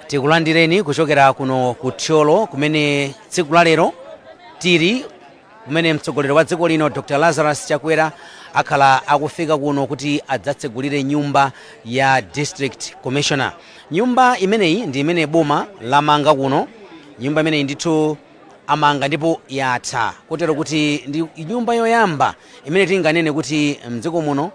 Tikulandireni kuchokera kuno ku Thyolo, kumene tsiku la lero tili, kumene mtsogoleri wa dziko lino Dr Lazarus Chakwera akhala akufika kuno kuti adzatsegulire nyumba ya District Commissioner. Nyumba imeneyi ndi imene boma lamanga kuno. Nyumba imeneyi ndithu amanga ndipo yatha, kotero kuti ndi nyumba yoyamba imene tinganene kuti mdziko muno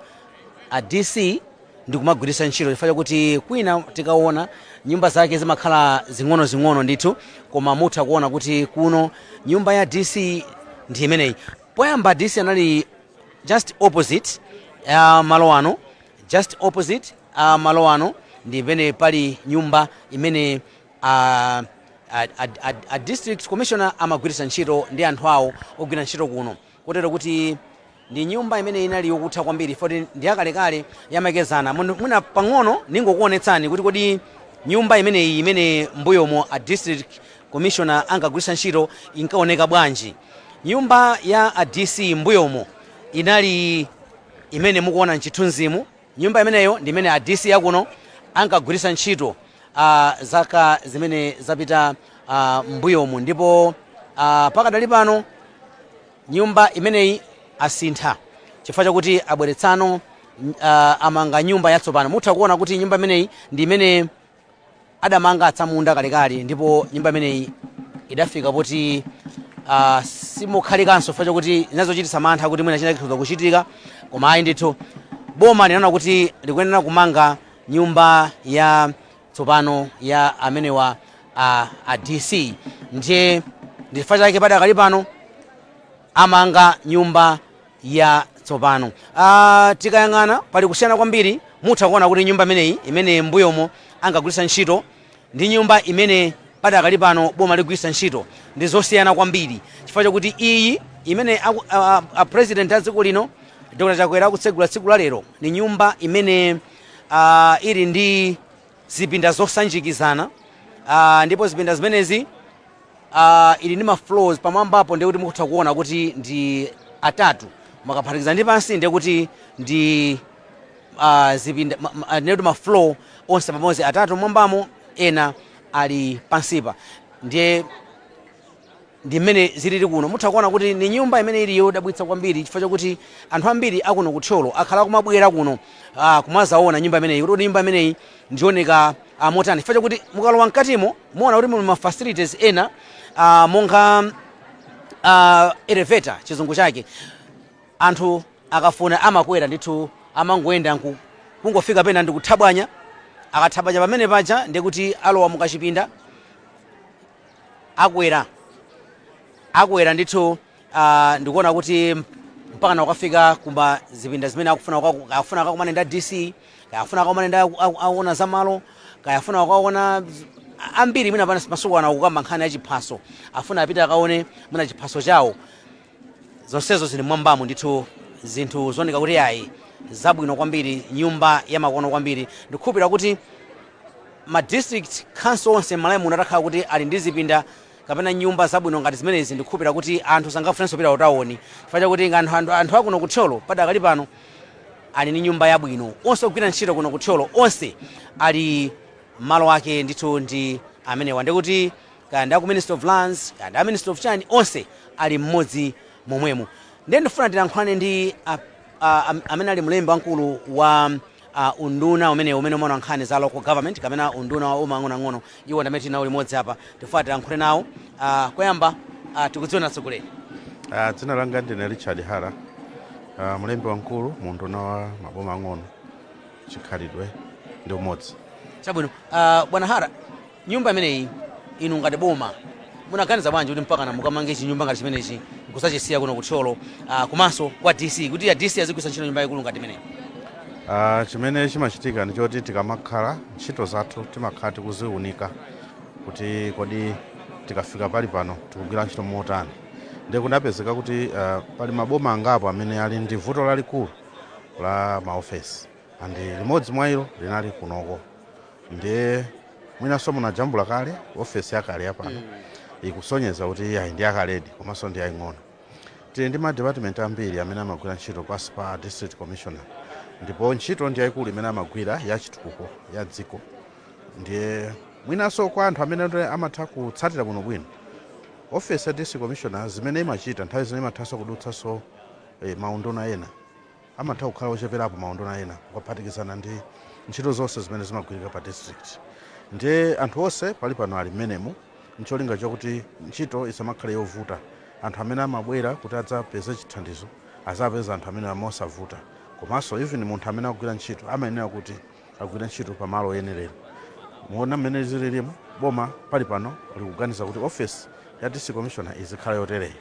a DC ndikumagwiritsa ntchito, chifukwa chakuti kwina tikaona nyumba zake zimakhala zing'ono-zing'ono ndithu, koma mutha kuona kuti kuno nyumba ya DC ndi imeneyi. Poyamba DC anali just opposite malo ano, just opposite malo ano ndi imene pali nyumba imene a District Commissioner amagwiritsa ntchito ndi anthu awo ogwira ntchito kuno, kotero kuti ndi nyumba imene inali yokutha kwambiri poti ndi yakalekale, yamakezana. Mwina pang'ono ningokuonetsani kuti kodi nyumba imeneyi imene mbuyomo a District Commissioner ankagwiritsa ntchito inkaoneka bwanji. Nyumba ya a DC mbuyomo inali imene mukuona mchithunzimu. Nyumba imeneyo ndi imene a DC yakuno ankagwiritsa ntchito zaka zimene zapita mbuyomu, ndipo pakadali pano nyumba imeneyi asintha chifukwa chakuti abweretsano, amanga nyumba yatsopano. Mutha kuona kuti nyumba imeneyi ndi imene adamanga atsamunda kalekale, ndipo nyumba imeneyi idafika poti simukhalikanso chifukwa chakuti inazochititsa mantha kuti mwina china chikhoza kuchitika. Koma ayi ndithu, boma linaona kuti likuyenera kumanga nyumba ya tsopano ya amenewa a DC, ndiye ndifukwa chake padakali pano amanga nyumba ya tsopano. Tikayang'ana pali kusiyana kwambiri. Mutha kuona kuti nyumba imeneyi imene mbuyomo angagwiritsa ntchito ndi nyumba imene padakali pano boma ligwiritsa ntchito ndi zosiyana kwambiri, chifukwa chakuti iyi imene a President a dziko lino Dr Chakwera akutsegula tsiku la lero ni nyumba imene ili ndi zipinda zosanjikizana, ndipo zipinda zimenezi ili ndi ma floors pamwambapo, ndiye kuti mukutha kuona kuti ndi atatu, makaphatikiza ndi pansi ndiye kuti ndi zipinda ndiye kuti ma floor onse pamodzi atatu mwambamo, ena ali pansipa. Ndiye ndi mmene zilili kuno. Mutha kuona kuti ni nyumba imene ili yodabwitsa kwambiri, chifukwa chakuti anthu ambiri akuno kuthyolo akhala kumabwera kuno kumazaona nyumba imeneyi, kuti nyumba imeneyi ndioneka motani, chifukwa chakuti mukalowa mkatimo muona kuti muli ma facilities ena monga elevator, chizungu chake. Anthu akafuna amakwera ndithu, amangoyenda kungofika pena ndikuthabwanya. Akathabwanya pamene paja ndiye kuti alowa mukachipinda, akwera, akwera ndithu, ndikuona kuti mpaka nakukafika kuma zipinda zimene akufuna akufuna akakumane ndi DC, kaya afuna akakumane ndi akuona zamalo, kaya afuna akaona ambiri. Mwina pana masiku ano akukamba nkhani ya chiphaso, afuna apite akaone mwina chiphaso chawo. Zonsezo zili mwambamo ndithu, zinthu zooneka kuti ayi, zabwino kwambiri, nyumba yamakono kwambiri. Ndikukhulupirira kuti ma district council onse m'Malawi muno atakhala kuti ali ndi zipinda kapena nyumba zabwino ngati zimenezi, ndikukhulupirira kuti anthu sangafunenso kupita kutawoni, chifukwa chakuti anthu akuno kuthyolo padakali pano ali ndi nyumba yabwino. Onse ogwira ntchito kuno kuthyolo onse ali malo ake ndithu ndi amenewa, ndikuti kaya ndi aku Ministry of Lands, kaya ndi a Ministry of chani, onse ali mmodzi momwemo. Ndiye ndifuna tilankhulane ndi amene ali mlembi wamkulu wa unduna umene umaona nkhani za local government kapena unduna wa uma ang'onoang'ono. Iwo ndi amene tili nawo limodzi apa, tifuna tilankhule nawo. Koyamba tikudziwa, atsogoleri? Dzina langa ndine Richard Hara, mlembi wamkulu mu unduna wa maboma ang'ono, chikhalidwe ndi umodzi. Chabwino, bwana Hara, nyumba imeneyi inu ngati boma munaganiza bwanji kuti mpaka na mukamange chinyumba ngati chimenechi nkusachisiya kuno kuthyolo, komanso kwa DC, kuti ya DC azigwiritsa ntchito nyumba yaikulu ngati imeneyi? Chimene chimachitika ndi choti tikamakhala ntchito zathu timakhala tikuziunika kuti kodi tikafika pali pano tikugwira ntchito motani. Ndiye kunapezeka kuti pali maboma angapo amene ali ndi vuto lalikulu la maofesi, and limodzi mwa ilo linali kunoko. Ndiye mwinanso munajambula kale ofesi yakale yapano, ikusonyeza kuti ayi, ndi yakaledi komanso ndi yaying'ono. Tili ndi ma department ambiri amene amagwira ntchito pansi pa District Commissioner, ndipo ntchito ndi yayikulu imene amagwira ya chitukuko ya dziko. Ndiye Mwinanso kwa anthu amene amatha kutsatira bwinobwino office ya district commissioner, zimene imachita nthawi zimene imathanso kudutsanso maunduna ena, amatha kukhala ocheperapo maunduna ena kukaphatikizana ndi ntchito zonse zimene zimagwirika pa district. Ndiye anthu onse pali pano ali mmenemu ncholinga chokuti ntchito isamakhale yovuta. Anthu amene amabwera kuti adzapeze chithandizo azapeza anthu amene amosavuta, komanso even munthu amene akugwira ntchito amayenera kuti agwire ntchito pamalo oyenerera. Muona mmene zililimu, boma pali pano likuganiza kuti office ya district commissioner izikhala yotereyi.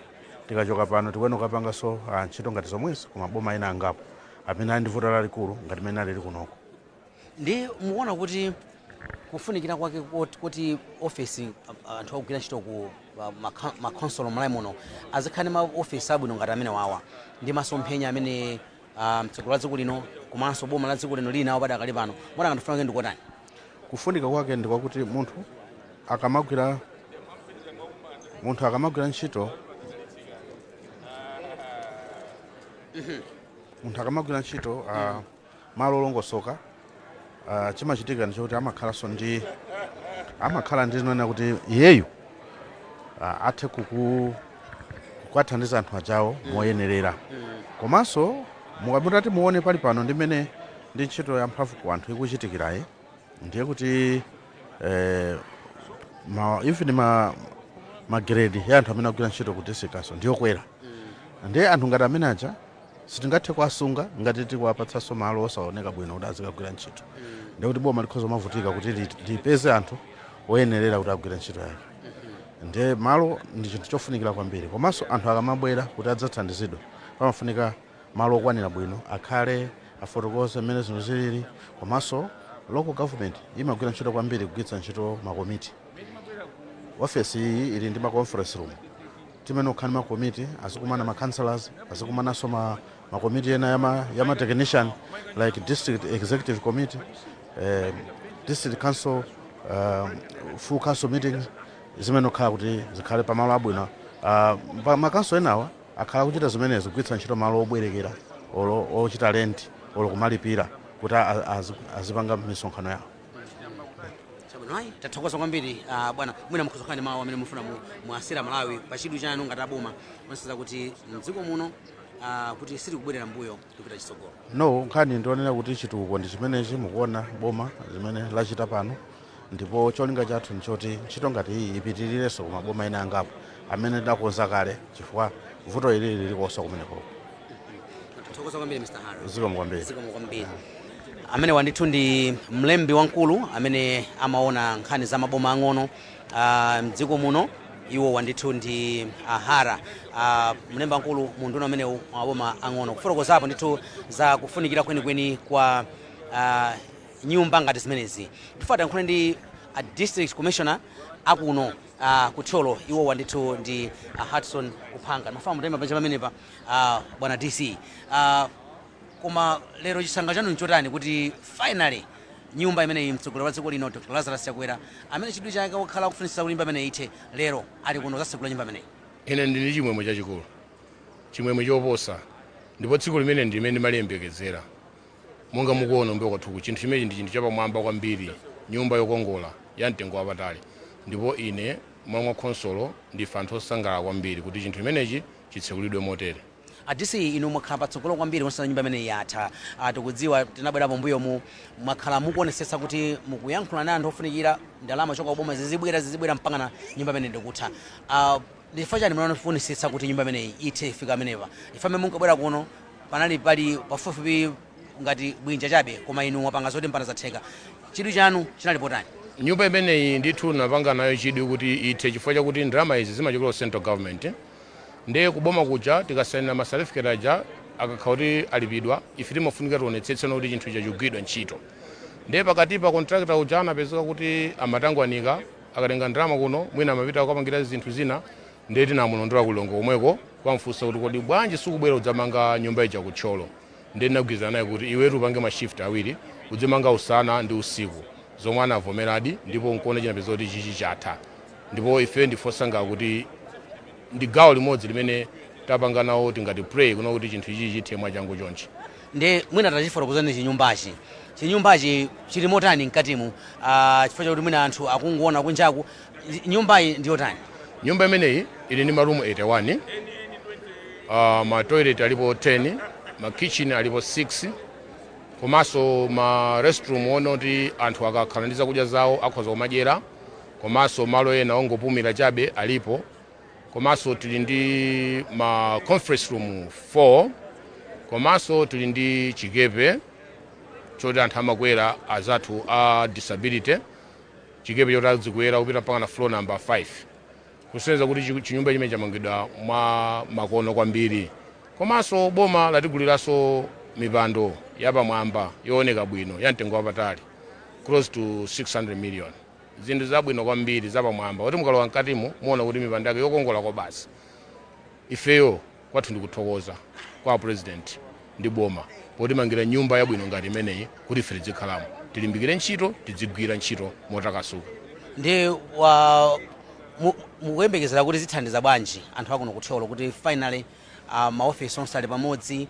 Tikachoka pano tikuyenera kukapanganso ntchito ngati zomwezi koma boma ena angapo amene ali ndi vuto lalikulu ngati mmene alili kunoko. Ndi mukuona kuti kufunikira kwake kuti ofesi, anthu akugwira ntchito ku makonsolo m'Malawi muno azikhala ndi maofesi abwino ngati amene wawa, ndi masomphenya amene mtsogoleri wa dziko lino komanso boma la dziko lino lili nawo padakali pano, mona ngati ndikotani? Kufunika kwake ndi kwakuti munthu akamagwira ntchito malo olongosoka, chimachitika ndichokuti amakhalanso ndi amakhala ndi zinonena kuti iyeyu athe kukathandiza anthu ajawo moyenerera. Komanso mukamutati muone pali pano ndi mmene ndi ntchito ya mphamvu ku anthu ikuchitikirayi, ndiye kuti even ma grade ya anthu amene akugwira ntchito ku district council ndiyokwera. Ndiye anthu ngati amene aja sitingathe kuwasunga ngati tikuwapatsanso malo osaoneka bwino kuti azikagwira ntchito. Ndiye kuti boma likhoza mavutika kuti lipeze anthu oyenerera kuti agwire ntchito yake. Ndiye malo ndi chinthu chofunikira kwambiri. Komanso anthu akamabwera kuti adzathandizidwe, pamafunika malo okwanira bwino, akhale afotokoze mmene zinthu zilili. Komanso local government imagwira ntchito kwambiri kugwiritsa ntchito makomiti. Ofesi iyi ili ndi ma conference room timene kukhala ndi makomiti, azikumana ma councillors, azikumananso makomiti ena yama technician like district executive committee, district council, full council meetings, zimene kukhala kuti zikhale pamalo abwino. Makanso enawa akhala kuchita zimenezo, kugwiritsa ntchito malo obwerekera olo ochita rent olo kumalipira kuti azipanga misonkhano yawo. Chabwino, ayi, tathokoza kwambiri bwana. Mwina mukhoza kukhala ndi mawu amene mufuna muasira Malawi pa chidwi chanu ngati aboma onse kuti mdziko muno kuti sitikubwerera mbuyo, tikupita chitsogolo. No, nkhani ndionera kuti chitukuko ndi chimenechi mukuona boma zimene lachita pano, ndipo cholinga chathu nchoti ntchito ngati iyi ipitirirenso ku maboma ena angapo amene tidakonza kale, chifukwa vuto ili lilikonso kumeneko. Tathokoza kwambiri, Mr Harry. Zikomo kwambiri. Zikomo kwambiri. Amene wandithu ndi mlembi wamkulu amene amaona nkhani za maboma ang'ono mdziko muno. Iwo wandithu ndi Ahara, mlembi wamkulu mu unduna umenewu wa maboma ang'ono, kufotokozapo ndithu za kufunikira kwenikweni kwa nyumba ngati zimenezi. Ndifuna tiyankhule ndi a district commissioner akuno ku Thyolo. Iwo wandithu ndi Hudson Kuphanga. Mafuna mutayima panja pamenepa, bwana DC. Koma lero chisangalalo chanu nchotani kuti finally nyumba imeneyi, mtsogoleri wa dziko lino Dr Lazarus Chakwera, amene chidwi chake wakhala kufunitsitsa kuti nyumba imeneyi ithe, lero ali kuno zatsegula nyumba imeneyi? Ine ndili chimwemwe chachikulu, chimwemwe choposa, ndipo tsiku limene ndimene ndimaliyembekezera. Monga mukuona mbuyo kwathuku, chinthu chimenechi ndi chinthu chapamwamba kwambiri, nyumba yokongola ya mtengo wapatali, ndipo ine mwa khonsolo ndife anthu osangalala kwambiri kuti chinthu chimenechi chitsekulidwe motere. A DC, inu mwakhala patsogolo kwambiri konsana nyumba imeneyi yatha. Tikudziwa tinabwerapo mbuyomu, mwakhala mukuonesesa kuti mukuyankhula na anthu ofunikira, ndalama choka kuboma zizibwera, zizibwera, mpakana nyumba imeneyi ndikutha. Ndifukwa chani munafunisitsa kuti nyumba imeneyi ithe ifika amenepa? Ife amene munkabwera kuno panali pali pafupifupi ngati bwinja chabe, koma inu mwapanga zoti mpana zatheka. Chidwi chanu chinali potani? Nyumba imeneyi ndithu napanga nayo chidwi kuti ithe chifukwa chakuti ndalama izi zimachokera ku central government. Ndiye kuboma kuja tikasainira ma certificate aja, akakhala kuti alipidwa, ife timafunika tionetsetse kuti chinthu icha chikugwiridwa ntchito. Ndiye pakati pa contractor uja anapezeka kuti amatangwanika, akatenga ndalama kuno mwina amapita kukapangira zinthu zina. Ndiye tinamulondola kulongo komweko kwamfunsa kuti kodi bwanji sikubwera udzamanga nyumba ija kuThyolo? Ndiye tinagwirizana naye kuti iwetu upange ma shift awiri, udzimanga usana ndi usiku, zomwe anavomeradi, ndipo nkuona chinapeza kuti chichi chatha. Ndipo ife ndife osangalala kuti ndi gawo limodzi limene tapanga nawo, tingati pray kuno kuti chinthu ichi chithe mwachangu chonchi. Ndi mwina tachifotokozani chinyumbachi. Chinyumbachi chili motani mkatimu? Chifukwa chakuti mwina anthu akungoona kunjaku, nyumbayi ndi yotani? Nyumba imeneyi ili ndi marumu 81, ma toilet alipo 10, ma kitchen alipo 6, komanso ma restroom onoti anthu akakhala ndi zakudya zawo akhoza kumadyera, komanso malo ena ongopumira chabe alipo. Komanso tili ndi ma conference room 4, komanso tili ndi chikepe choti anthu amakwera, azathu a disability, chikepe choti azikwera kupita mpaka na floor number 5, kusonyeza kuti chinyumba chimene chamangidwa mwa makono kwambiri. Komanso boma latiguliranso mipando yapamwamba yooneka bwino ya mtengo wapatali, close to 600 million, zinthu zabwino kwambiri zapamwamba kuti mukalowa mkatimu muona kuti mipando yake yokongola kwa basi. Ifeyo kwathu ndikuthokoza kwa President ndi boma potimangira nyumba yabwino ngati imeneyi kuti ife tizikhalamo, tilimbikire ntchito, tizigwira ntchito motakasuka. Ndi wa mukuyembekezera kuti zithandiza bwanji anthu akuno kuThyolo kuti finally maofesi onse ali pamodzi,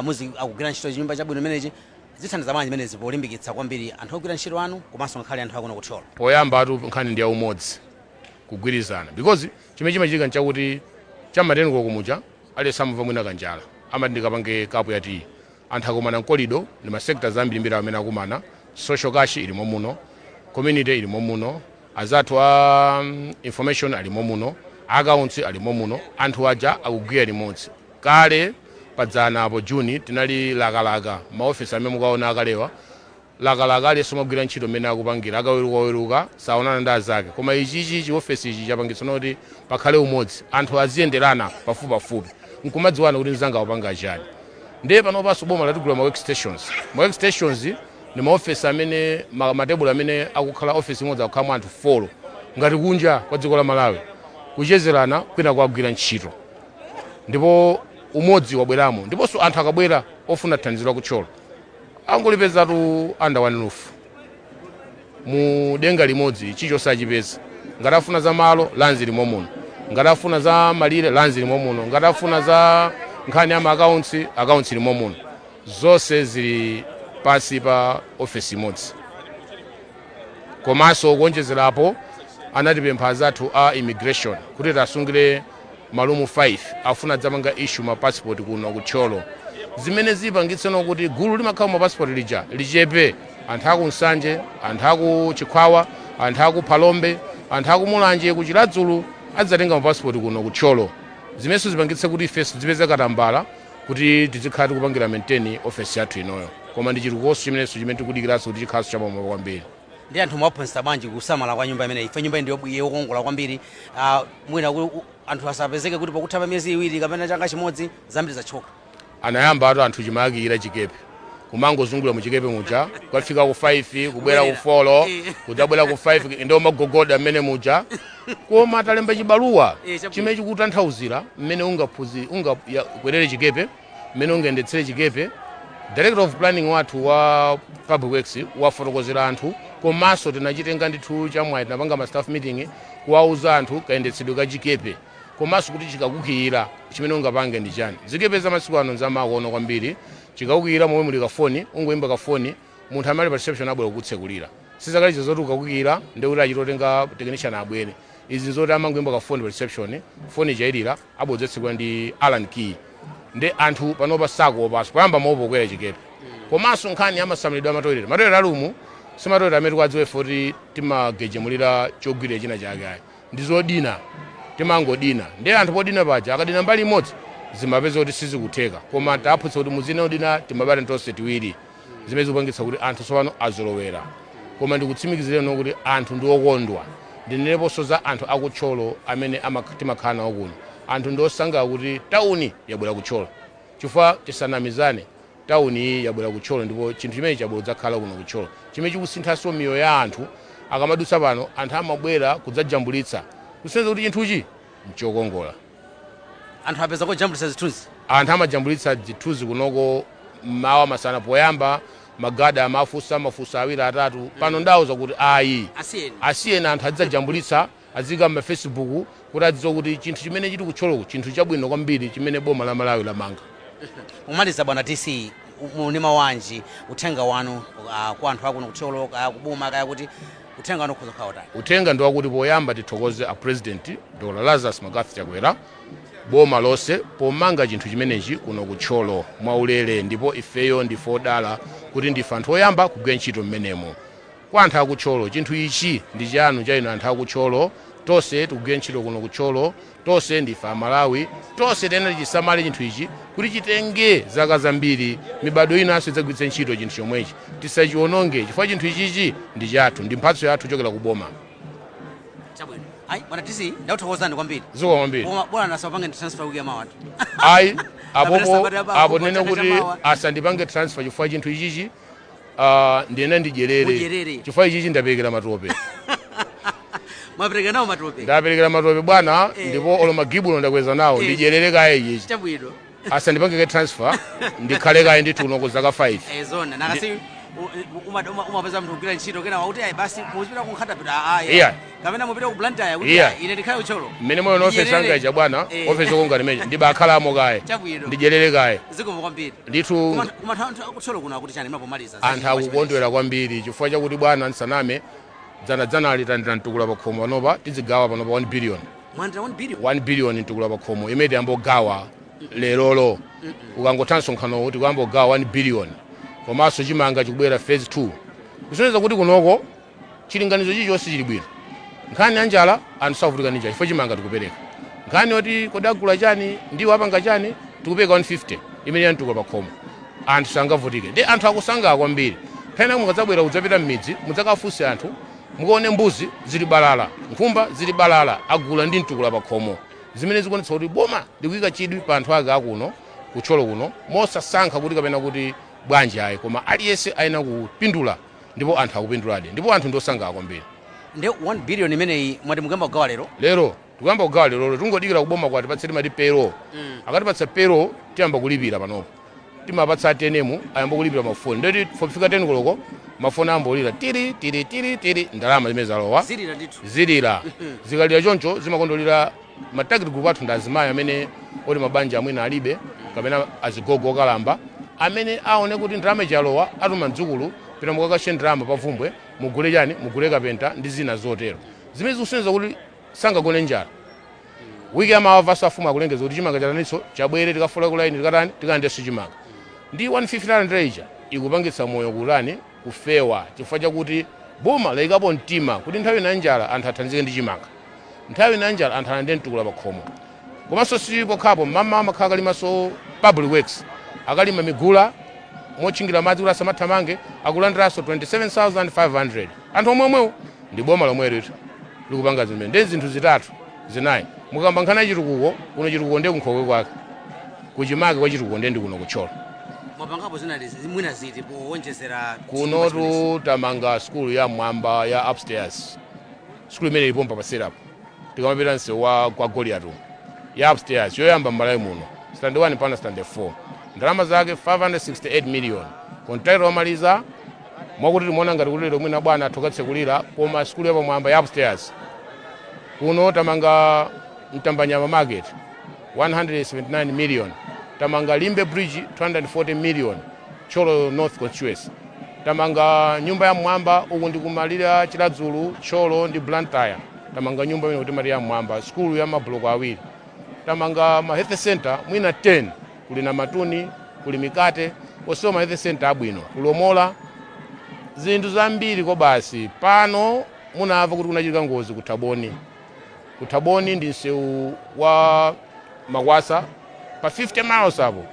muzi akugwira ntchito chinyumba chabwino imenechi? Zithandiza bwanji imenezi polimbikitsa kwambiri anthu ogwira ntchito anu komanso ngakhale anthu akuno kuThyolo? Poyamba atu nkhani ndi yaumodzi, kugwirizana, because chimene chimachitika nchakuti cham'ma 10 kumuja aliyense amamva mwina kanjala, amati ndikapange kapu ya tiyi. Anthu akumana m'corridor ndi ma sectors ambirimbiri amene akumana. Social cash ilimo muno, community ilimo muno, azathu a information alimo muno, accounts alimo muno. Anthu aja akugwira limodzi. Kale padzana apo Juni tinali lakalaka, maofesi amene mukaona akalewa lakalaka, aliyense umagwira ntchito mmene akupangira, akawerukaweruka saonana ndi azake. Koma ichichi chiofesi ichi chapangitsa kuti pakhale umodzi, anthu aziyenderana pafupipafupi nkumadziwana kuti mzanga akupanga chani. Ndiye panopanso boma latigula ma workstations. Ma workstations ndi maofesi amene matebulu amene akukhala ofesi imodzi akukhalamo anthu 4, ngati kunja kwa dziko la Malawi, kuchezerana kwina kwagwira ntchito, ndipo umodzi wabweramo. Ndiponso anthu akabwera ofuna thandizo la kuThyolo angolipezatu under one roof, mu denga limodzi, chicho achipeza. Ngati afuna za malo, lands limo muno. Ngati afuna za malire, lands limo muno. Ngati afuna za nkhani ya ma accounts, accounts limo muno. Zonse zili pansi pa ofesi imodzi. Komanso kuonjezerapo, anatipempha azathu a immigration kuti tasungire malumu 5, afuna adzapanga issue ma passport kuno kuThyolo, zimene zipangitseno kuti gulu limakhala ma passport lija lichepe. Anthu aku Nsanje, anthu aku Chikhwawa, anthu aku Phalombe, anthu aku Mulanje, ku Chiradzulu adzatenga ma passport kuno kuThyolo, zimenso zipangitse kuti ifenso zipeze katambala kuti tizikhala tikupangira maintain office yathu inoyo. Koma ndi chitukukonso chimenenso chimene tikudikiranso kuti chikhalanso chapamwamba kwambiri. Ndi anthu mwaphunzitsa bwanji kusamala kwa nyumba imeneyi? Ife nyumba iyi ndi yokongola kwambiri. Mwina anthu asapezeke kuti pakutha pa miyezi 2 kapena chaka chimodzi zambiri zachoka. Anayamba atu anthu chimayakira chikepe, kumangozungulira mu chikepe muja, kukafika ku 5, kubwera ku 4, kudzabwera ku 5, ndio magogoda mmene muja. Koma talemba chibaluwa chimene chikutanthauzira mmene ungaphuzi ungakwerere chikepe, mmene ungayendetsere chikepe. Director of planning wathu wa public works wafotokozera anthu. Komanso tinachitenga ndithu chamwayi, tinapanga ma staff meeting kuwauza anthu kayendetsedwe ka chikepe, komanso kuti chikakukiyira chimene ungapange ndi chani. Zikepe za masiku ano nzamakono kwambiri. Chikakukiyira, momwe muli kafoni, ungoyimba kafoni, munthu amene ali pa reception abwera kukutsekulira. Sizakalizo zoti ukakukiyira ndikuti achitotenga technician abwere. Izi nzoti amangoyimba kafoni pa reception, foni ichayilira, abodzetsekula ndi Allen key. Ndi anthu panopa sakuopanso, poyamba maopo kukwera chikepe. Komanso nkhani amasamalidwa amatoilet, matoilet alumu si matoilet amene tikuwadziwa ife kuti timagejemulira chogwirira china chake, ayi, ndi zodina, timangodina. Ndi anthu podina paja akadina mbali imodzi zimapeza kuti sizikutheka, koma taphunzitsa kuti muzine odina timabata tonse tiwiri, zimene zikupangitsa kuti anthu tsopano azolowera. Koma ndikutsimikizireni kuti anthu ndi okondwa. Ndineneponso za anthu akutcholo amene timakhala nawo kuno. Anthu ndi osangalala kuti tawuni yabwera kutcholo, chifukwa tisanamizane, tawuni iyi yabwera kutcholo, ndipo chinthu chimene chabwera kudzakhala kuno kutcholo chimene chikusinthanso miyoyo ya anthu. Akamadutsa pano anthu amabwera kudzajambulitsa, kusonyeza kuti chinthuchi nchokongola. Anthu apeza kojambulitsa zithunzi. Anthu amajambulitsa zithunzi kunoko mmawa, masana. Poyamba magada amafunsa mafunso awiri atatu, pano ndawuza kuti ayi, asiyeni. Asiyeni anthu azidzajambulitsa, azika ma Facebook kuti adziwe kuti chinthu chimene chili kutcholoku, chinthu chabwino kwambiri chimene boma la Malawi lamanga. Kumaliza, bwana DC, Munima wanji uthenga wanu kwa anthu akuno kuThyolo, kaya kuboma, kaya kuti uthenga wanu ukhoza kukhala utani? Uthenga ndi wakuti poyamba tithokoze a President Dr Lazarus McCarthy Chakwera, boma lonse, pomanga chinthu chimenechi kuno kuThyolo mwaulere, ndipo ifeyo ndife odala kuti ndife anthu oyamba kugwira ntchito mmenemo. Kwa anthu akuthyolo, chinthu ichi ndi chanu, cha inu anthu akuthyolo. Tonse tikugwira ntchito kuno kuthyolo, tonse ndife Amalawi, tonse tena tichisamale chinthu ichi kuti chitenge zaka zambiri, mibado inanso idzagwiritse ntchito chinthu chomwechi. Tisachiwononge chifukwa chinthu ichichi ndi chathu, ndi mphatso yathu kuchokera ku boma. Chabwino. Ayi bwana DC, ndakuthokozani kwambiri. Zikomo kwambiri. Koma bwana nasapange transfer wiki yamawa. Ayi, Kapena apopo sabata yapa, apo apo tinene chaka kuti chamawa. asandipange transfer chifukwa chinthu ichichi ndiyene ndidyerere. Mudyerere. Chifukwa ichichi ndaperekera matope. Mwapereka nawo matope? Ndaperekera matope bwana, ndipo olo magibulo ndakweza nawo. Ndidyerere kaye ichichi. Chabwino. Asandipange transfer, ndikhale kaye ndithu kuno ku zaka 5. Zona nakasi umapeza munthu kugwira ntchito kena wakuti ayi basi muzipita ku Nkhata ayi, kapena mupita ku Blantyre kuti ayi, ine ndikhale kuThyolo. Mmene moyo ofesi Ndidyerere. anga ija bwana, ofesi konga limeji ndibakhalamo kaye. Chabwino. Ndidyerere kaye. Zikomo kwambiri. Ndithu. Koma anthu akuthyolo kuno akuti chani mapomaliza? Anthu akukondwera kwambiri chifukwa chakuti bwana, nsaname, dzanadzanali tandira mtukula pakhomo. Panopa tizigawa panopa 1 billion. Mwandira 1 billion? 1 billion mtukula pakhomo imene tiyambogawa lerolo. Ukangotha msonkhanowu tikuyambogawa 1 billion, komanso chimanga chikubwera phase 2, kusonyeza kuti kunoko chilinganizo chilichonse chili bwino. Nkhani ya njala, anthu savutika ndi njala chifukwa chimanga tikupereka. Nkhani yoti kodi agula chani, ndiwo apanga chani, tikupereka 150 imene yantukula pakhomo, anthu sangavutike. Ndi anthu akusangalala kwambiri. Phena mukadzabwera kudzapita m'midzi, mudzakafunse anthu, mukaone mbuzi zili balala, nkhumba zili balala, agula ndi mtukula pakhomo, zimene zikuonetsa kuti boma likuyika chidwi pa anthu ake akuno kuthyolo kuno, mosasankha kuti kapena kuti bwanji ayi, koma aliyense ayenera kupindula, ndipo anthu akupinduladi, ndipo anthu ndiosangalala kwambiri. Ndi 1 billion imeneyi mwati mukuyamba kugawa lero? Lero tikuyamba kugawa lero. Tingodikira kuboma kwati timati payroll. Akatipatsa payroll tiyamba kulipira. Panopo timapatsa TNM, ayamba kulipira mafoni, ndeti pofika 10 koloko mafoni ambolira tiri tiri tiri tiri, ndalama zimene zalowa. Zilira ndithu. Zilira. Zikalira choncho zimakondolira ma target group athu ndi azimayi amene oti mabanja amwina alibe, kapena azigogo okalamba amene aone kuti ndalama ichalowa, atuma mdzukulu, "Pita mukakashe ndalama pavumbwe, mugule chani, mugule kapenta," ndi zina zotero, zimene zikusonyeza kuti sangagone njala. Wiki yamawa vaso afumu akulengeza kuti chimanga chataninso chabwere, tikafula kulaini, tikatani, tikalandenso chimanga. Ndi 150 ija ikupangitsa moyo kutani, kufewa, chifukwa chakuti boma layikapo mtima kuti nthawi ina njala anthu athandizike ndi chimanga, nthawi ina njala anthu alande mtukula pakhomo. Komanso si pokhapo, mama amakhala akalimanso public works, akalima migula motchingira madzi kuti asamathamange, akulandiranso 27,500. Anthu omweomwewo ndi boma lomwe litu likupanga zimene. Ndi zinthu zitatu zinayi. Mukamba nkhani ya chitukuko kuno, chitukuko ndiye kunkhokwe kwake, kuchimake kwa chitukuko ndiye ndi kuno kuthyolo. Mwapangapo zina mwina ziti powonjezera? Kunotu tamanga skulu ya mwamba ya upstairs, skulu imene ilipompa paserapo tikamapita msewu wa kwa Goliat, ya upstairs yoyamba m'Malawi muno, standard 1 pana standard 4, ndalama zake 568 million. Contractor wamaliza, mwakuti timuona ngati kuti lero mwina bwana athokatsekulira. Koma skulu yapamwamba ya upstairs kuno tamanga Mtambanyama Market, 179 million. Tamanga Limbe Bridge, 240 million, Thyolo North constituency. Tamanga nyumba ya mwamba uku ndi kumalira Chiradzulu, Thyolo ndi Blantyre. Tamanga nyumba imene kuti mati ya mwamba, skulu ya mabuloko awiri. Tamanga ma health center mwina 10, kuli na Matuni, kuli Mikate, onsewo ma health center abwino, kulomola zinthu zambiri. Ko basi pano munamva kuti kunachitika ngozi ku Thaboni. Ku Thaboni ndi msewu wa Makwasa pa 50 miles apo,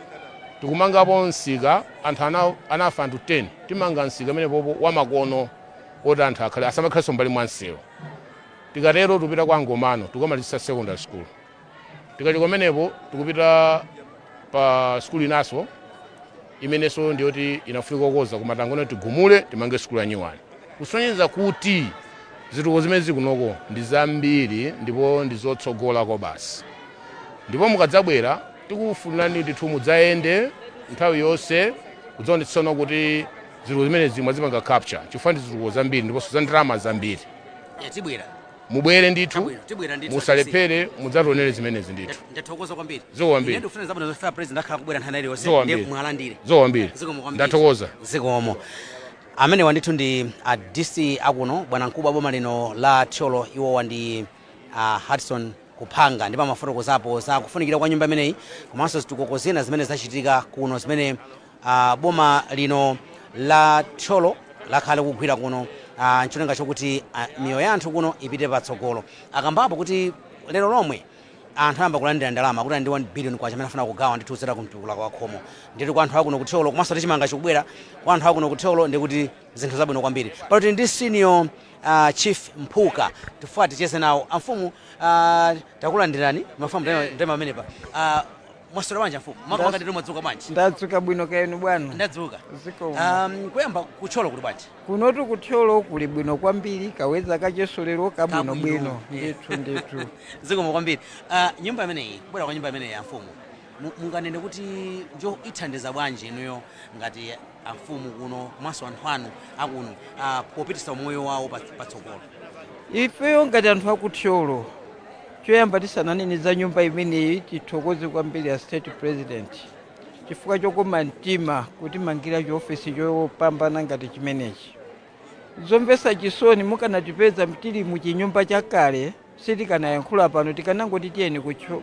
tikumangapo msika. Anthu anafa anthu 10. Timanga msika amene popo wamakono oti anthu akhale asamakhalenso mbali mwa msewu. Tikatero tikupita kwa Ngomano, tikamalizisa secondary school. Tikachoka kumenepo tikupita pa skulu inaso imenenso ndiyoti inafunika kukoza, koma tangone tigumule timange skulu ya nyuwani, kusonyeza kuti zitukuko zimene zikunoko ndi zambiri ndipo ndi zotsogolako basi. Ndipo mukadzabwera tikufunirani ndithu mudzayende nthawi yonse kudzaonetsana kuti zitukuko zimenezi mwazipanga capture, chifukwa ndi zitukuko zambiri ndiponso za ndalama zambiri. Tibwera. Mubwere ndithu. Chabwino, tibwera ndithu. Musalephere, mudzationere zimenezi ndithu. Ndathokoza kwambiri. Zikomo kwambiri. Ine ndikufuna zabwino zofika president akhala kubwera nthawi iliyonse. Zikomo kwambiri. Ndiye mwalandire. Zikomo kwambiri. Zikomo kwambiri. Ndathokoza. Zikomo. Amenewa ndithu ndi a DC akuno, bwana mkubwa boma lino la Thyolo. Iwowa ndi Hudson Kuphanga, ndipo amafotokozapo za kufunikira kwa nyumba imeneyi komanso zitukuko zina zimene zachitika kuno, zimene boma lino la Thyolo lakhala kugwira kuno ncholinga chokuti miyoyo ya anthu kuno ipite patsogolo. Akambapo kuti lero lomwe anthu ayamba kulandira ndalama, kuti ndi 1 billion kwacha amene afuna kugawa ndithu kudzera kumtukula kwa khomo ndithu kwa anthu akuno kuThyolo, komanso tichimanga chikubwera kwa anthu akuno kuThyolo, ndikuti zinthu zabwino kwambiri. Pano ndi Senior Chief Mphuka, tifuna ticheze nawo. Amfumu, takulandirani. Mafumu ndema amenepa. Mwaswera bwanji, amfumu? Makamaka ndithu mwadzuka bwanji? Ndadzuka bwino, kaenu bwana? Ndadzuka. Zikomo. Kuyamba kuThyolo kuli bwanji? Kunotu kuThyolo kuli bwino kwambiri, ka weather kachesolero kabwinobwino. Kabwino. Ndithu ndithu. Zikomo kwambiri. Nyumba imeneyi, kubwera kwa nyumba imeneyi ya mfumu, munganene kuti njo ithandiza bwanji inuyo ngati amfumu kuno komanso anthu anu akuno popitisa moyo wawo patsogolo? Ifeyo ngati anthu akuthyolo, choyamba tisananene za nyumba imeneyi, tithokoze kwambiri a State President chifukwa chokoma mtima kutimangira chiofesi chopambana ngati chimenechi. Zomvetsa chisoni, mukanatipeza tili muchinyumba chakale, sitikanayankhula pano, tikanangoti tiyeni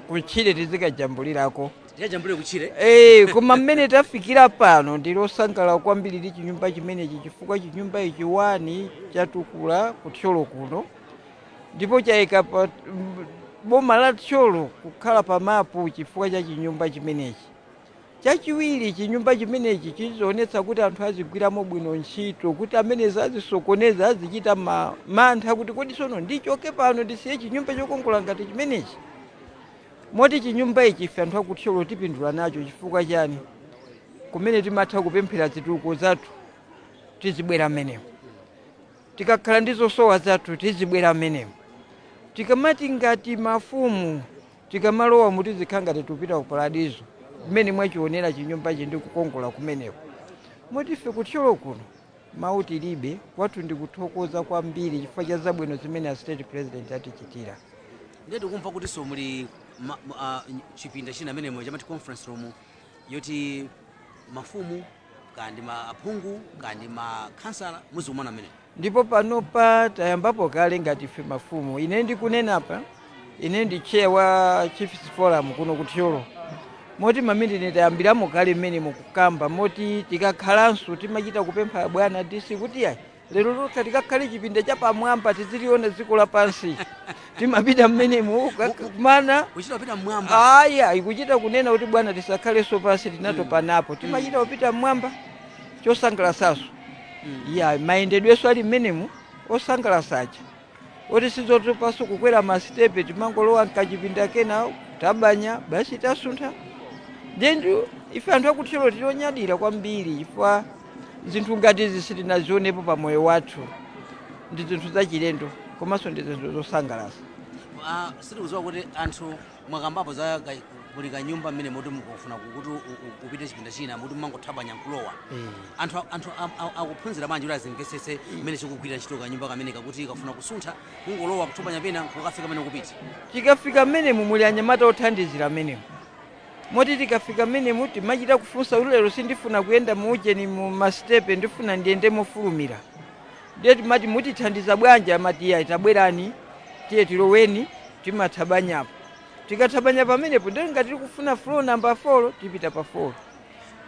kutchire tizikajambulirako. Tiyajambulire kutchire. Koma mmene tafikira pano, ndilosangalala kwambiri ndi chinyumba chimenechi, chifukwa chinyumba ichi, one, chatukula kuthyolo kuno ndipo chayika pa boma la Thyolo kukhala pa mapu chifukwa cha chinyumba chimenechi. Chachiwiri, chinyumba chimenechi chizionetsa kuti anthu azigwiramo bwino ntchito, kuti amene azisokoneza azichita mantha kuti kodi sono ndichoke pano ndisiye chinyumba chokongola ngati chimenechi? Moti chinyumba ichi ife anthu akuthyolo tipindula nacho. Chifukwa chani? Kumene timatha kupemphera zitukuko zathu, tizibwera mmenemo. Tikakhala ndi zosowa zathu, tizibwera mmenemo. Tikamati ngati mafumu tikamalowa mutizikhala ngati tupita ku paradizo, mmene mwachionera chinyumbachi ndi kukongola kumeneko. Moti ife kuthyolo kuno mawu tilibe, kwathu ndikuthokoza kwambiri chifukwa cha zabwino zimene a State President atichitira. Ndiye tikumva kutinso muli chipinda china amenemo chamati conference room, yoti mafumu kandi ma aphungu kandi makhansala muzikumana amenemo. Ndipo panopa tayambapo kale ngati ife mafumu. Ine ndikunenapa, ine ndi chair wa Chiefs Forum kuno kuthyolo, moti mamene tayambiramo kale mmene mukukamba, moti tikakhalanso timachita kupempha bwana DC kuti yayi, lero lokha tikakhale chipinda chapamwamba tiziliona dziko lapansi. Timapita mmenemo kumana. Kuchita kupita mmwamba? Aya, ikuchita kunena kuti bwana, tisakhalenso pansi, tinatopa napo. Timachita kupita mmwamba. Chosangalasaso ya mayendedweso ali mmenemu osangalasacha, oti sizotopaso kukwera masitepe, timangolowa mkachipinda kena, tabanya basi, tasuntha. Ndendu ife anthu akuthyolo tilonyadira kwambiri chifukwa zinthu ngati izi sitinazionepo pa moyo wathu. Ndi zinthu zachilendo komanso ndi zinthu zosangalasa. Sitikudziwa kuti anthu mwakambapo za kuli kanyumba mmene moti mukufuna kuti upite chipinda china, muti mumangothabanya nkulowa. Anthu akuphunzira bwanji kuti azimvetsetse mmene chikugwirira ntchito kanyumba kameneka, kuti kafuna kusuntha kungolowa, kuthabanya pena, kukafika pamene kupita? Tikafika mmenemu muli anyamata othandizira mmenemu, moti tikafika mmenemu timachita kufunsa kuti lero sindifuna kuyenda muujeni mu masitepe, ndifuna ndiyende mofulumira. Ndiye timati mutithandiza bwanji? Amati iya, tabwerani, tiye tiloweni. Timathabanyapo. Tikathabanya pamenepo, ndiye ngati tikufuna floor number 4, tipita pa 4.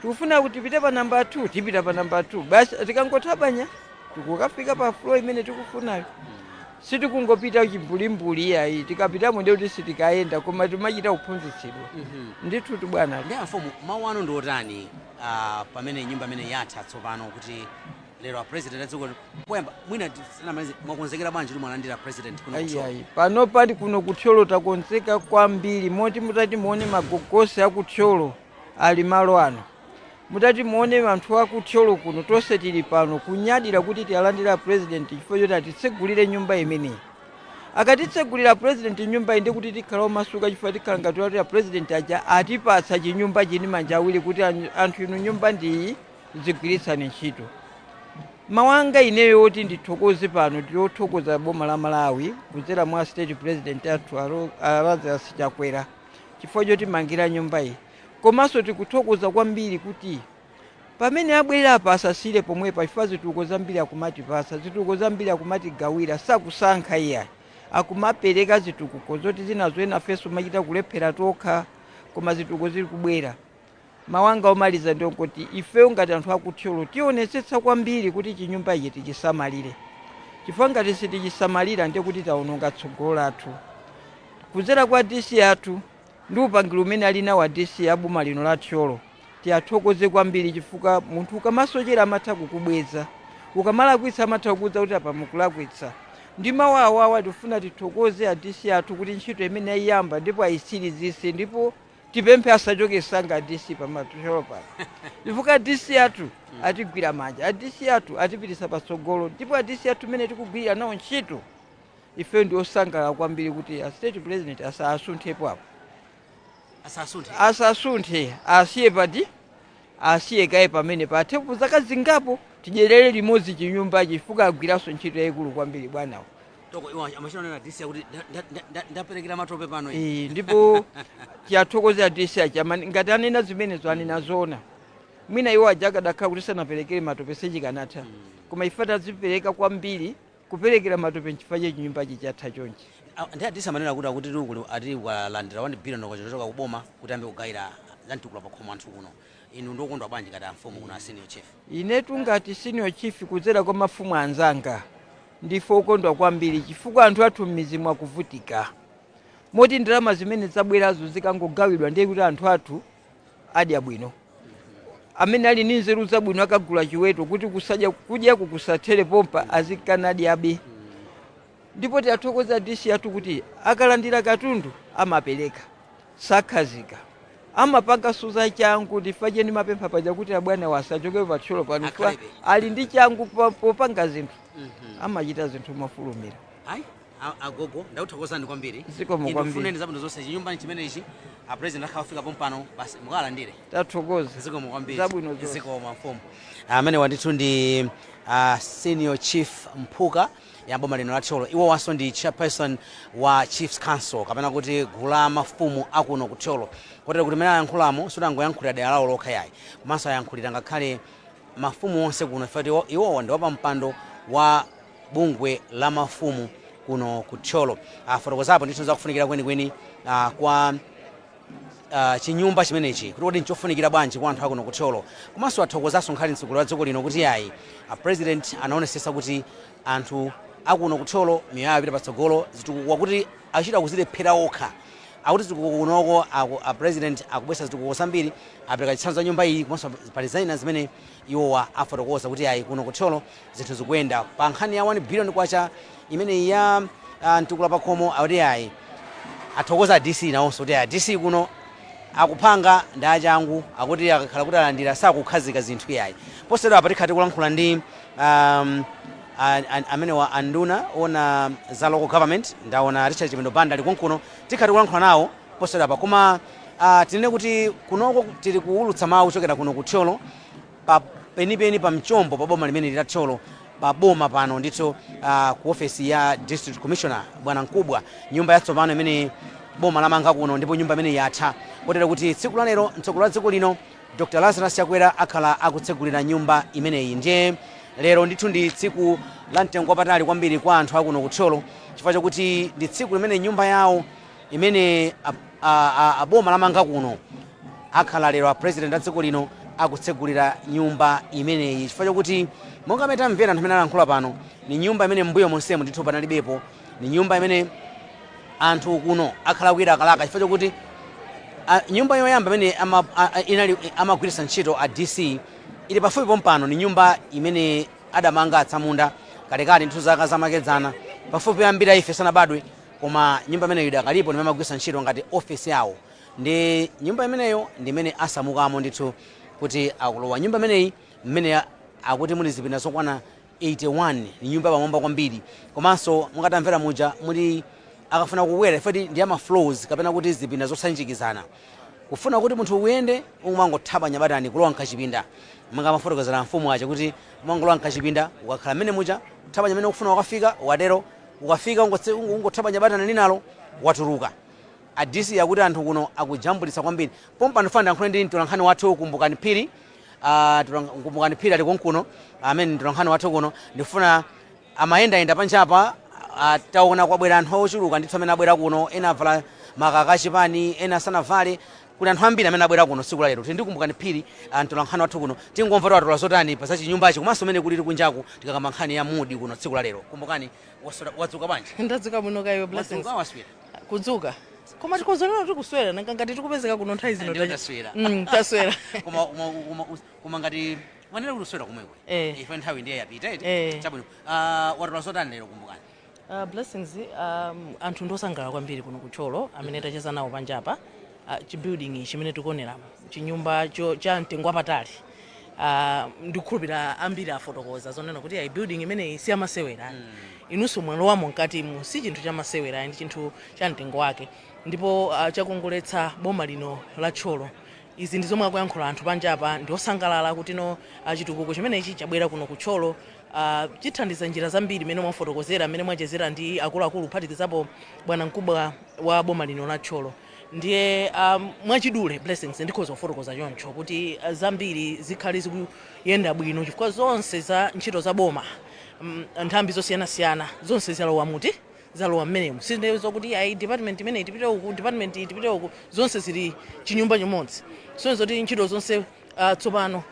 Tikufuna kuti tipite pa number 2, tipita pa number 2. Basi, tikangothabanya tikukafika pa floor imene tikufunayo. Sitikungopita chimbulimbuli iyayi. Tikapitamo ndiye kuti sitikayenda, koma timachita kuphunzitsidwa ndithu bwana. Ndi amfumu, mawu anu ndi otani pamene nyumba imene yatha tsopano, kuti lero a President a dziko poyamba? Mwina tisanamalize, mwakonzekera bwanji kuti mwalandira President kuno kuthyolo? Ayiayi, pano pali kuno kuthyolo takonzeka kwambiri, moti mutati muone magogosi akuthyolo ali malo ano, mutati muone anthu akuthyolo kuno, tonse tili pano kunyadira kuti tiyalandira President chifukwa choti atitsegulire nyumba imeneyi. Akatitsegulira President nyumba iyi, ndikuti tikhala omasuka, chifukwa tikhala ngati kuti a President aja atipatsa chinyumba chini manja awiri, kuti anthu inu, nyumba ndiyi, zigwiritsani ntchito. Mawanga ineyo oti ndithokoze pano, ndiyothokoza boma la Malawi kudzera mwa State President athu a Lazarus Chakwera chifukwa chotimangira nyumba iyi. Komanso tikuthokoza kwambiri kuti pamene abwerera apa asasire pomwepa, chifukwa zitukuko zambiri akumatipasa, zitukuko zambiri akumatigawira, sakusankha iyayi, akumapereka zitukuko zoti zinazo enafenso machita kulephera tokha, koma zitukuko zili kubwera. Mawanga omaliza ndionkuti ifeyo ngati anthu akuthyolo tionetsetsa kwambiri kuti chinyumba ichi tichisamalire, chifukwa ngati sitichisamalira ndiye kuti taononga tsogolo lathu. Kudzera kwa DC athu ndi upangiri umene ali nawo a DC aboma lino la Thyolo, tiyathokoze kwambiri, chifukwa munthu ukamasochera amatha kukubweza, ukamalakwitsa amatha kukuwuza kuti apa mukulakwitsa. Ndi mawu awawa tifuna tithokoze a DC athu kuti ntchito imene ayiyamba ndipo ayitsirizise, ndipo tipemphe asachoke sanga a DC pamathyolo pano, chifukwa DC athu atigwira manja, a DC athu atipitisa patsogolo, ndipo a DC athu imene tikugwirira nawo ntchito ife ndi osangalala kwambiri kuti a State President asasunthe apo. Asasunthe. Asasunthe, asiye pati, asiye kaye pamene pathepo zaka zingapo, tidyerere limodzi chinyumba, chifukwa agwiranso ntchito yayikulu kwambiri bwanawo. Toko iwo amachita DC kuti ndaperekera matope pano iyi. Eh, ndipo tiyathokoze a DC aja ngati anena zimenezo anena zona. Mwina iwo aja akadakhala kuti sanaperekere matope sechikanatha, koma ife tazipereka kwambiri kuperekera matope nchifukwa cha chinyumba chichatha chonchi. Ah, ndi a DC amanena kuti akuti tikuli ati walandira 1 billion kuchoka kuboma kuti ambe kugayira za mtukula pakhomo anthu kuno. Inu ndokondwa bwanji ngati amfumu kuno, a senior chief? Inetu ngati senior chief kudzera kwa mafumu anzanga ndife okondwa kwambiri, chifukwa anthu athu m'mizi mwakuvutika, moti ndalama zimene zabwerazo zikangogawidwa ndiye kuti anthu athu adya bwino. Amene ali ndi nzeru zabwino akagula chiweto kuti kusadya kudyaku kusathere pompa, azikanadyabe. Ndipo tiyathokoza DC athu kuti akalandira katundu amapereka, sakhazika, amapanga za changu. Ndifa cheni mapempha paja kuti abwana wasachoke pathyolo pano chifukwa Akhalebe. Ali ndi changu popanga zinthu, amachita zinthu mofulumira. Ayi, agogo, ndakuthokozani kwambiri. Zikomo Inu kwambiri. funeni zabwino zonse. Chinyumba chimenechi a president akhafika pompano, basi mukalandire. Tathokoza. Zikomo kwambiri. Zabwino zonse. Zikomo mfumu. Amene wandithu ndi senior chief Mphuka ya boma lino la Thyolo. Iwo wanso ndi chairperson wa Chiefs Council, kapena kuti gulu la mafumu akuno ku Thyolo, kotero kuti mene ayankhulamo sutangoyankhulira dera lawo lokha yayi, komanso ayankhulira ngakhale mafumu onse kuno. Ifati iwowa ndi wapampando wa bungwe la mafumu kuno ku Thyolo. Afotokozapo ndithu zakufunikira kwenikweni kwa chinyumba chimenechi, kuti kodi nchofunikira bwanji kwa anthu akuno ku Thyolo. Komanso athokozanso nkhali mtsogoleri wa dziko lino kuti ayi, a president anaonesesa kuti anthu akuno ku Thyolo miyoyo yawo ipita patsogolo, zitukuko kuti achita kuzilephera okha, akuti zitukuko kunoko a president akubwesa zitukuko zambiri. Apereka chitsanzo za nyumba iyi, komanso pali zina zimene iwowa afotokoza kuti ayi, kuno ku Thyolo zinthu zikuyenda. Pa nkhani ya 1 billion kwacha imeneyi ya mtukula pakhomo, akuti ayi, athokoza DC nawonso kuti ayi, DC kuno akuphanga ndi achangu, akuti akakhala kuti alandira sakukhazika zinthu iyayi. Posachedwa apa tikhala tikulankhula ndi amene wa anduna ona za local government. Ndaona Richard Chimwendo Banda ali konkuno, tikhala tikulankhula nawo posachedwa apa. Koma tinene kuti kunoko tili kuwulutsa mawu kuchokera kuno ku Thyolo, pa penipeni pa mchombo pa boma limene la Thyolo, pa boma pano ndithu, ku ofesi ya district commissioner bwana Mkubwa, nyumba yatsopano imene boma lamanga kuno. Ndipo nyumba imene yatha, kotero kuti tsiku la lero mtsogoleri wa dziko lino Dr Lazarus Chakwera akhala akutsegulira nyumba imeneyi. Ndiye lero ndithu ndi tsiku la mtengo wapatali kwambiri kwa anthu akuno ku Thyolo, chifukwa chakuti ndi tsiku limene nyumba yawo imene aboma lamanga kuno akhala lero a president a dziko lino akutsegulira nyumba imeneyi, chifukwa chakuti monga amene tamvera anthu amene alankhula pano, ni nyumba imene mbuyo monsemo ndithu panalibepo. Ni nyumba imene anthu kuno akhala akuyilakalaka, chifukwa chakuti nyumba yoyamba imene inali amagwiritsa ntchito a DC ili pafupi pompano. Ni nyumba imene adamanga atsamunda kalekale ndithu, zaka zamakedzana, pafupi ambiri ife sanabadwe, koma nyumba imeneyo idakalipo, ndimene amagwiritsa ntchito ngati ofesi yawo. Ndi nyumba imeneyo ndi imene asamukamo ndithu, kuti akulowa nyumba imeneyi mmene akuti muli zipinda zokwana 81. Ni nyumba pamwamba kwambiri, komanso mukatamvera muja muli akafuna kukwera ifeti ndi ama floors, kapena kuti zipinda zosanjikizana. Kufuna kuti munthu uyende, umangothabanya batani kulowa mkachipinda, monga amafotokozera mfumu aja kuti umangolowa mkachipinda, ukakhala mmene muja, kuthabanya mmene ukufuna, ukafika ukatero, ukafika ungothabanya batani linalo, watuluka. A DC akuti anthu kuno akujambulitsa kwambiri. Pompano fana ndiyankhule ndi mtolankhani wathu Kumbukani Phiri. Kumbukani Phiri ali konkuno, amene mtolankhani wathu kuno. Ndifuna amayendayenda panjapa. Taona kwabwera anthu ochuluka ndithu amene abwera kuno, ena avala makaka achipani, ena sanavale. Kuli anthu ambiri amene abwera kuno tsiku la lero. Tili ndi Kumbukani Phiri, mtolankhani wathu kuno. Tingomva tiwatola zotani pa za chinyumbachi, komanso umene kulili kunjaku, tikakamba nkhani ya mood kuno tsiku la lero. Kumbukani, wadzuka bwanji? Ndadzuka bwino kayo, Blessings. Wadzuka, waswera? Kudzuka, koma tikozonena kuti kuswera nanga ngati tikupezeka kuno nthawi zino. Ndiyo, taswera. Taswera. Koma ngati manena kuti uswera kumwekwe, ife nthawi ndiye yapita, eti? Eh. Chabwino. Watola zotani lero, Kumbukani? Blessings, anthu ndosangalala kwambiri kuno kuThyolo amene tacheza nawo panjapa. Chibuilding ichi chimene tikuoneramo, chinyumba cha mtengo wapatali, ndikukhulupirira ambiri afotokoza zonena kuti ayi, building imeneyi si yamasewera. Inunso mwalowamo mkatimu, si chinthu chamasewera, ndi chinthu cha mtengo wake, ndipo chakongoletsa boma lino la Thyolo. Izi ndi zomwe akuyankhula anthu panjapa. Ndi osangalala kuti no, chitukuko chimenechi chabwera kuno kuThyolo, chithandiza njira zambiri mmene mwafotokozera, mmene mwachezera ndi akuluakulu, kuphatikizapo bwana mkubwa wa boma lino la Thyolo. Ndiye mwachidule, Blessings, ndikhoza kufotokoza choncho kuti zambiri zikhale zikuyenda bwino, chifukwa zonse za ntchito za boma, nthambi zosiyanasiyana zonse zalowa muti, zalowa mmenemu. Sindizo kuti ayi, department imeneyi tipite uku, department iyi tipite uku, zonse zili chinyumba chimodzi. So zoti ntchito zonse tsopano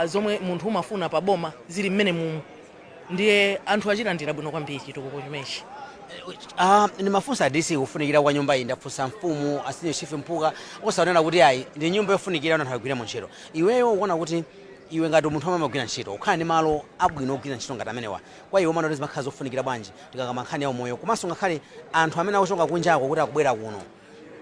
zomwe munthu umafuna pa boma zili mmene mumu. Ndiye anthu achilandira bwino kwambiri chitukuko chimenechi. Ndimafunsa DC kufunikira kwa nyumba iyi. Ndafunsa mfumu, a senior chief Mpuka, osaonera kuti ayi, ndi nyumba yofunikira anthu agwiremo ntchito. Iweyo ukuona kuti iwe ngati munthu amene amagwira ntchito, ukhala ndi malo abwino ogwira ntchito ngati amenewa, kwa iwe umaona kuti zimakhala zofunikira bwanji tikakamba nkhani ya umoyo, komanso ngakhale anthu amene akuchoka kunjako kuti akubwera kuno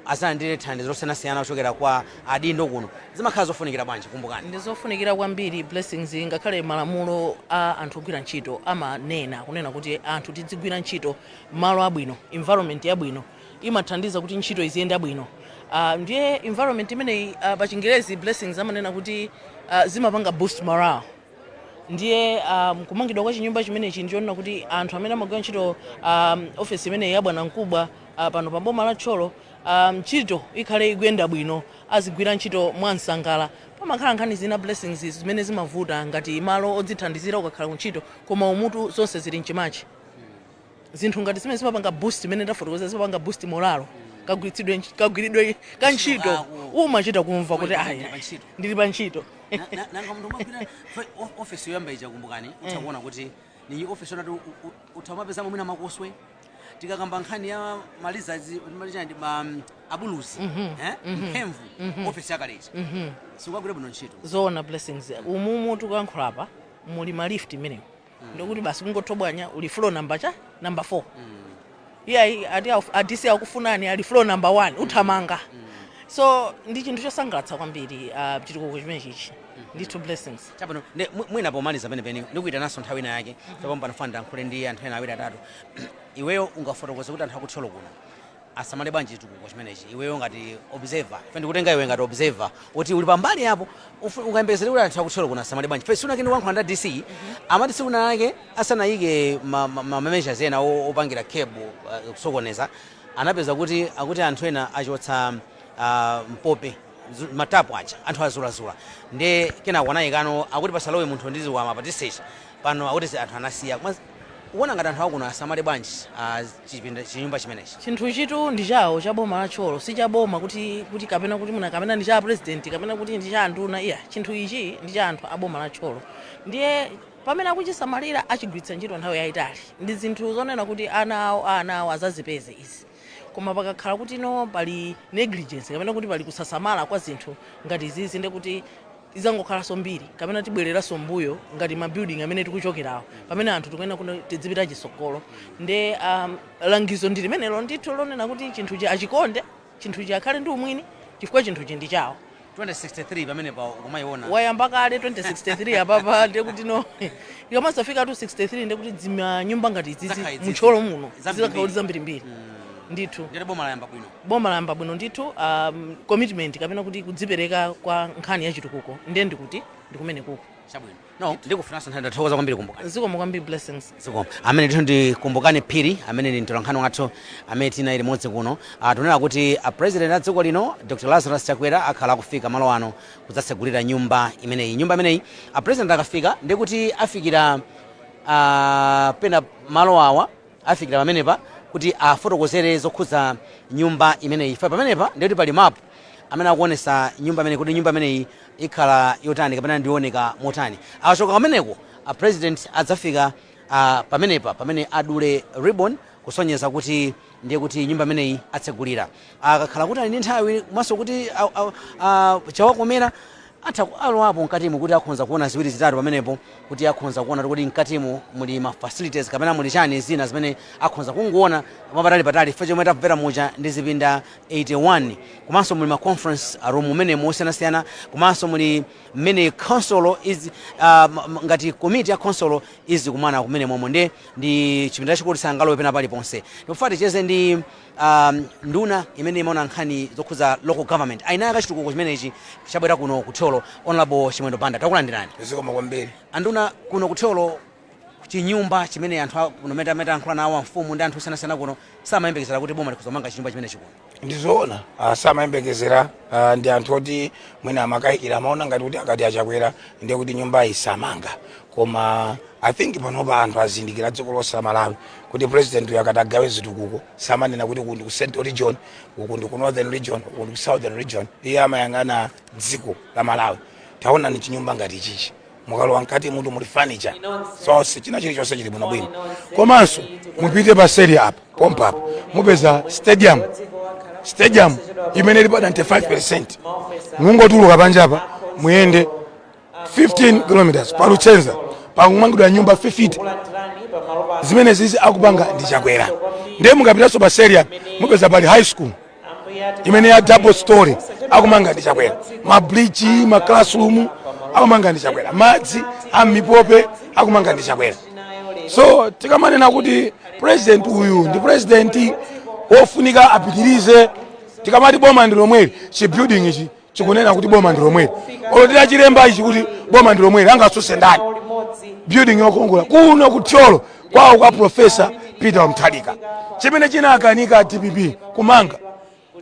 azalandire thandizo losiyanasiyana kuchokera kwa adindo kuno, zimakhala zofunikira bwanji, Kumbukani? Ndi zofunikira kwambiri, Blessings. Ngakhale malamulo a anthu ogwira ntchito amanena kunena kuti anthu tidzigwira ntchito malo abwino. Environment yabwino imathandiza kuti ntchito iziyenda bwino. Ndiye environment imeneyi, pa Chingerezi, Blessings, amanena kuti zimapanga boost morale. Ndiye kumangidwa kwa chinyumba chimenechi ndichonena kuti anthu amene amagwira ntchito ofesi imeneyi ya bwana mkubwa pano pa boma la Thyolo, ntchito ikhale ikuyenda bwino, azigwira ntchito mwansangala. Pamakhala nkhani zina, Blessings, zimene zimavuta ngati malo odzithandizira ukakhala kuntchito, koma umutu zonse zili mchimachi. Zinthu ngati zimene zimapanga boost, imene ndafotokoza, zimapanga boost morale, kagwiritsidwe kagwiridwe ka ntchito. Ako. Umachita kumva kuti Ndili aya, pa ntchito. Ndili pa ntchito. Nanga munthu umagwira ofesi yoyamba ija, Kumbukani, utha kuona kuti ni ofesi yonati utha umapezamo mwina makoswe. Tikakamba nkhani ya malizazi, malichandi ma abuluzi, mphemvu, ofesi yakaleja sikugwira bwino ntchito. Zoona, Blessings. Umumu tikuyankhula muli ma lift imenewo, ndikuti basi kungothobwanya uli floor number cha number 4. Iyayi, ati a DC akufunani, ali floor number 1, uthamanga. So ndi chinthu chosangalatsa kwambiri, chitukuko chimenechichi ndithu, Blessings. Chabwino. Mwina pomaliza penepene, ndikuyitananso nthawi ina yake. Tsopano pano fana ndiyankhule ndi anthu ena awiri atatu. Iweyo ungafotokoze kuti anthu akuthyolo kuno asamale bwanji chitukuko chimenechi? Iweyo ngati observer, ife ndikutenga iwe ngati observer kuti uli pambali apo, ungayembekezere kuti anthu akuthyolo kuno asamale bwanji? Fe sunake ndikuyankhula nda DC, amati tsiku lake asanayike ma measures ena opangira curb kusokoneza, anapeza kuti akuti anthu ena achotsa mpope, matapu aja, anthu azulazula. Ndiye kenako anayikano akuti pasalowe munthu ndi zikwama patisecha pano, akuti anthu anasiya. Koma ukuona ngati anthu akuno asamale bwanji chipinda chinyumba chimenechi? Chinthu chitu ndi chawo, cha boma la Thyolo. Si cha boma kuti kapena kuti muna kapena ndi cha president kapena kuti ndi cha anduna, iya. Chinthu ichi ndi cha anthu a boma la Thyolo. Ndiye pamene akuchisamalira, achigwiritsa ntchito nthawi yayitali, ndi zinthu zonena kuti ana awo azazipeze izi. Koma pakakhala kuti no, pali negligence kapena kuti pali kusasamala kwa zinthu ngati izizi, ndi kuti izangokhalanso mbiri kapena tibwereranso mbuyo ngati ma building amene tikuchokerawo, pamene anthu tikuyenera kuti tidzipita chitsogolo. Nde langizo ndi limenelo ndithu lonena kuti chinthuchi achikonde, chinthuchi akhale ndi umwini, chifukwa chinthuchi ndi chawo. 2063 pamene pa ukumayiona? Wayamba kale 2063 apapa. Ndiye kuti no, ikamasafika tu 63, ndiye kuti dzimanyumba ngati izizi Zakhala izizi. muthyolo muno Zambirimbiri. zizakhala kuti zambirimbiri. Ndithu. Ndiyoti boma layamba bwino. Boma layamba bwino ndithu. Commitment kapena kuti kudzipereka kwa nkhani ya chitukuko, ndiye ndikuti ndikumene kuko. Chabwino, no, ndikufunanso nthawi. Ndathokoza kwambiri, Kumbukani. Zikomo kwambiri, Blessings. Zikomo. Amene ndithu ndi Kumbukani Phiri, amene ndi mtolankhani wathu amene tinali limodzi kuno. Tunena kuti a president a dziko lino, Dr Lazarus Chakwera, akhala akufika malo ano kudzatsegulira nyumba imeneyi. Nyumba imeneyi, a president akafika, ndikuti afikira pena malo awa, afikira pamenepa kuti afotokozere zokhudza nyumba imeneyi. Fa pamenepa ndikuti pali map amene akuonesa nyumba imeneyi, kuti nyumba imeneyi ikhala yotani kapena ndioneka motani. Akachoka pameneko, a president adzafika pamenepa pamene adule ribbon kusonyeza kuti ndiye kuti nyumba imeneyi atsegulira. Akakhala kuti ali ndi nthawi komanso kuti chawakomera, atha alowapo mkatimu kuti akhonza kuona ziwiri zitatu pamenepo, kuti akhonza kuona kuti mkatimu muli ma facilities kapena muli chani zina zimene akhonza kungoona mwapatali patali. Ife chomwe tamvera muja ndi zipinda 81, komanso muli ma conference room mmene mosiyanasiyana, komanso muli mmene council is ngati committee ya council izikumana kumene momwe. Ndi ndi chipinda chachikulu, sangalowe pena paliponse. Ndikufuna ticheze ndi nduna imene imaona nkhani zokhudza local government, ayinayo kachitukuko chimenechi chabwera kuno kuThyolo, Honorable Chimwendo Banda. Takulandirani. Zikomo kwambiri. Anduna, kuno kuThyolo chinyumba chimene anthu kuno mene amene ayankhula nawo amfumu ndi anthu osiyanasiyana kuno samayembekezera kuti boma likuzomanga chinyumba chimene chikuno. Ndizoona, samayembekezera. Ndi anthu oti mwina amakayikira, amaona ngati kuti akati aChakwera ndiye kuti nyumba isamanga. Koma I think panopa anthu azindikira, dziko lonse la Malawi, kuti president uyu akati agawe zitukuko samanena kuti uku ndi ku Central Region, uku ndi ku Northern Region, uku ndi ku Southern Region. Iye amayang'ana dziko la Malawi. Taona ni chinyumba ngati ichichi, mukalowa mkati mutu muli furniture zonse, china chilichonse chili bwinobwino. Komanso mupite paseri apa pompa apa, mupeza stadium, stadium imene ili pa 95. Mungotuluka panja apa, muyende 15 kilometers, pa Luchenza pakumangidwa nyumba 50. Zimene zizi akupanga ndi Chakwera. Ndiye mukapitanso paseri apa, mupeza pali high school imene ya double story, akumanga ndi Chakwera. Ma bridge, ma classroom akumanga ndi Chakwera. Madzi ammipope akumanga ndi Chakwera. So tikamanena kuti president uyu ndi president wofunika apitirize, tikamati boma ndi lomweli, chi building ichi chikunena kuti boma ndi lomweli. Olo tidachilemba ichi kuti boma ndi lomweli, angatsutse ndani? Building yokongola kuno kuThyolo, kwawo kwa Professor Peter Mutharika, chimene chinakanika DPP kumanga.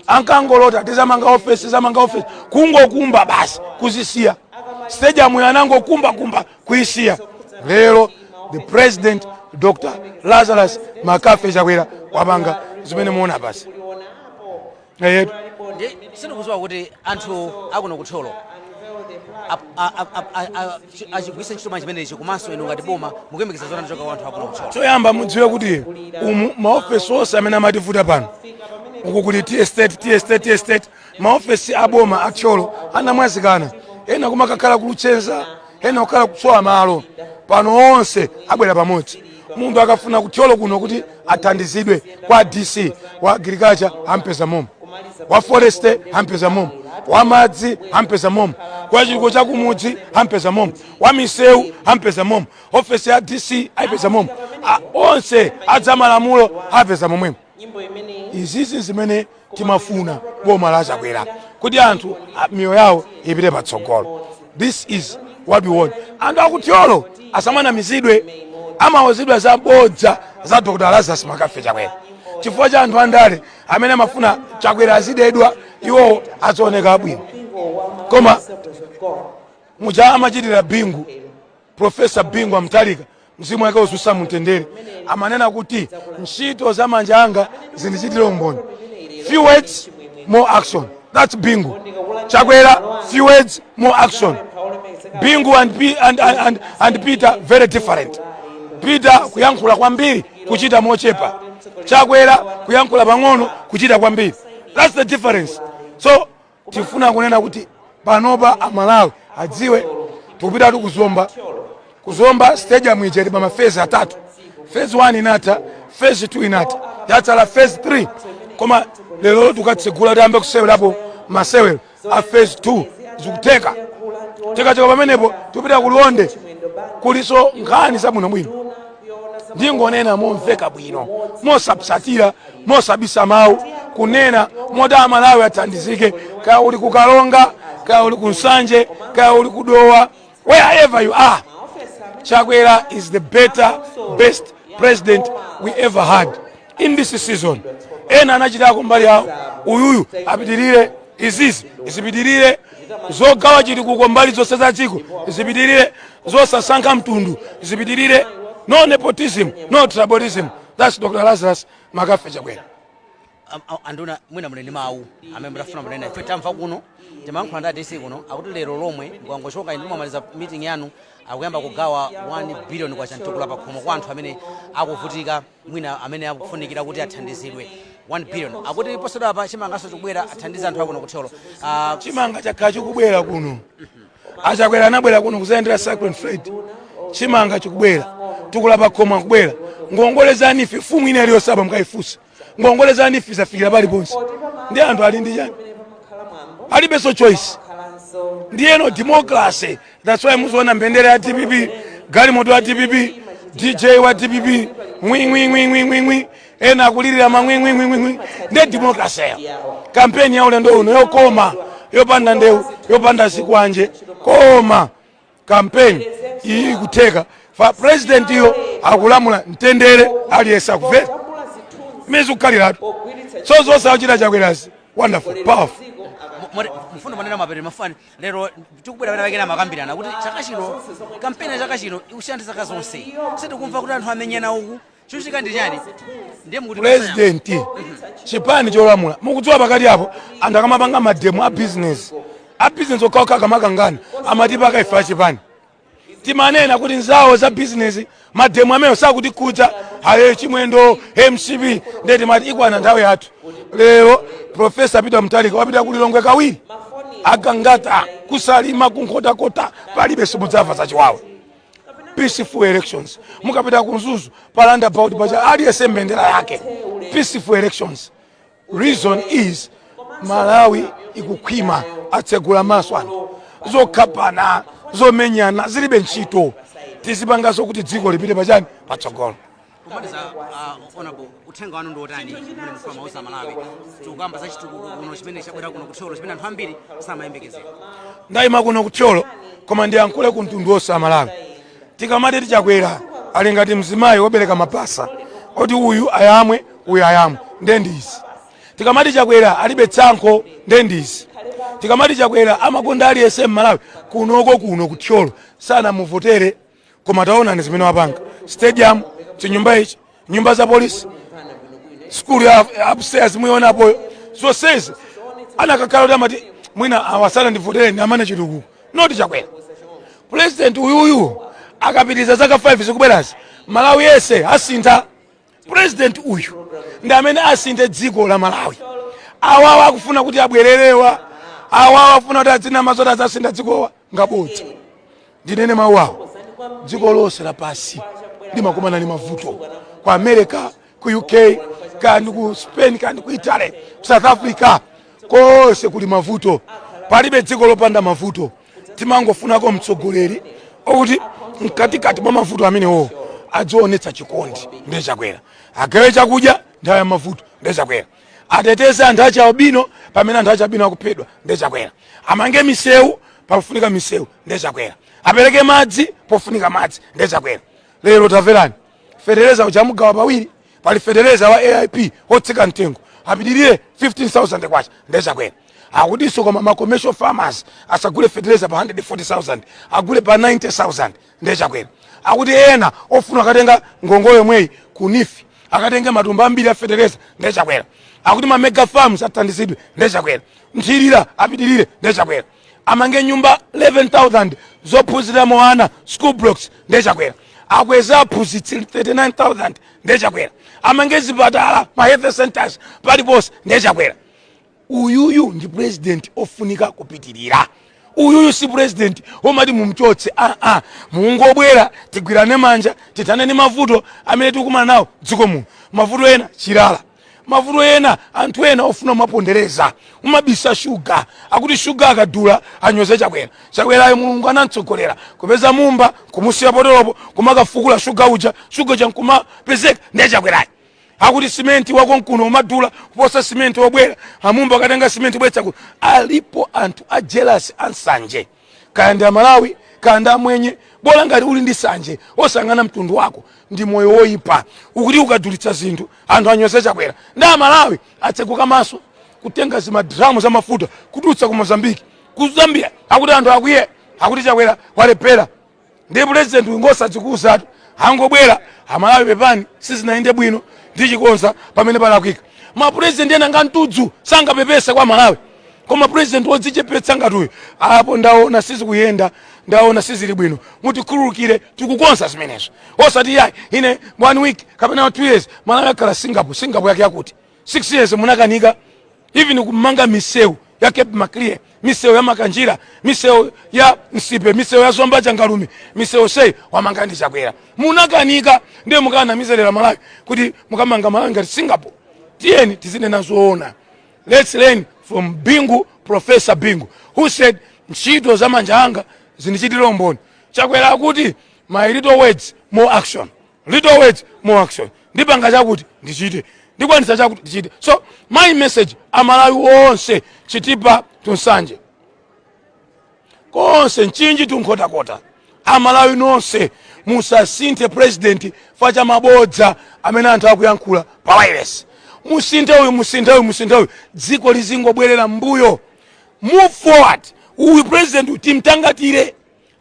Ankangolota, tizamanga ofesi, tizamanga ofesi, kungokumba basi kuzisiya. Stadium yanangokumba kumba kuisiya. Lero the president, Dr Lazarus Makafe Chakwera, wapanga zimene muona basi. Eyetu. Ndi sindikudziwa kuti anthu akuno kuThyolo achigwiritse ntchito bwanji chimenechi, komanso inu ngati boma mukuyembekeza zotani choka anthu akuno kuThyolo? Choyamba mudziwe kuti umu maofesi onse amene amativuta pano, uku kuli tea estate, tea estate, tea estate, maofesi aboma aThyolo anamwazikana, ena kumakakhala kuLuchenza, ena kukhala kutsowa malo. Pano onse abwera pamodzi. Munthu akafuna kuThyolo kuno kuti athandizidwe kwa DC wa agriculture, ampeza momo; wa forest ampeza momo; wa madzi ampeza momo; kwa chitukuko chakumudzi ampeza momo; wa misewu ampeza momo; ofesi ya DC ayipeza momo. Onse adzamalamulo apeza momwemo. Izizi zimene timafuna boma la Chakwera, kuti anthu miyoyo yawo ipite patsogolo. This is what we want. Anthu akuThyolo asamanamizidwe, amawuzidwa zabodza za Dr Lazarus Makafe Chakwera chifukwa cha anthu andale amene amafuna Chakwera azidedwa, iwowo azioneka abwino. Koma muja amachitira Bingu, Professor Bingu Mutharika, mzimu wake uuse mumtendere, amanena kuti ntchito za manja anga zindichitire umboni. Few words, more action. That's Bingu. Chakwera, few words, more action. Bingu and Peter, very different. Peter kuyankhula kwambiri, kuchita mochepa. Chakwera kuyankhula pang'ono, kuchita kwambiri. That's the difference. So tifuna kunena kuti panopa Amalawi adziwe tikupitatu kuZomba. KuZomba stadium ija ili pa ma phase atatu. Phase 1 inatha, phase 2 inatha, yatsala phase 3. Koma lero tukatsegula, tiyambe kusewerapo masewero a phase 2. Zikutheka. Tikachoka pamenepo tupita ku Liwonde, kuliso nkhani zabwinobwino. Ndingonena momveka bwino, mosapsatira, mosabisa mawu, kunena moti Amalawi athandizike. Kaya uli ku Karonga, kaya uli ku Nsanje, kaya uli ku Dowa, wherever you are, Chakwera is the better, best president we ever had in this season. Ena anachitako mbali yawo, uyuyu apitirire, izizi zipitirire, zogawa chitukuko mbali zonse za dziko zipitirire, zosasankha mtundu zipitirire. No nepotism, no tribalism. That's Dr Lazarus Makafe Chakwera. Anduna, mwina muli ndi mawu amene mutafuna munene? Ife tamva kuno, timayankhula ndi a DC kuno, akuti lero lomwe mkangochoka inu, mwamaliza meeting yanu, akuyamba kugawa 1 billion kwacha mtukula pakhomo kwa anthu amene akuvutika, mwina amene akufunikira kuti athandizidwe. 1 billion akuti posachedwapa chimanganso chikubwera, athandize anthu akuno kuThyolo. Chimanga chakhala chikubwera kuno. Achakwera anabwera kuno kuzayendera Cyclone Freddy. Chimanga chikubwera, tukula pakhomo akubwera, ngongole za NEEF, fumu ina iliyonse apa mukayifunsa, ngongole za NEEF zafikira paliponse. Ndi anthu ali ndi chani? Alibenso choice. Ndiyeno democracy, that's why muziona mbendera ya DPP, galimoto ya DPP, DJ wa DPP, ngwingwingwingwingwi, ena akulirira mangwingwingwingwi. Ndiye democracy yayo. Kampeni ya ulendo uno yokoma, yopanda ndewu, yopanda zikwanje, koma kampeni iyi ikutheka fa president iyo akulamula mtendere, aliyense akumvera mmene zikukhaliratu. So zonse akuchita Chakwerazi, wonderful, powerful. Mfundo manena mapeto mafani, lero tikubwera pena pakena makambirana kuti chaka chino, kampeni ya chaka chino ikusiyana ndi zaka zonse. Sitikumva kuti anthu amenyana uku. Chochitika ndi chani? Ndiye mukuti President, chipani cholamula, mukudziwa pakati apo anthu akamapanga mademo a business, a business okhaokha akamakangana, amati paka ife achipani timanena kuti nzawo za business, mademo amene sakuti kudza aye Chimwendo, MCP. Ndiye timati ikwana nthawi yathu. Lero Professor Peter Mutharika wapita kuLilongwe kawiri, akangata kuSalima, kuNkhotakota, palibe, simudzamva zachiwawa. Peaceful elections. Mukapita kuMzuzu, pa roundabout pacha, aliyense mbendera yake. Peaceful elections. Reason is Malawi ikukhwima, atsegula maso anthu. Zokhapana, zomenyana zilibe ntchito. Tizipanganso kuti dziko lipite pachani? Patsogolo. Kumaliza, honorable, uthenga wanu ndi otani mune mufuna mauza Malawi? Tikukamba za chitukuko kuno chimene chabwera kuno kuThyolo, chimene anthu ambiri samayembekezera. Ndayima kuno kuThyolo, koma ndiyankhule ku mtundu wonse wa Malawi. Tikamati tiChakwera ali ngati mzimayi wobereka mapasa oti uyu ayamwe, uyu ayamwe, nde ndizi. Tikamati Chakwera alibe tsankho, nde ndizi. Tikamati Chakwera amakonda aliyense mMalawi, kunoko kuno kuThyolo sanamuvotere, koma taonani zimene wapanga: stadium, chinyumba ichi, nyumba za polisi, skulu ya upstairs muyionapoyo. Zonsezi anakakhala kuti amati mwina awasana ndivotere ndi amane chitukuko, not Chakwera. President uyuyu akapitiriza zaka 5 zikubwerazi, Malawi yese asintha. President uyu ndi amene asinthe dziko la Malawi. Awawa akufuna kuti abwererewa, awawa akufuna kuti adzinama zoti adzasintha dzikowa, ngabodza. Ndinene mawu awo, dziko lonse lapasi limakumana ndi mavuto. Ku America, ku UK, kandi ku Spain, kandi ku Italy, ku South Africa, konse kuli mavuto. Palibe dziko lopanda mavuto. Timangofunako mtsogoleri okuti mkatikati mwa mavuto amenewo adzionetsa chikondi. Ndiye Chakwera. Agawe chakudya nthawi ya mavuto, ndiye Chakwera. Ateteze anthu achi albino pamene anthu achi albino akuphedwa, ndiye Chakwera. Amange misewu pafunika misewu, ndiye Chakwera. Apereke madzi pofunika madzi, ndiye Chakwera. Lero tamverani, fetereza uchamugawa pawiri. Pali fetereza wa AIP otsika mtengo, apitirire 15,000 kwacha, ndiye Chakwera. Akutinso koma ma commercial farmers asagule fetereza pa 140,000, agule pa 90,000, ndiye Chakwera. Akuti ena ofuna akatenga ngongole yomweyi ku NEEF akatenge matumba ambiri a fetereza, ndiye Chakwera. Akuti ma mega farms athandizidwe, ndiye Chakwera. Nthirira apitirire, ndiye Chakwera. Amange nyumba 11,000 zophunziramo ana, school blocks, ndiye Chakwera. Akweze aphunzitsi 39,000, ndiye Chakwera. Amange zipatala, ma health centers paliponse, ndiye Chakwera. Uyuyu ndi president ofunika kupitirira. Uyuyu si president omati mumchotse, aa. Mungobwera tigwirane manja, tithane ndi mavuto amene tikukumana nawo dziko muno. Mavuto ena chilala, Mavuto ena, anthu ena ofuna umapondereza, umabisa shuga, akuti shuga akadula anyoze Chakwera. Chakwerayo Mulungu anamtsogolera kupeza Mumba, kumusiya poteropo, kumakafukula shuga uja, shuga uja nkumapezeka. Ndiye Chakwerayo akuti simenti wakonkuno umadula kuposa simenti wobwera, amumba akatenga simenti bwetsa kuno. Alipo anthu a jealous, ansanje, kaya ndi Amalawi, kaya ndi Amwenye, bola ngati uli ndi sanje osangana mtundu wako, ndi moyo woyipa. Ukuti ukadulitsa zinthu anthu anyoze Chakwera. Ndi Amalawi atseguka maso, kutenga zimadramu za mafuta kutulutsa ku Mozambiki, ku Zambia, akuti anthu akwiye, akuti Chakwera walephera. Ndi president ngosadzikuuzatu, angobwera, "Amalawi, pepani, sizinayende bwino, ndichikonza pamene palakwika." Mapresident ena nga mtudzu, sangapepese kwa Malawi, koma president wodzichepetsa ngati uyu, "Apo ndaona sizikuyenda, ndaona sizili bwino, mutikhululukire, tikukonza zimenezo." Osati, "Yayi, ine one week kapena 2 years Malawi akhala Singapore." Singapore yake yakuti 6 years munakanika even kumanga misewu ya Cape Maclear, misewu ya Makanjira, misewu ya Nsipe, misewu ya Zomba Changalume, misewu sei wamanga ndi Chakwera. Munakanika, ndiye mukanamizerera Malawi kuti mukamanga Malawi ngati Singapore. Tiyeni tizinena zoona. Let's learn from Bingu, Professor Bingu, who said, "Ntchito za manja anga zindichitire umboni." Chakwera akuti, "My little words, more action. Little words, more action. Ndipanga chakuti, ndichite. Ndikwanisa chakuti, ndichite." So my message, Amalawi onse, Chitipa to Nsanje, konse Mchinji tunkhotakota, Amalawi nonse, musasinthe president fa mabodza amene anthu akuyankhula pa wireless. "Musinthe uyu, musinthe uyu, musinthe uyu," dziko lizingobwerera mbuyo. Move forward. Uyu president uyu timtangatire,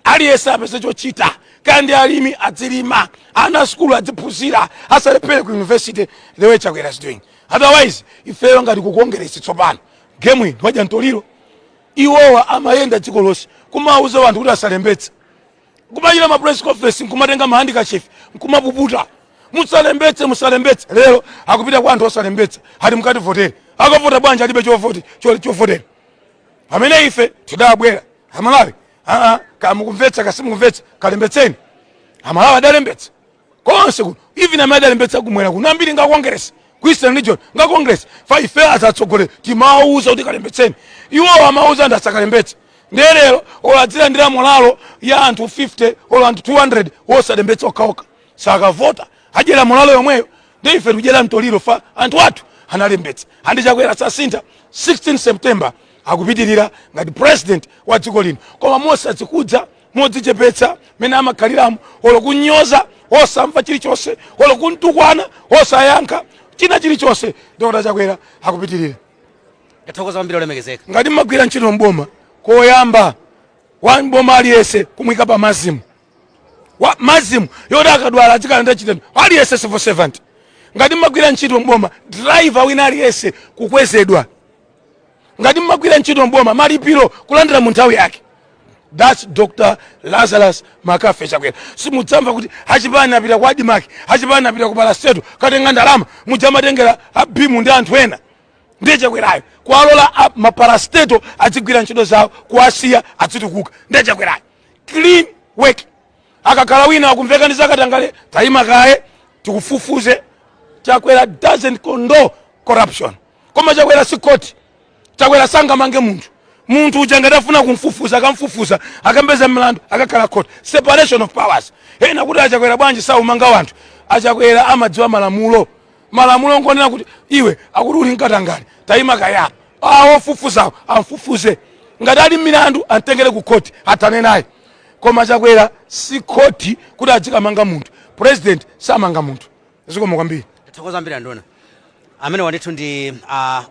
aliyense apeze chochita, kandi alimi adzilima, ana sukulu adziphunzira, asalephere ku university, the way Chakwera is doing. Otherwise ifeyo ngati ku Congress tsopano game iyi wadya mtoliro. Iwowa amayenda dziko lonse kumawuza anthu kuti asalembetse, kumachita ma press conference, nkumatenga ma handkerchief nkumapuputa, "Musalembetse, musalembetse." Lero akupita kwa anthu osalembetsa, ati, "Mukativotere." Akavota bwanji alibe chovotera? Pamene ife tidabwera, "Amalawi, aa, kamukumvetsa kasimukumvetsa, kalembetseni." Amalawi adalembetsa konse kuno, even amene adalembetsa kumwera kuno ambiri nga Congress, ku Eastern Region nga Congress. Fa ife azatsogolera timawuza kuti kalembetseni, iwowo amawuza anthu asakalembetse. Ndiye lero olo adzilandira morale ya anthu 50, olo anthu 200 wosalembetsa okhaokha, sakavota, adyera morale yomweyo. Ndi ife tikudyera mtoliro fa anthu athu analembetsa. Andi Chakwera sasintha. 16 September akupitirira ngati president wa dziko lino, koma mosadzikudza, modzichepetsa mene amakhaliramo, olo kunyoza osamva chilichonse, olo kuntukwana osayankha china chilichonse. Dr Chakwera akupitirira. Ndathokoza kwambiri, olemekezeka. Ngati mmagwira ntchito mboma, koyamba wa mboma aliyense kumwika pa MASM, wa MASM yoti akadwala azikalanda chitendo, aliyense civil servant. Ngati mmagwira ntchito mboma, driver wina aliyense kukwezedwa. Ngati mmagwira ntchito mboma, malipiro kulandira mu nthawi yake. That's Dr Lazarus McCarthy Chakwera. Simudzamva kuti achipani apita ku ADMARC, achipani apita ku parastatal katenga ndalama, mujamatengera abimu ndi anthu ena. Ndiye Chakwerayo kuwalola maparastatal azigwira ntchito zawo, kuwasiya azitukuka. Ndiye Chakwerayo, clean work. Akakhala wina akumveka ndi zakatangale, "Tayima kaye, tikufufuze." Chakwera doesn't condone corruption, koma Chakwera si court. Chakwera sangamange munthu. Munthu uja ngati afuna kumfufuza, akamfufuza, akambeza mlandu, akakhala court. Separation of powers. Ena kuti, "Achakwera bwanji saumanga wanthu?" Achakwera amadziwa malamulo. Malamulo ngonena kuti iwe akuti uli mkatangale, tayima kaya, awofufuzawo amfufuze, ngati ali milandu amtengere ku court, athane naye. Koma Chakwera si khoti kuti adzikamanga munthu. President samanga munthu. Zikomo kwambiri. Tathokoza kwambiri, anduna. Amene wandithu ndi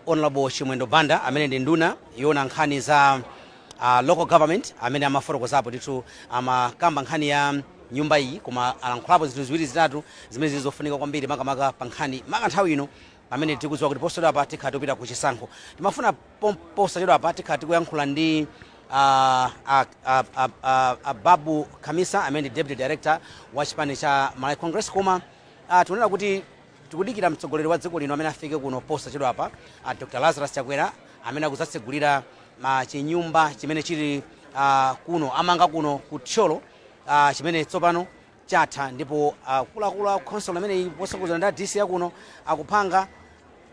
Honorable Chimwendo Banda, amene ndi nduna yoona nkhani za local government, amene amafotokozapo ndithu, amakamba nkhani ya nyumba iyi, koma alankhulapo zinthu ziwiri zitatu zimene zili zofunika kwambiri, makamaka pa nkhani maka nthawi ino pamene tikudziwa kuti posachedwapa tikhala tikupita ku chisankho. Timafuna posachedwapa tikhala tikuyankhula ndi Babu Khamisa, amene ndi deputy director wa chipani cha Malawi Congress, koma tikunena kuti tikudikira mtsogoleri wa dziko lino amene afike kuno posachedwapa, Dr Lazarus Chakwera, amene akuzatsegulira chinyumba chimene chili kuno, amanga kuno ku Thyolo, chimene tsopano chatha, ndipo akuluakulu a council amene posakuzana ndi DC yakuno akuphanga.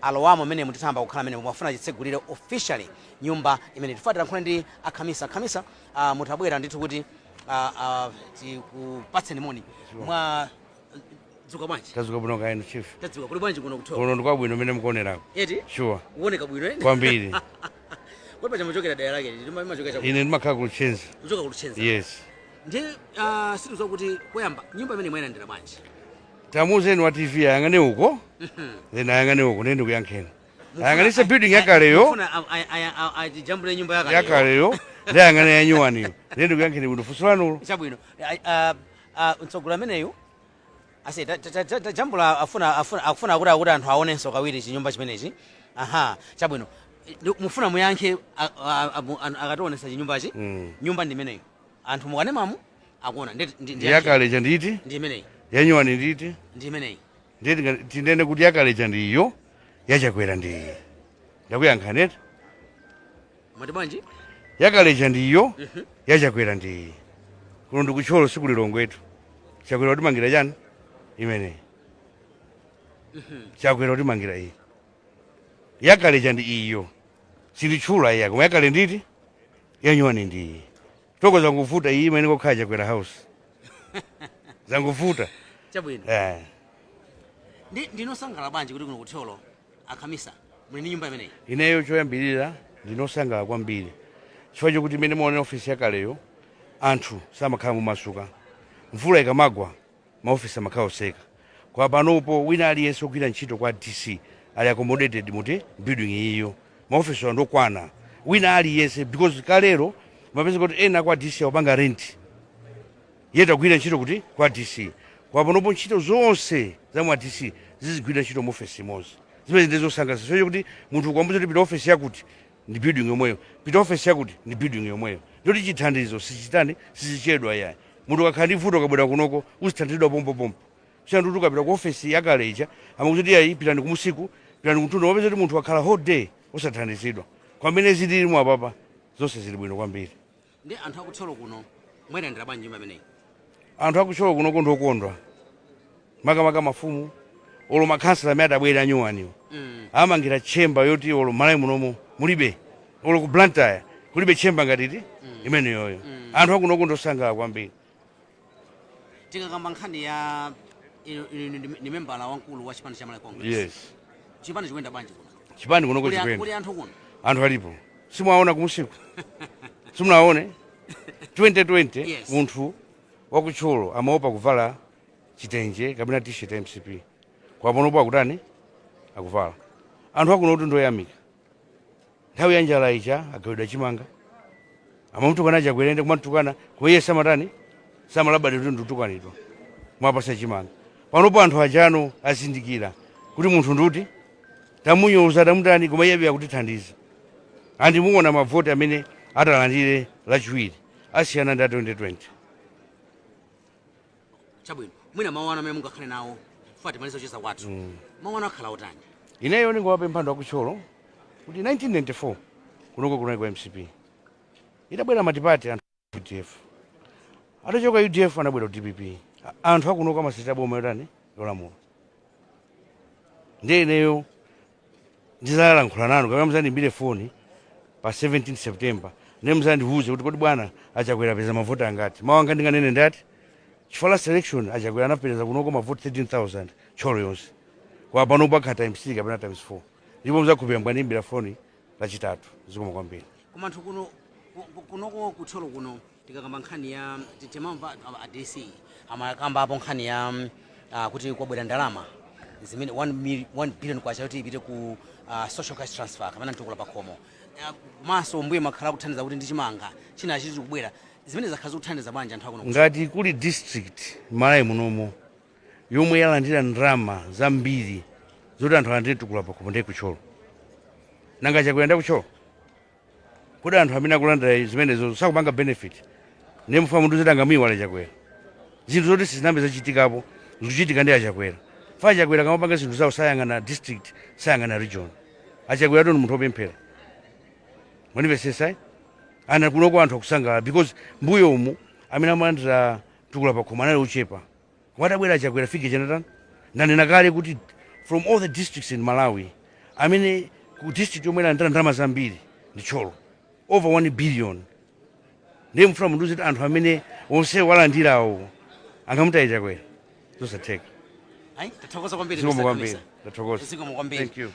Alowamo mmene mutithamba kukhala mmene mumafuna chitsegulire officially nyumba imene tifuna tilankhule ndi akhamisa. Akhamisa, mutabwera ndithu kuti tikupatseni moni. Mwa dzuka bwanji? Tadzuka bwino, kaenu chief? Tadzuka. Kuli bwanji kuno kuthola? Kuno ndikwabwino mmene mukuonerako. Eti? Sure. Kuoneka bwino, eh? Kwambiri. Kodi paja muchokera dera lake limachokera chakuti? Ine ndimakhala ku Luchenza. Kuchoka ku Luchenza? Yes. Ndi situziwa kuti koyamba nyumba imene mwayilandira bwanji? Tamuzeni wa TV ayang'ane uko, then ayang'ane uko, ndiye ndikuyankheni. Ayang'anise building yakaleyo. Mufuna ajambule nyumba yakaleyo? Yakaleyo, ndi ayang'ane yanyuwaniyo, ndiye ndikuyankheni bwino funso lanulo. Chabwino. Mtsogoleri ameneyu ase tajambula, afuna kuti anthu aonenso kawiri chinyumba chimenechi. Aha, chabwino. Mufuna muyankhe akationesa chinyumbachi? Nyumba ndi imeneyo, anthu mukanemamu akuona. Yakale chanditi? Ndi imeneyi. Yanyuwani nditi? Ndi imeneyi. Ndiye tinene kuti yakale chandiyo, yachakwera ndiyi. Ndakuyankhaneti? Mwati bwanji? Yakale chandiyo, yachakwera ndiyi. Kuno ndikutcholo, sikulilongwetu. Chakwera kutimangira chani imeneyi? Chakwera kutimangira iyi. Yakale chandi iyo, sinditchula iya, koma yakale nditi, yanyuwani ndiyi. Toko zanguvuta, iyi imene kokhala Chakwera House zanguvuta. Chabwino. Eh. Ndinosangalala bwanji kuti kuno kuthyolo, akhamisa, muli ndi nyumba imeneyi? Ineyo choyambirira ndinosangalala kwambiri chifukwa chokuti imene muone ofisi yakaleyo, anthu samakhala mumasuka. Mvula ikamagwa, maofisi amakhala oseka. Kwa panopo wina aliyense ogwira ntchito kwa DC ali accommodated muti building iyo. Maofisi andokwana wina aliyense, because kalero mapeza kuti ena kwa DC akupanga rent, yet agwira ntchito kuti kwa DC. Kwa panopo ntchito zonse za mwa DC zizigwira ntchito mu ofisi imodzi. Zimene ndi zosangalatsa chifukwa chokuti munthu ukambuza kuti pita ofisi yakuti, ndi building yomweyo, pita ofisi yakuti, ndi building yomweyo. Ndoti chithandizo sichitani, sichichedwa yayi. Munthu ukakhala ndi vuto, ukabwera kunoko uzithandizidwa pompopompo. Siyana kuti ukapita ku ofisi yakale ija, amakuti yayi, pitani kumusiku, pitani kumtunda, wapeza kuti munthu akhala whole day osathandizidwa. Kwamene zilili apapa, zonse zili bwino kwambiri. Ndi anthu akuthyolo kuno mwayilandira bwanji nyumba imeneyi? Anthu akuthyolo kunoko ndokondwa, makamaka mafumu, olo makhansala amene adabwera anyuwaniwo. Amangira chamber yoti olo Malawi munomo mulibe, olo ku Blantyre kulibe chamber ngatiti imeneyoyo. Anthu akunoko ndosangalala kwambiri. Tikakamba nkhani ya inu ndi membala wamkulu wa chipani cha Malawi Congress? Yes. Chipani chikuyenda bwanji kuno? Chipani kunoko chikuyenda. Kuli anthu kuno? Anthu alipo, simuwaona kumusiku? Simunaone 2020? Yes. Munthu wakutcholo amaopa kuvala chitenje kapena T-shirt ya MCP. Kwa panopo akutani? Akuvala. Anthu akuno kuti ndoyamika. Nthawi ya njala ija agawidwa chimanga, amamutukana Chakwera, kumatukana koma iye samatani, samalabadira kuti ndikutukanidwa, mwapasa chimanga. Panopo anthu ajano azindikira kuti munthu nduti tamunyoza, tamutani, koma iye akutithandiza. Andimuona mavoti amene atalandire Lachiwiri asiyana ndi a 2020. Chabwino. Mwina mawu anu amene mungakhale nawo fuati timalize kucheza kwathu, mawu anu akhala otani? Ineyo ndingowapempha anthu akutcholo kuti 1994 kunoko kunali kwa MCP, itabwera multiparty, anthu UDF atachoka UDF anabwera ku DPP. Anthu akunoko amasitira boma yotani, yolamula. Ndiye ineyo ndizalankhula nanu kapena muzandiimbire foni pa 17 September, ndiye muzandiwuze kuti kodi bwana achakwera apeza mavoti angati. Mawu anga ndinganene ndati chifukwa last election achakwera anapeza kunoko mavoti 13,000 Thyolo yonse, kwa panopo akhala times 3 kapena times 4. Ndipo muzakhupira mkandiimbira foni Lachitatu. Zikomo kwambiri. Koma anthu kuno kunoko kuthyolo kuno, tikakamba nkhani ya timamva a DC amakamba apo nkhani ya kuti kwabwera ndalama zimene 1 billion kwacha yoti ipite ku social cash transfer kapena mtukula pakhomo. Komanso mbuye makhala kuthandiza kuti ndi chimanga china chiti chikubwera, zimene zakhala zikuthandiza bwanji anthu akuno? Ngati kuli district Malawi munomo yomwe yalandira ndalama zambiri zoti anthu alandire mtukula pakhomo, ndiye kutcholo. Nanga Chakwera ndi kutcholo? Kodi anthu amene akulandira zimenezo sakupanga benefit? Ndiye mufuna munthu zoti angamuyiwale Chakwera? Zinthu zoti sizinambe zachitikapo zikuchitika ndi achakwera. Fa achakwera kamapanga zinthu zawo sayang'ana district, sayang'ana region. Achakwera ndi munthu wopemphera, mwandimvetsetsa? Ana kunoko anthu akusangalala because mbuyo umu amene amalandira mtukula pakhomo anali ochepa. Koma atabwera achakwera, figure chanatani? Ndanena kale kuti from all the districts in Malawi, Amene ku district yomwe ilandira ndalama zambiri ndi Thyolo, over 1 billion. Ndiye mfuna mundiuze kuti anthu amene onse walandirawo angamutaye Chakwera? Zosatheka. Ayi, tathokoza kwambiri. Zikomo Mr. kwambiri. Khamisa. Ndathokoza. Zikomo kwambiri. Thank you.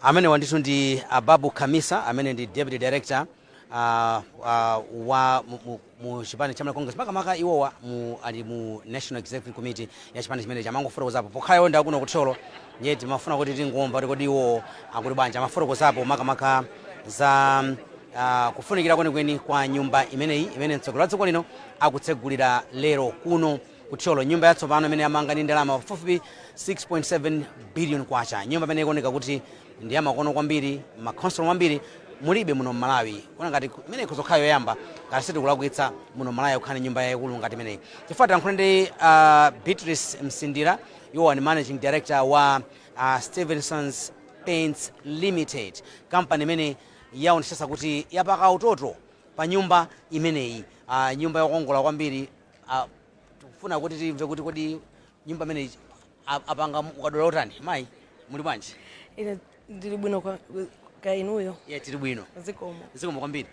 Amene wandithu ndi Ababu Khamisa, amene ndi deputy director wa mu chipani cha Malawi Congress. Makamaka iwowa ali mu National Executive Committee ya chipani chimene chamangofotokozapo pokhala iwo ndakuno kuThyolo. Ndiye timafuna kuti tingomva kuti kodi iwowo akuti bwanji. Amafotokozapo makamaka za kufunikira kwenikweni kwa nyumba imeneyi imene mtsogoleri wa dziko lino akutsegulira lero kuno kuThyolo, nyumba yatsopano imene yamanga ndi ndalama pafupifupi 6.7 billion kwacha, nyumba imene ikuoneka kuti ndi yamakono kwambiri, makhonsolo kwambiri mulibe muno mMalawi. Kuona ngati imene ikuzokhala yoyamba, ngati sitikulakwitsa, muno Malawi kukhala nyumba yayikulu ngati imeneyi. Chifukwa tilankhule ndi Beatrice Msindira. Iwowa ni managing director wa Stevensons Paints Limited, kampani imene yaonetsetsa kuti yapaka utoto pa nyumba imeneyi, nyumba yokongola kwambiri. Tikufuna kuti timve kuti kodi nyumba imeneyi apanga ukadaulo utani. Mayi, muli bwanji? Ine ndili bwino kwa ka inuyo? Yeah, tili bwino. Zikomo. Zikomo kwambiri.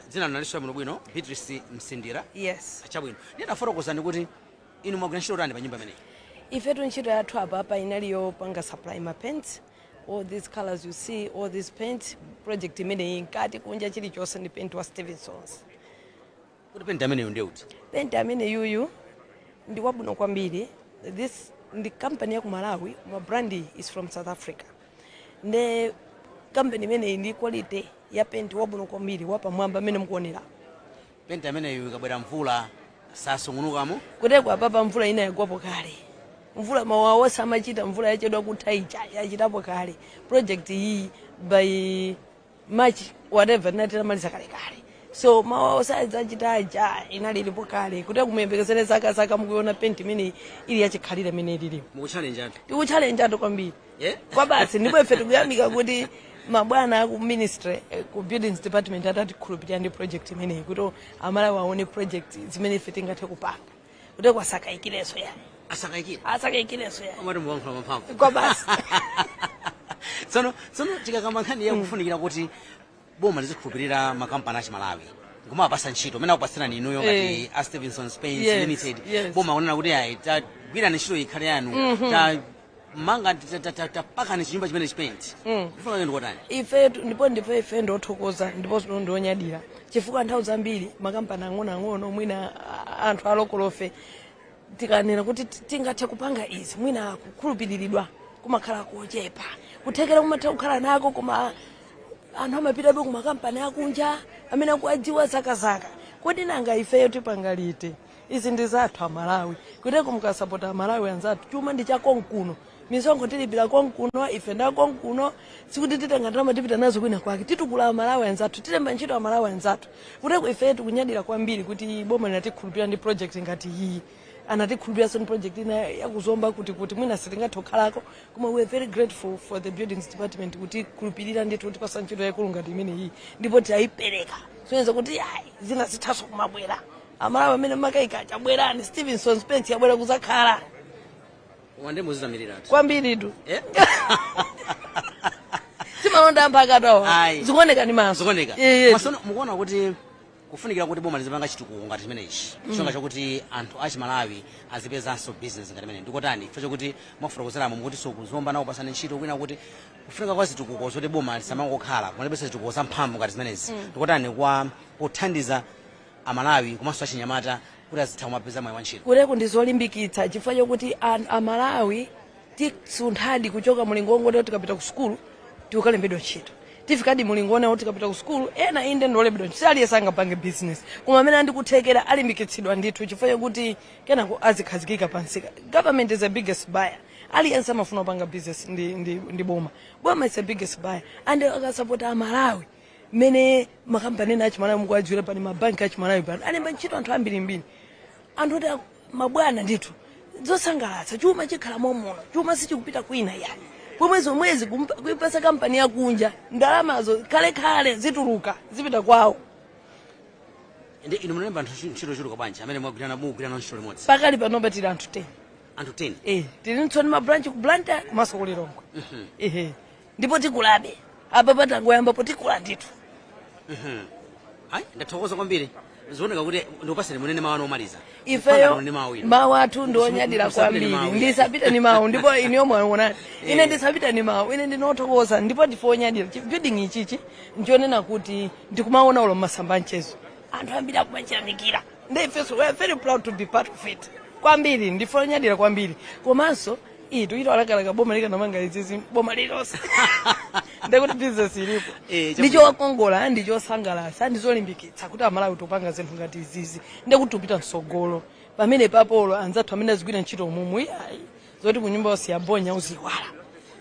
Dzina linaliswa bwino bwino, Beatrice Msindira? Yes. Chabwino. Ndiye tafotokozani kuti inu mwagwira ntchito utani pa nyumba imeneyi. Ifetu ntchito yathu apa inali yopanga supply ma paints, all these colors you see, all these paint. Project imeneyi, mkati, kunja, chilichonse ndi paint wa Stevensons. Kuti paint ameneyo ndiye uti? Paint amene yuyu ndi wabwino kwambiri. This ndi company ya ku Malawi, ma brand is from South Africa. Nde company imeneyi ndi quality ya paint wabwino kwambiri, wapamwamba amene mukuonera. Paint ameneyo ikabwera mvula sasungunukamo? Kuteko apapa mvula ina yagwapo kale, mvula mawawa samachita, mvula yachedwa kutha ija yachitapo kale. Project iyi by March whatever tinati tamaliza kalekale, so mawawa sadzachita aja inali ilipo kale. Kuti kumuyembekezere zaka zaka mukuiona paint imeneyi ili yachikhalire imene ililipo. Mukuchallenge anthu. Tikuchallenge anthu kwambiri. Yeah? Kwa basi. Ndipo ife tikuyamika kuti mabwana aku ministry, ku buildings department, atatikhulupirira ndi project imeneyi kuti Amalawi aone project zimene ife tingathe kupanga, kuti kwasakayikirenso yani. Asakayikire. Asakayikirenso yani. Omati mukuyankhula mamphamvu. Kwa basi. Tsono tikakamba nkhani yakufunikira kuti boma lizikhulupirira makampani achi Malawi nkumawapasa ntchito amene akupasirani inuyo ngati a Stevenson Paints Limited, boma kunena kuti ayi, tagwirani ntchito ikhale yanu, ta manga tapakani chinyumba chimene chipaint, kufuna ndikotani? Ife ndipo ife ndothokoza ndiponso ndionyadira, chifukwa nthawi zambiri makampani ang'onoang'ono, mwina anthu alokolofe, tikanena kuti tingathe kupanga izi, mwina kukhulupiriridwa kumakhala kochepa, kuthekera kumatha kukhala nako, koma anthu amapitabe ku makampani akunja amene akuadziwa zakazaka. Kodi nanga ifeyo tipanga liti? Izi ndi zathu Amalawi. Kuteko mukasapota Amalawi anzathu, chuma ndi chakonkuno, misonkho tilipira konkuno, ife ndakonkuno. Sikuti titenga ndalama tipita nazo kwina kwake. Titukula Amalawi anzathu, tilemba ntchito Amalawi anzathu. Kuteko ife tikunyadira kwambiri kuti boma linatikhulupirira ndi project ngati iyi. Anatikhulupiriranso ndi project ina yakuzomba kuti mwina sitingathe kukhalako, koma we are very grateful for the buildings department kuti khulupirira ndithu kutipasa ntchito yaikulu ngati imeneyi, ndipo tiayipereka soneza kuti ayi, zina zithaso kumabwera. Amalawi amene makayika, chabwerani, Stevenson Paints yabwera kuzakhala. Wande muzitamiriratu. Kwambiritu. Eh? Simalonda amphakatawa. Ayi. Zikuoneka ndi maso. Zikuoneka. Eh, eh. Masono mukuona kuti kufunikira kuti boma lizipanga chitukuko ngati chimenechi, chonga chokuti anthu achi Malawi azipezanso business ngati imene, ndikotani? Chifukwa chokuti mwafotokozeramo mukuti so kuzomba nawo pasani ntchito kwina, kuti kufunika kwa zitukuko zoti boma lisamangokhala kumalipesa zitukuko zamphamvu ngati zimenezi ndikotani kwa pothandiza Amalawi komanso achinyamata kuti azitha kumapeza mwayi wa ntchito? Kuteko ndi zolimbikitsa, chifukwa chokuti Amalawi tisunthadi kuchoka mulingo wongoti tikapita ku sukulu tikukalembedwa ntchito. Tifikadi mulingo wona kuti tikapita ku sukulu, ena inde ndiolembedwa ntchito, aliyense angapange business, koma amene andikuthekera alimbikitsidwa ndithu, chifukwa chokuti kenako azikhazikika pansika. Government is the biggest buyer. Aliyense amafuna kupanga business ndi boma. Boma is the biggest buyer, and akasapota Amalawi, mmene makampani ena achiMalawi mukuwadziwira pani, mabanki achiMalawi pano alemba ntchito anthu ambirimbiri, anthu oti mabwana ndithu. Zosangalatsa, chuma chikhala momuno, chuma sichikupita kwina yani. Pomwe zomwezi kuipasa kampani yakunja, ndalamazo kalekale zituluka zipita kwawo. Ndi inu munalemba anthu ntchito ochuluka bwanji amene mwagwirana, mukugwirana ntchito limodzi? Pakali panopa tili anthu 10. Anthu 10? Eh, tili ndi ma branch ku Blantyre komanso ku Lilongwe. Ehe. Ndipo tikulabe apa, patangoyambapo tikula ndithu. Ayi, ndathokoza kwambiri. Zioneka kuti ndikupaseni munene mawu anu omaliza. Ifeyo Munene mawu inu. Mawu athu ndionyadira Musapite kwambiri. ni mawu. Ndisapite ni mawu, ndipo iniyo mwaonani ine ndisapite ni mawu. Ine ndinothokoza ndipo ndife onyadira. Building ichichi nchonena kuti ndikumaona ulo masamba mchezo, anthu ambiri akumachiyamikira, ndi ifenso we are very proud to be part of it kwambiri. Ndife onyadira kwambiri. Komanso iyi tuito alakalaka boma likanamanga izizi boma lilonse, ndekuti business ilipo. Ndichokongola, ndichosangalatsa, ndizolimbikitsa kuti Amalawi tupanga zinthu ngati izizi, ndekuti tupita msogolo. Pamene papolo anzathu amene azigwira ntchito mumu, iyayi, zoti kunyumba usiyabonya uziwala,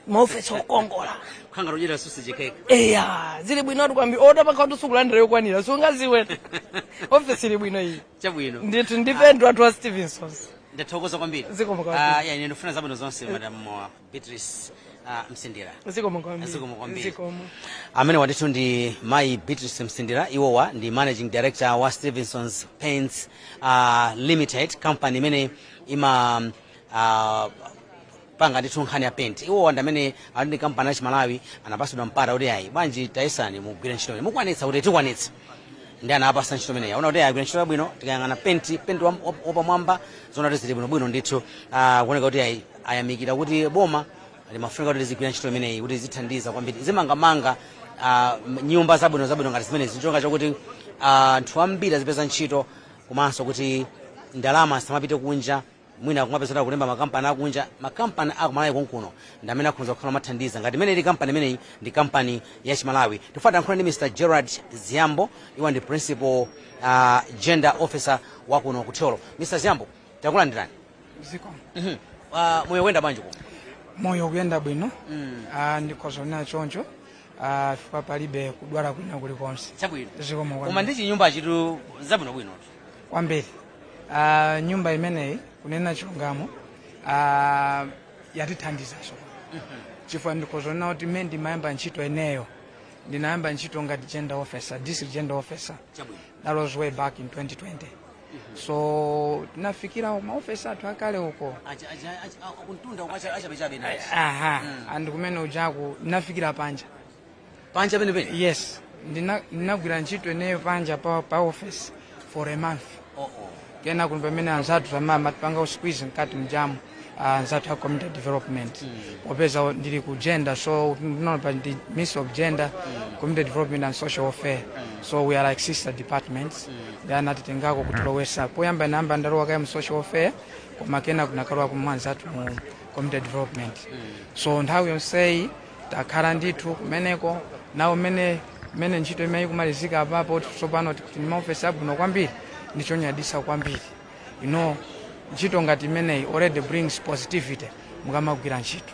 maofesi okongola. Khanga lodyera sausage, cake. Eya, zili bwino kwambiri. Otapakha kuti sukulandira yokwanira, sungaziwe. Ofesi ili bwino iyi. Chabwino. Ndithu, ndife anthu athu a Stevensons. Ndathokoza kwambiri. Zikomo kwambiri. Ah, ya, ine ndifuna zabwino zonse, Madam Beatrice Msindira. Zikomo kwambiri. Zikomo kwambiri. Zikomo. Amene wandithu ndi mayi Beatrice Msindira. Iwowa ndi managing director wa Stevensons Paints Limited, company imene ima panga ndithu nkhani ya paint. Iwowa ndi amene ali ndi kampani ya Chimalawi. Anapasidwa mpata kuti, ayi bwanji, tayesani mugwire ntchito imene mukwanitsa, kuti tikwanitsa, ndi anapasa ntchito imeneyi. Aona kuti agwira ntchito yabwino. Tikayang'ana paint wapamwamba, zona kuti zili bwinobwino ndithu. Kuoneka kuti ayi, ayamikira kuti boma limafunika kuti lizigwira ntchito imeneyi kuti zithandiza kwambiri, zimangamanga nyumba zabwino zabwino ngati zimenezi, nchonga chakuti anthu ambiri azipeza ntchito, komanso kuti ndalama zisamapite kunja, mwina kumapeza kulemba makampani akunja. Makampani akumalawi konkuno ndi amene akhoza kukhala mathandiza ngati imene ili kampani imeneyi, ndi kampani ya Chimalawi. Tifuna tiyankhula ndi Mr Gerard Ziyambo. Iwo ndi principal gender officer wakuno ku Thyolo. Mr Ziyambo, takulandirani. Zikomo. Moyo kuyenda bwanji kuno? Moyo kuyenda bwino. Ah, ndikhoza kunena choncho. Ah, chifukwa palibe kudwala kwina kulikonse. Chabwino. Zikomo Koma kwambiri. ndi chinyumba chitu zabwinobwino. Kwambiri. Ah, nyumba imeneyi, kunena chilungamo, ah, yatithandizanso, chifukwa ndikhoza kunena kuti mmene ndimayamba ntchito ineyo, ndinayamba ntchito ngati gender officer, district gender officer. That was way back in 2020. So tinafikira maofesi athu akale uko. Kuntunda achabechabe. Aha, and kumene ujaku ndinafikira panja. Panja penepene? Yes, ndinagwira ntchito ineyo panja pa office for a month. Oh. Kena kuno pamene anzathu amama tipanga squeeze mkati mjamu, anzathu a community development, popeza ndili ku gender, so no, pa ndi Ministry of Gender, Community Development and Social Welfare, so we are like sister departments. Ndi anatitengako kutilowesa. Poyamba namba ndalowa kaya mu social welfare, koma kena kunakalowa kumwe anzathu mu community development. So nthawi yonseyi takhala ndithu kumeneko nawo. Mene ntchito imene ikumalizika apapo tsopano, kuti ndi maofesi abwino kwambiri, ndichonyadisa kwambiri. Ntchito ngati imeneyi already brings positivity mukamagwira ntchito,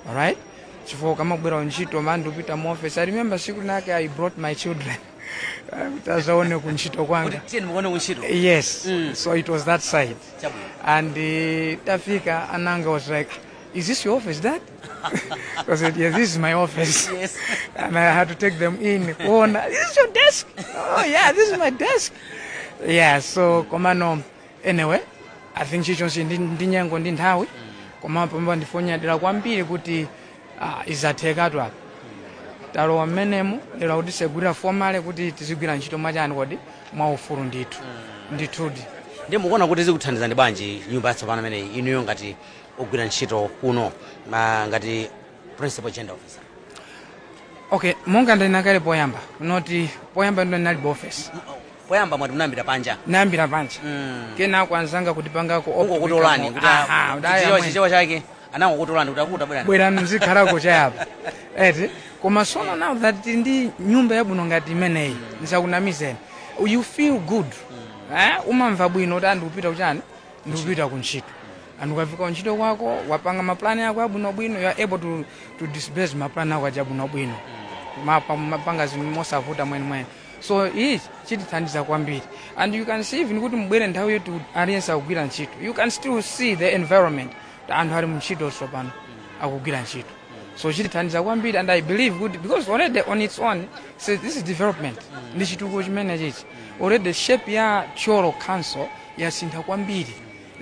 alright? Chifukwa ukamagwira ntchito mandi upita mu office, I remember siku linake I brought my children kuti azaone kuntchito kwanga. Kuti tiyeni muone kuntchito. Yes. So it was that side. And tafika, ananga was like, "Is this your office, Dad?" I said, "Yeah, this is my office." And I had to take them in. "Kuona, this is your desk?" "Oh yeah, this is my desk." Yeah, so komano anyway, I think chichonse ndi nyengo ndi nthawi. Koma pamba ndifonyadira kwambiri kuti izathekatu apa. Talowa mmenemu lero, akutisegulira formally kuti tizigwira ntchito mwachani kodi, mwaufulu ndithu, ndithudi. Ndi mukuona kuti zikuthandizani bwanji nyumba yatsopano imeneyi, inuyo ngati ogwira ntchito kuno, ngati principal gender officer? Okay, monga ndinakale poyamba, noti poyamba ndo ndinalibe office. Poyamba mwati munayambira panja? Nayambira panja. Kenako anzanga kutipangako Kungokutolani kuti Aha, kuti aya chichewa, chichewa chake anangokutolani kuti akuta bwerani. Bwera mzikhalako chayapa eti. Koma sono now that tili ndi nyumba yabwino ngati imeneyi, ndisakunamizeni, you feel good, eh? Umamva bwino kuti andikupita kuchani, ndikupita kuntchito. And ukafika kuntchito kwako, wapanga maplani ako abwinobwino, you are able to disburse maplani ako aja abwinobwino, mapanga zinthu mosavuta mwenimweni. So ichi chitithandiza kwambiri. And you can see even kuti mubwere nthawi yoti aliyense akugwira ntchito, you can still see the environment kuti anthu ali muntchito tsopano, akugwira ntchito. So chitithandiza kwambiri, and I believe kuti because already on its own, so this is development, ndi chitukuko chimene chichi. Already shape ya Thyolo Council yasintha kwambiri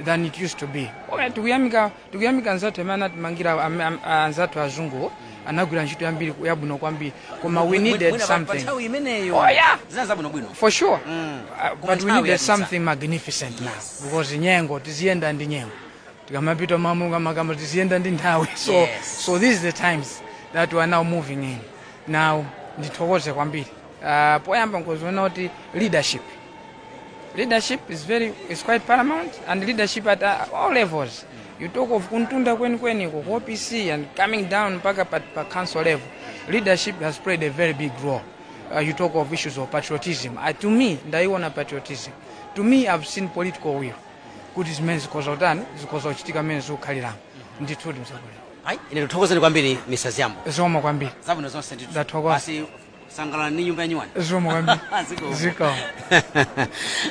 than it used to be. Okay, tikuyamika anzathu amene anatimangira, anzathu azunguwo. Anagwira ntchito yambiri yabwino kwambiri, koma we needed Mwina pa something. nthawi imeneyo Oh, yeah. zina zabwinobwino. For sure. Koma But we nthawi needed yadutsa. something magnificent now, because nyengo, tiziyenda ndi nyengo. Tikamapita mamakamba, tiziyenda ndi nthawi, so so these are the times that we are now moving in now. Ndithokoze kwambiri. Poyamba nkuziona kuti leadership is quite paramount, and leadership at all levels. You talk of kuntunda kwenikweniko ku OPC and coming down mpaka pa council level, leadership has played a very big role. You talk of issues of patriotism. To me, ndaiona patriotism. To me, I've seen political will kuti zimene zikhoza kutani, zikhoza kuchitika mmene zikukhaliramo. Ndithudi, msakule. Ayi, ine ndithokozeni kwambiri, Mr Ziyambo. Zikomo kwambiri. Zabwino zonse ndithu. Ndathokoza. Basi, sangalala ndi nyumba yanyuwani. Zikomo kwambiri. Zikomo. Zikomo.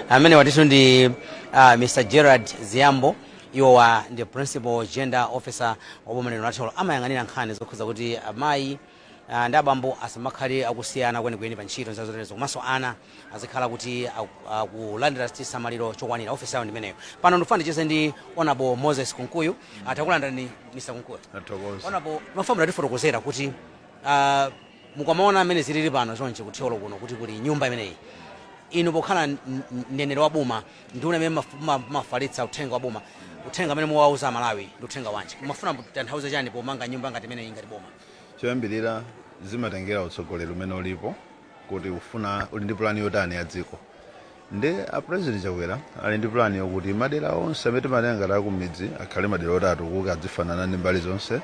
Amene watitu ndi Mr Gerard Ziyambo. Iwowa ndi principal gender officer wa boma lino la Thyolo. Amayang'anira nkhani zokhuza kuti amayi ndi abambo asamakhale akusiyana kwenikweni pa ntchito zazoterezo, komanso ana azikhala kuti akulandira chisamaliro chokwanira. Ofisi yawo ndimeneyo. Pano ndikufuna ndicheze ndi Honorable Moses Kunkuyu. Takulandirani, Mr Kunkuyu. Tathokoza. Honorable, mafuna mutatifotokozera kuti mukamaona amene zilili pano chonchi kuThyolo kuno, kuti kuli nyumba imeneyi, inu pokhala mneneri wa boma, nduna imene mafalitsa uthenga wa boma, uthenga amene muwauza Amalawi ndi uthenga wanji? Mafuna tanthauze chani pomanga nyumba ngati imeneyi ngati boma? Choyambirira, zimatengera utsogoleri umene ulipo, kuti ufuna uli ndi pulani yotani ya dziko. Ndi a President Chakwera ali ndi pulani yokuti madera onse amene timanena ngati akumidzi akhale madera oti atukuke, adzifanana ndi mbali zonse,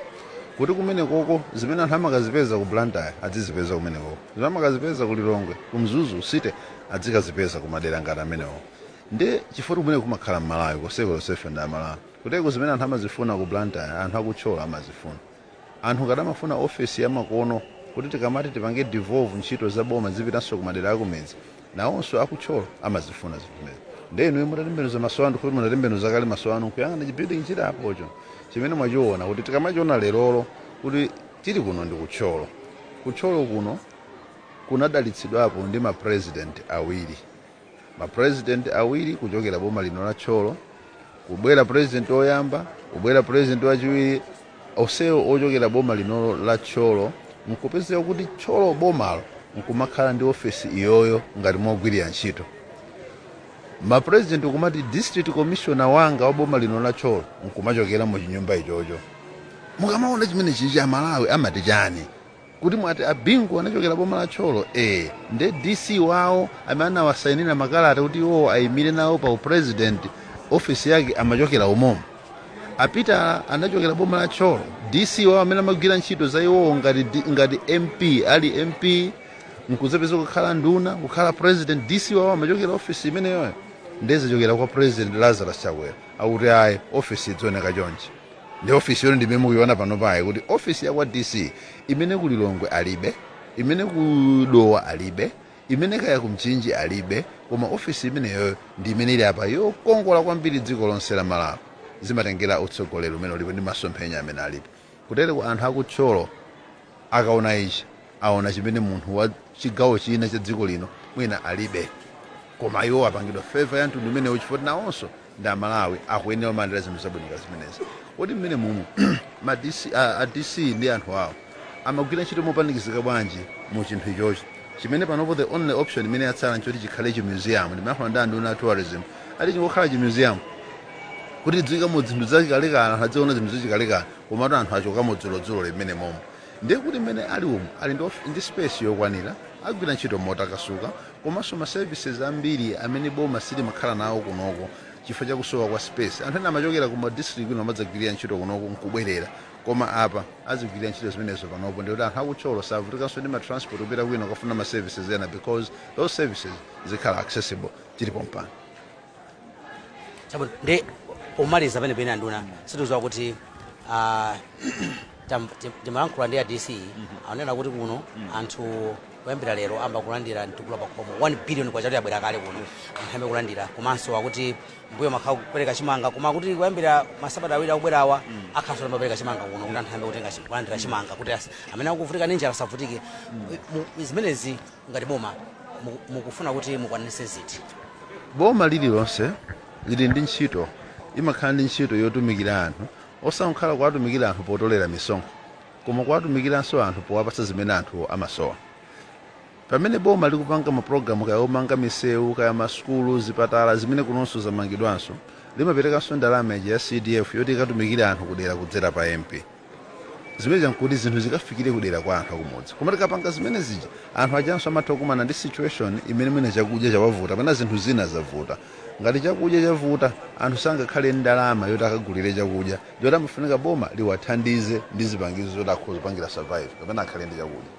kuti kumene koko zimene anthu amakazipeza ku Blantyre adzizipeza kumene koko, zimene amakazipeza ku Lilongwe, ku Mzuzu city, adzikazipeza ku madera ngati amenewo. Ndi chifukwa kumene kumakhala Mmalawi, koseko lonsefe ndi Amalawi. Kuteko zimene anthu amazifuna ku Blantyre, anthu akuThyolo amazifuna. Anthu ngati amafuna ofesi yamakono, kuti tikamati tipange devolve ntchito za boma zipitanso ku madera akumidzi, nawonso akuThyolo amazifuna zinthu zimene. Ndiye inuyo mutatembenuza maso anu, kuti munatembenuza kale maso anu kuyang'ana chibuilding chilapocho chimene mwachiona, kuti tikamachiona lerolo kuti tili kuno ndi kuThyolo. KuThyolo kuno kunadalitsidwapo ndi mapresident awiri, mapresident awiri kuchokera boma lino la Thyolo. Kubwera president oyamba, kubwera president wachiwiri, onsewo ochokera boma linolo la Thyolo. Nkupezeka kuti Thyolo bomalo nkumakhala ndi ofesi iyoyo ngati mogwirira ntchito mapresident, kumati district commissioner wanga wa boma lino la Thyolo nkumachokera mu chinyumba ichocho. Mukamaona chimene chichi, Amalawi amati chani? Kuti mwati Abingu anachokera boma la Thyolo, nde DC wawo amene anawasayinira makalata kuti iwo ayimire nawo pa upresident, ofisi yake amachokera umomo. Apita anachokera boma la Thyolo, DC wawo amene amagwira ntchito za iwowo ngati MP, ali MP, nkuzapeza kukhala nduna, kukhala president, DC wawo amachokera ofisi imeneyoyo. Ndezachokera kwa President Lazarus Chakwera, akuti ayi, ofisi idzioneka chonchi. Ndi ofisi yoni ndimene mukuiona pano payi, kuti ofisi ya kwa DC imene ku Lilongwe alibe, imene ku Dowa alibe, imene kaya ku Mchinji alibe, koma ofisi imeneyoyo ndi imene ili apa, yokongola kwambiri dziko lonse la Malawi. Zimatengera utsogoleri umene ulipo ndi masomphenya amene alipo. Kutereko anthu akuthyolo akaona ichi, aona chimene munthu wa chigawo china cha dziko lino mwina alibe, koma iwo apangidwa favor ya mtundu umenewo chifukwa nawonso ndi Amalawi, akuyenera kumalandira zinthu zabwino nga zimenezi. Kodi mmene mumu ma DC, a DC ndi anthu awo amagwira ntchito mopanikizika bwanji mu chinthu ichochi, chimene panopo the only option imene yatsala nchoti chikhale chi museum? Ndimayankhula ndi anduna a tourism, ati chingokhala chi museum kuti tidziwikamo zinthu zachikalekale, anthu adziona zinthu zachikalekale. Komatu anthu achokamo dzulodzulo limene momo. Ndiye kuti mmene ali umu, ali ndi space yokwanira, agwira ntchito motakasuka, komanso ma services ambiri amene boma silimakhala nawo kunoko chifukwa chakusowa kwa space, anthu ena amachokera ku ma district kuno amadzagwirira ntchito kunoko nkubwerera, koma apa azigwirira ntchito zimenezo panopo. Ndikuti anthu akuthyolo savutikanso ndi ma transport kupita kwina kukafuna ma services ena, because those services zikhala accessible tilipo mpano. Chabwino, ndi pomaliza pene pene, anduna, situziwa kuti timalankhula ndi a DC, anena kuti kuno anthu kuyambira lero amba kulandira mtukula pakhomo, 1 billion kwacha yabwera kale kuno, anthu ayambe kulandira. Komanso akuti mbuyo makhala kupereka chimanga, koma akuti kuyambira masabata 2 akubwerawa akhalanso amapereka chimanga kuno, kuti anthu ayambe kutenga kulandira chimanga, kuti amene akuvutika ndi njala asavutike. Zimenezi ngati boma mukufuna kuti mukwanitse ziti? Boma lililonse lili ndi ntchito, imakhala ndi ntchito yotumikira anthu, osangokhala kuwatumikira anthu potolera misonkho, komanso kuwatumikira anthu powapatsira zabwino. koma kuwatumikiranso anthu powapatsa zimene anthu amasowa. Pamene boma likupanga mapulogalamu, kaya omanga misewu, kaya masukulu, zipatala zimene kunonso zamangidwanso, limaperekanso ndalama ija ya CDF yoti ikatumikire anthu kudera kudzera pa MP. Zimene nkuti zinthu zikafikire kudera kwa anthu akumudzi. Koma tikapanga zimene zija, anthu ajanso amatha kukumana ndi situation imene mwina chakudya chawavuta kapena zinthu zina zavuta. Ngati chakudya chavuta, anthu sangakhale ndalama yoti akagulire chakudya, yoti amafunika boma liwathandize ndi zipangizo zoti akhoza kupangira survive kapena akhale ndi chakudya.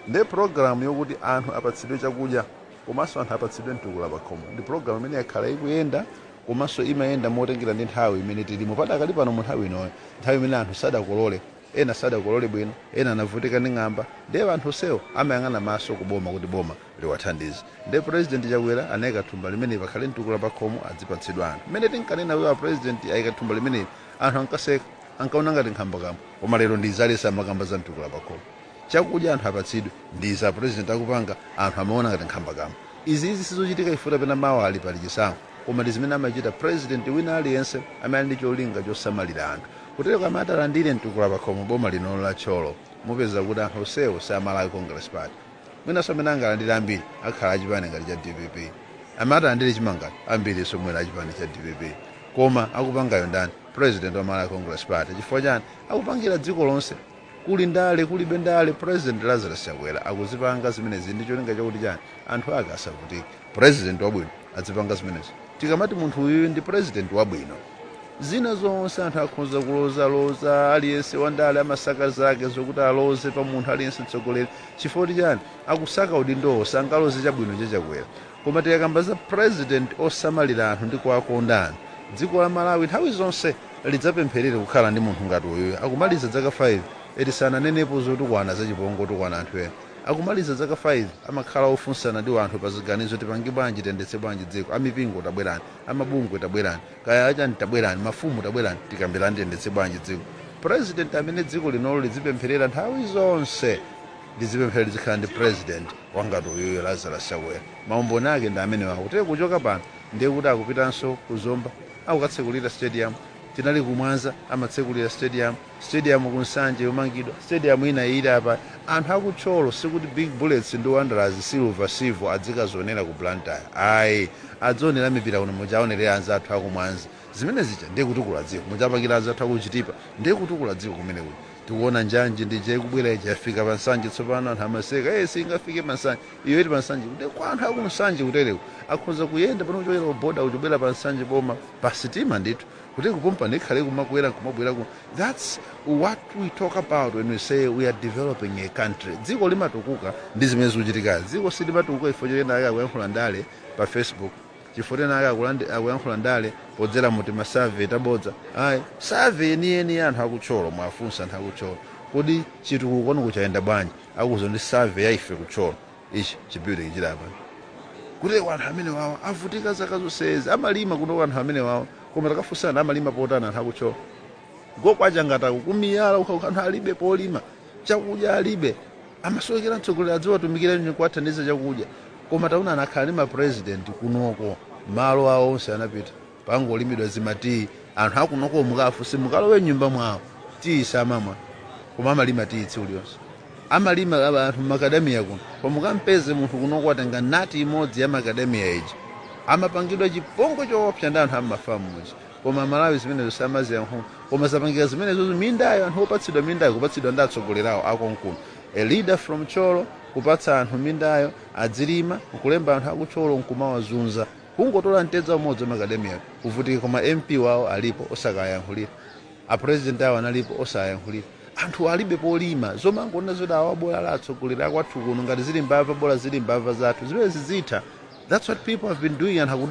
Ndiye program yokuti anthu apatsidwe chakudya komanso anthu apatsidwe mtukula pakhomo ndi program imene yakhala ikuyenda, komanso imayenda motengera ndi nthawi imene tilimo padakali pano. Mu nthawi inoyo, nthawi imene anthu sadakolole, ena sadakolole bwino, ena anavutika ndi ng'amba, ndiye anthu onsewo amayang'ana maso kuboma kuti boma liwathandize. Ndiye President Chakwera anayika thumba limene pakhale mtukula pakhomo, adzipatsidwa anthu. Mmene tinkanena kuti President ayika thumba limeneli, anthu ankaseka, ankaona ngati nkhambakamwa, koma lero ndi zalesa amakamba za mtukula pakhomo, chakudya anthu apatsidwe, ndi za President akupanga, anthu amaona ngati nkhambakamwa. Izi sizochitika ifuta pena mawa ali pali chisankho, koma ndi zimene amachita president wina aliyense amene ali ndi cholinga chosamalira anthu. Kutero kamati alandire mtukula pakhomo boma lino la Thyolo, mupeza kuti anthu onsewo si Amalawi Congress Party. Mwinanso amene angalandire ambiri akhala achipani ngati cha DPP. Amati alandire chimangati ambiri mwina achipani cha DPP, koma akupangayo ndani? President wa Malawi Congress Party. Chifukwa chani? Akupangira dziko lonse. Kuli ndale, kulibe ndale, President Lazarus Chakwera akuzipanga zimenezi ndi cholinga chakuti chani? Anthu ake asavutike. President wabwino azipanga zimenezo. Tikamati munthu uyuyu ndi president wabwino, zina zonse anthu akhoza kulozaloza. Aliyense wandale amasaka zake zokuti aloze pa munthu aliyense mtsogoleri. Chifukwa chani? Akusaka udindowo, sangaloze chabwino chaChakwera. Koma tikakamba za president osamalira anthu ndi kuwakonda anthu, dziko la Malawi nthawi zonse lidzapempherere kukhala ndi munthu ngati uyuyu. Akumaliza zaka 5 eti, sananenepo zotukwana zachipongwe, otukwana anthu ena. Akumaliza zaka 5, amakhala ofunsana ndi anthu pa ziganizo: tipange bwanji, tiyendetse bwanji dziko? Amipingo tabwerani, amabungwe tabwerani, kaya achani tabwerani, mafumu tabwerani, tikambirani tiyendetse bwanji dziko. President amene dziko linolo lidzipempherera nthawi zonse, lizipemphera lizikhala ndi president wangati uyuyo Lazarus Chakwera. Maumboni ake ndi amene wawo. Kuchoka pano ndiye kuti akupitanso kuzomba, akukatsekulira stadium. Tinali kumwanza, amatsekulira stadium, stadium kuNsanje yomangidwa, stadium ina ili apa. Anthu akuThyolo, sikuti Big Bullets ndi Wanderers, Silver, Civo adzikazionera ku Blantyre, ayi. Adzionera mipira kuno muchaonerera anzathu akumwanza. Zimene zija ndiye kutukula dziko. Muchapangira anzathu akuChitipa, ndiye kutukula dziko kumene kuti tikuona njanji ndije ikubwera ija, yafika paNsanje tsopano. Anthu amaseka, "Eh, singafike paNsanje." Iyo ili paNsanje kuti kwa anthu akuNsanje kutereko akhoza kuyenda pano kuchokera ku boda kuchobwera paNsanje boma pa sitima ndithu, kuti kupompa ndikhale kumakwera kumabwera ku. That's what we talk about when we say we are developing a country. Dziko limatukuka ndi zimene zikuchitika. Dziko silimatukuka chifukwa choyenda ake akuyankhula ndale pa Facebook, chifukwa ena ake akuyankhula ndale podzera muti ma survey tabodza, ayi. Survey yeniyeni, anthu akuThyolo mwafunsa, anthu akuThyolo, kodi chitukuko kwanu kuchayenda bwanji? Akuza ndi survey ya ife kuThyolo, ichi chi building chilapa kuti anthu amene wawa avutika zaka zonsezi. Amalima kuno anthu amene wawa, koma takafunsana, amalima potani anthu akuThyolo? Gokwachangatako kumiyala uko, anthu alibe polima, chakudya alibe, amasowekera mtsogoleri adziwatumikira kuwathandiza chakudya. Koma taona, anakhala ndi mapresident kunoko, malo awo onse anapita, pangolimidwa zimatiyi. Anthu akunoko mukafunse, mukalowe nyumba mwawo, tiyi samamwa, koma amalima tiyi tsiku liyonse. Amalima anthu macadamia kuno, koma mukampeze munthu kunoko atenga nati imodzi ya macadamia iji, amapangidwa chipongwe choopsa ndi anthu ammafamu muja. Koma Malawi zimenezo samaziyankhula, koma zapangika zimenezo. Mindayo, anthu opatsidwa mindayo, kupatsidwa ndi atsogoleri awo akonkuno. A leader from Thyolo kupatsa anthu mindayo adzilima, nkulemba anthu akuThyolo, nkumawazunza, kungotola mtedza umodzi wa macadamia kuvutika. Koma MP wawo alipo, osakayankhulira. Apresident awo analipo, osayankhulira. Anthu alibe polima, zomangoona zoti awa bola la atsogoleri akwathu kuno, ngati zili mbava bola zili mbava zathu. Zimene zizitha. That's what people have been doing. Anthu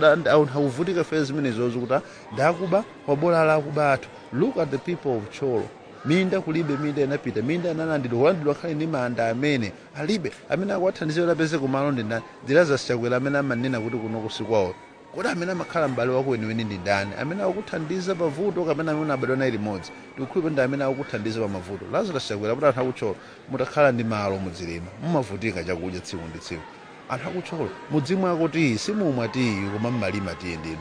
akuvutika fe zimenezozo kuti ndakuba wabola la akuba athu. Look at the people of Thyolo, minda kulibe, minda inapita, minda analandidwa, kulandidwa khale ndi manda amene alibe. Amene akuwathandizira kuti apeze kumalo ndi ndani? Ndi Lazarus Chakwera amene amanena kuti kuno sikwawo. Kodi amene amakhala m'bale wako weniweni ndi ndani? Amene akukuthandiza pavuto kapena amene unabadwa naye limodzi? Ndikukhulupirira ndi amene akukuthandiza pa mavuto, Lazarus Chakwera. Kuti anthu akuThyolo mutakhala ndi malo mudzilima, mumavutika chakudya tsiku ndi tsiku. Anthu akuThyolo mudzimwako tiyi, simumwa tiyi, koma mmalima tiyi ndinu.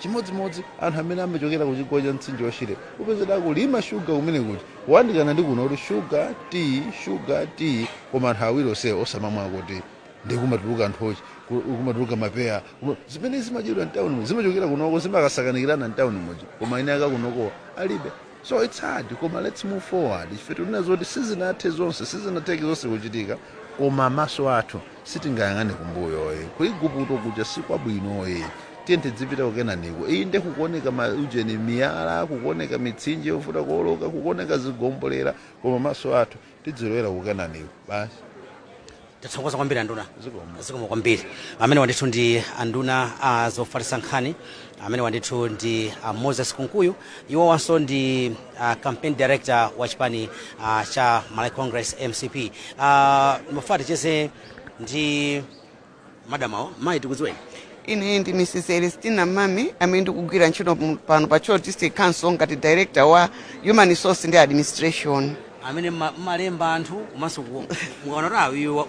Chimodzimodzi anthu amene amachokera ku chigwa cha mtsinje wa Shire, upezera kulima shuga kumene kuti kuyandikana ndi kuno, kuti shuga tea, shuga tea, koma anthu awiri onsewo osamamwa kuti ndikumatuluka nthochi, kumatuluka mapeya, zimene zimadyedwa mtawuni zimachokera kunoko, zimakasakanikirana mtawuni muja, koma ine aka kunoko alibe. So it's hard, koma let's move forward. Ife tinena zoti sizinathe zonse, sizinatheke zonse kuchitika, koma maso athu sitingayang'ane kumbuyo. Ku Igupto kuja sikwabwinoyi, tiye tidzipita kukenaniko. Inde, kukuoneka maujeni, miyala, kukuoneka mitsinje yovuta kuoloka, kukuoneka zigombolera, koma maso athu tidzilowera kukenaniko basi. Tathokoza kwambiri, anduna. Zikomo. Zikomo kwambiri. Amene wandithu ndi anduna a zofalitsa nkhani, amene wandithu ndi Moses Kunkuyu. Iwowanso ndi campaign director wa chipani cha Malawi Congress, MCP. Mafuna ticheze ndi madamawo. Mayi, tikudziweni. Ine ndi Mrs Elestina Mami, amene ndikugwira ntchito pano pa Thyolo District Council ngati director wa human resource ndi administration. Amene mmalemba anthu, komanso mukaona kuti uyu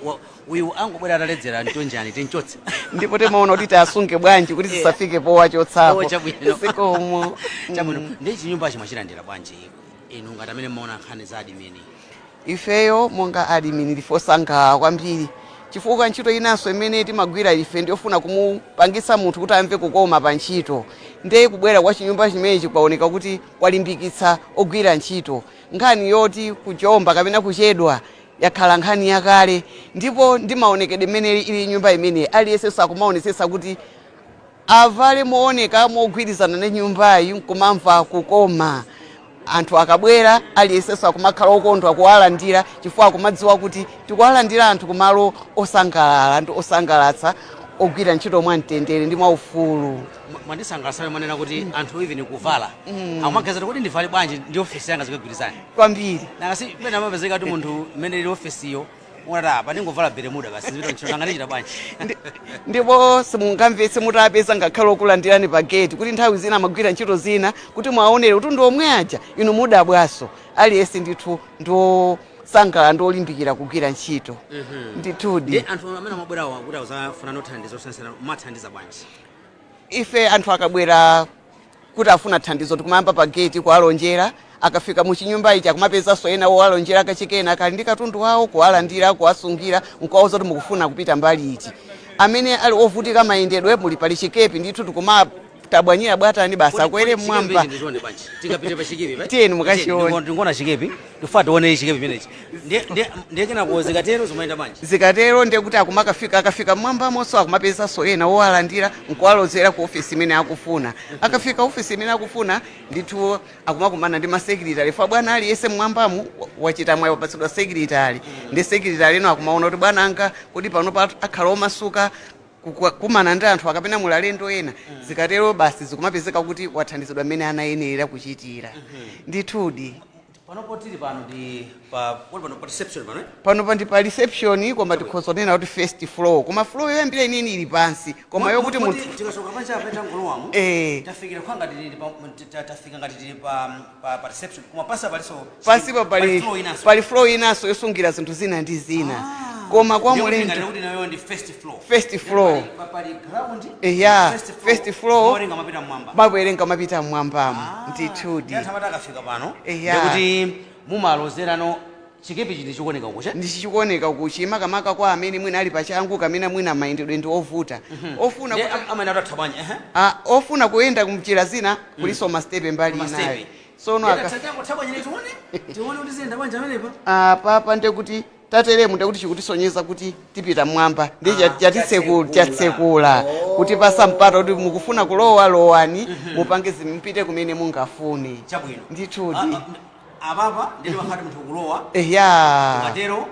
uyu angobwera ataledzera, ntonjani, tinchotse. Ndipo timaona kuti tiasunge bwanji kuti zisafike powachotsapo. Oh, chabwino. Zikomo. Chabwino. Ndi chinyumba chimachilandira bwanji inu ngati amene mmaona nkhani za admin? Ifeyo monga admin ndife osangalala kwambiri, chifukwa ntchito inanso imene timagwira ife ndiyofuna kumupangitsa munthu kuti amve kukoma pa ntchito. Ndiye kubwera kwa chinyumba chimenechi kwaoneka kuti kwalimbikitsa ogwira ntchito. Nkhani yoti kujomba kapena kuchedwa yakhala nkhani yakale, ndipo ndi maonekedwe imene ili nyumba imeneyi, aliyense sakumaonetsetsa kuti avale mooneka mogwirizana ndi nyumbayi nkumamva kukoma. Anthu akabwera, aliyensenso akumakhala okondwa kuwalandira, chifukwa akumadziwa kuti tikuwalandira anthu kumalo osangalala ndi osangalatsa, ogwira ntchito mwamtendere ndi mwaufulu. Mwandisangalatsa mwanena kuti anthu even kuvala akumaganiza kuti ndivale bwanji ndi ofesi yanga zikagwirizana. Kwambiri. Nangasi pena amapezeka kuti munthu mmene ili ofesiyo unati apa ndingovala beremuda basi, zipita ntchito, nanga ndichita bwanji? Ndipo simungamvetse mutapeza ngakhale okulandirani pa gate kuti nthawi zina amagwira ntchito zina, kuti mwaonere kuti ndi omwe aja, inu mudabwaso. Aliyense ndithu ndiosangalala ndi olimbikira kugwira ntchito ndithudi. Ndi anthu amene amabwerawo kuti azafuna thandizo osiyanasiyana, mathandiza bwanji? Ife anthu akabwera kuti afuna thandizo, tikumayamba pa gate kuwalonjera. Akafika mu chinyumba ichi, akumapezanso ena owalonjera kachikena, akali ndi katundu wawo, kuwalandira, kuwasungira, nkuwauza kuti mukufuna kupita mbali iti. Amene ali ovutika mayendedwe, muli pali chikepi ndithu, tikumatabwanyira bwatani basi akwere mmwamba. Ndichione bwanji? Tingapite pa chikepi pa? Tiyeni mukachione. Ndikuona chikepi, ndifuna tione chikepi chimenechi. Ndiye kenako zikatero zimayenda bwanji? Zikatero ndiye kuti akumakafika, akafika mmwambamonso akumapezanso ena owalandira nkuwalozera ku ofisi imene akufuna. Akafika ofisi imene akufuna, ndithu akumakumana ndi masekretary fa bwana aliyense mmwambamu wachita mwayi wapatsidwa secretary. Ndi secretary eno akumaona kuti bwana anga kodi pano akhala omasuka kumana ndi anthu akapena muli alendo ena. Zikatero basi zikumapezeka kuti wathandizidwa mmene anayenerera kuchitira ndithudi. Panopo tili pano ndi pa poli pano pa reception pano, eh? Pano ndi pa reception, koma tikhoza kunena kuti first floor, koma floor yoyambira ineni ili pansi, koma yokuti munthu Tikachoka panja apa tangolowamo, tafikira kwa ngati tili pa tafika ngati tili pa reception, koma pansi palinso Pansipa pali floor inanso. Pali floor inanso yosungira zinthu zina ndi zina, koma kwa Ndiye kuti mulendo ngati kuti nayo ndi first floor. First floor. Pali ground, Eya, first floor, first floor. Mawerenga mapita mmwamba. Mawerenga mapita mmwambamo ndithudi. Ndi anthu amati akafika pano, Eya. ndikuti mumalozerano chikepi chiti chikuoneka kucha. Ndichikuoneka kuchi, makamaka kwa amene mwina ali pachangu kamene mwina mayendedwe ndi ovuta, ofuna Ndiye kuti amene atatha bwanji, ehe? Ah, ofuna kuyenda kumchira zina, kuliso mastepe mbali Mastepe. inayo. Sono Ndiye tatha bwanji, tione kuti ziyenda bwanji amenepa. Apapa ndekuti tateremu, ndekuti chikutisonyeza kuti tipita mmwamba ndi Chatsekula. Chatsekula kuti pasa mpata kuti mukufuna kulowa, lowani, mupange mpite kumene mungafune. Chabwino. Ndithudi. Apapa nditi wakati munthu kulowa, ukatero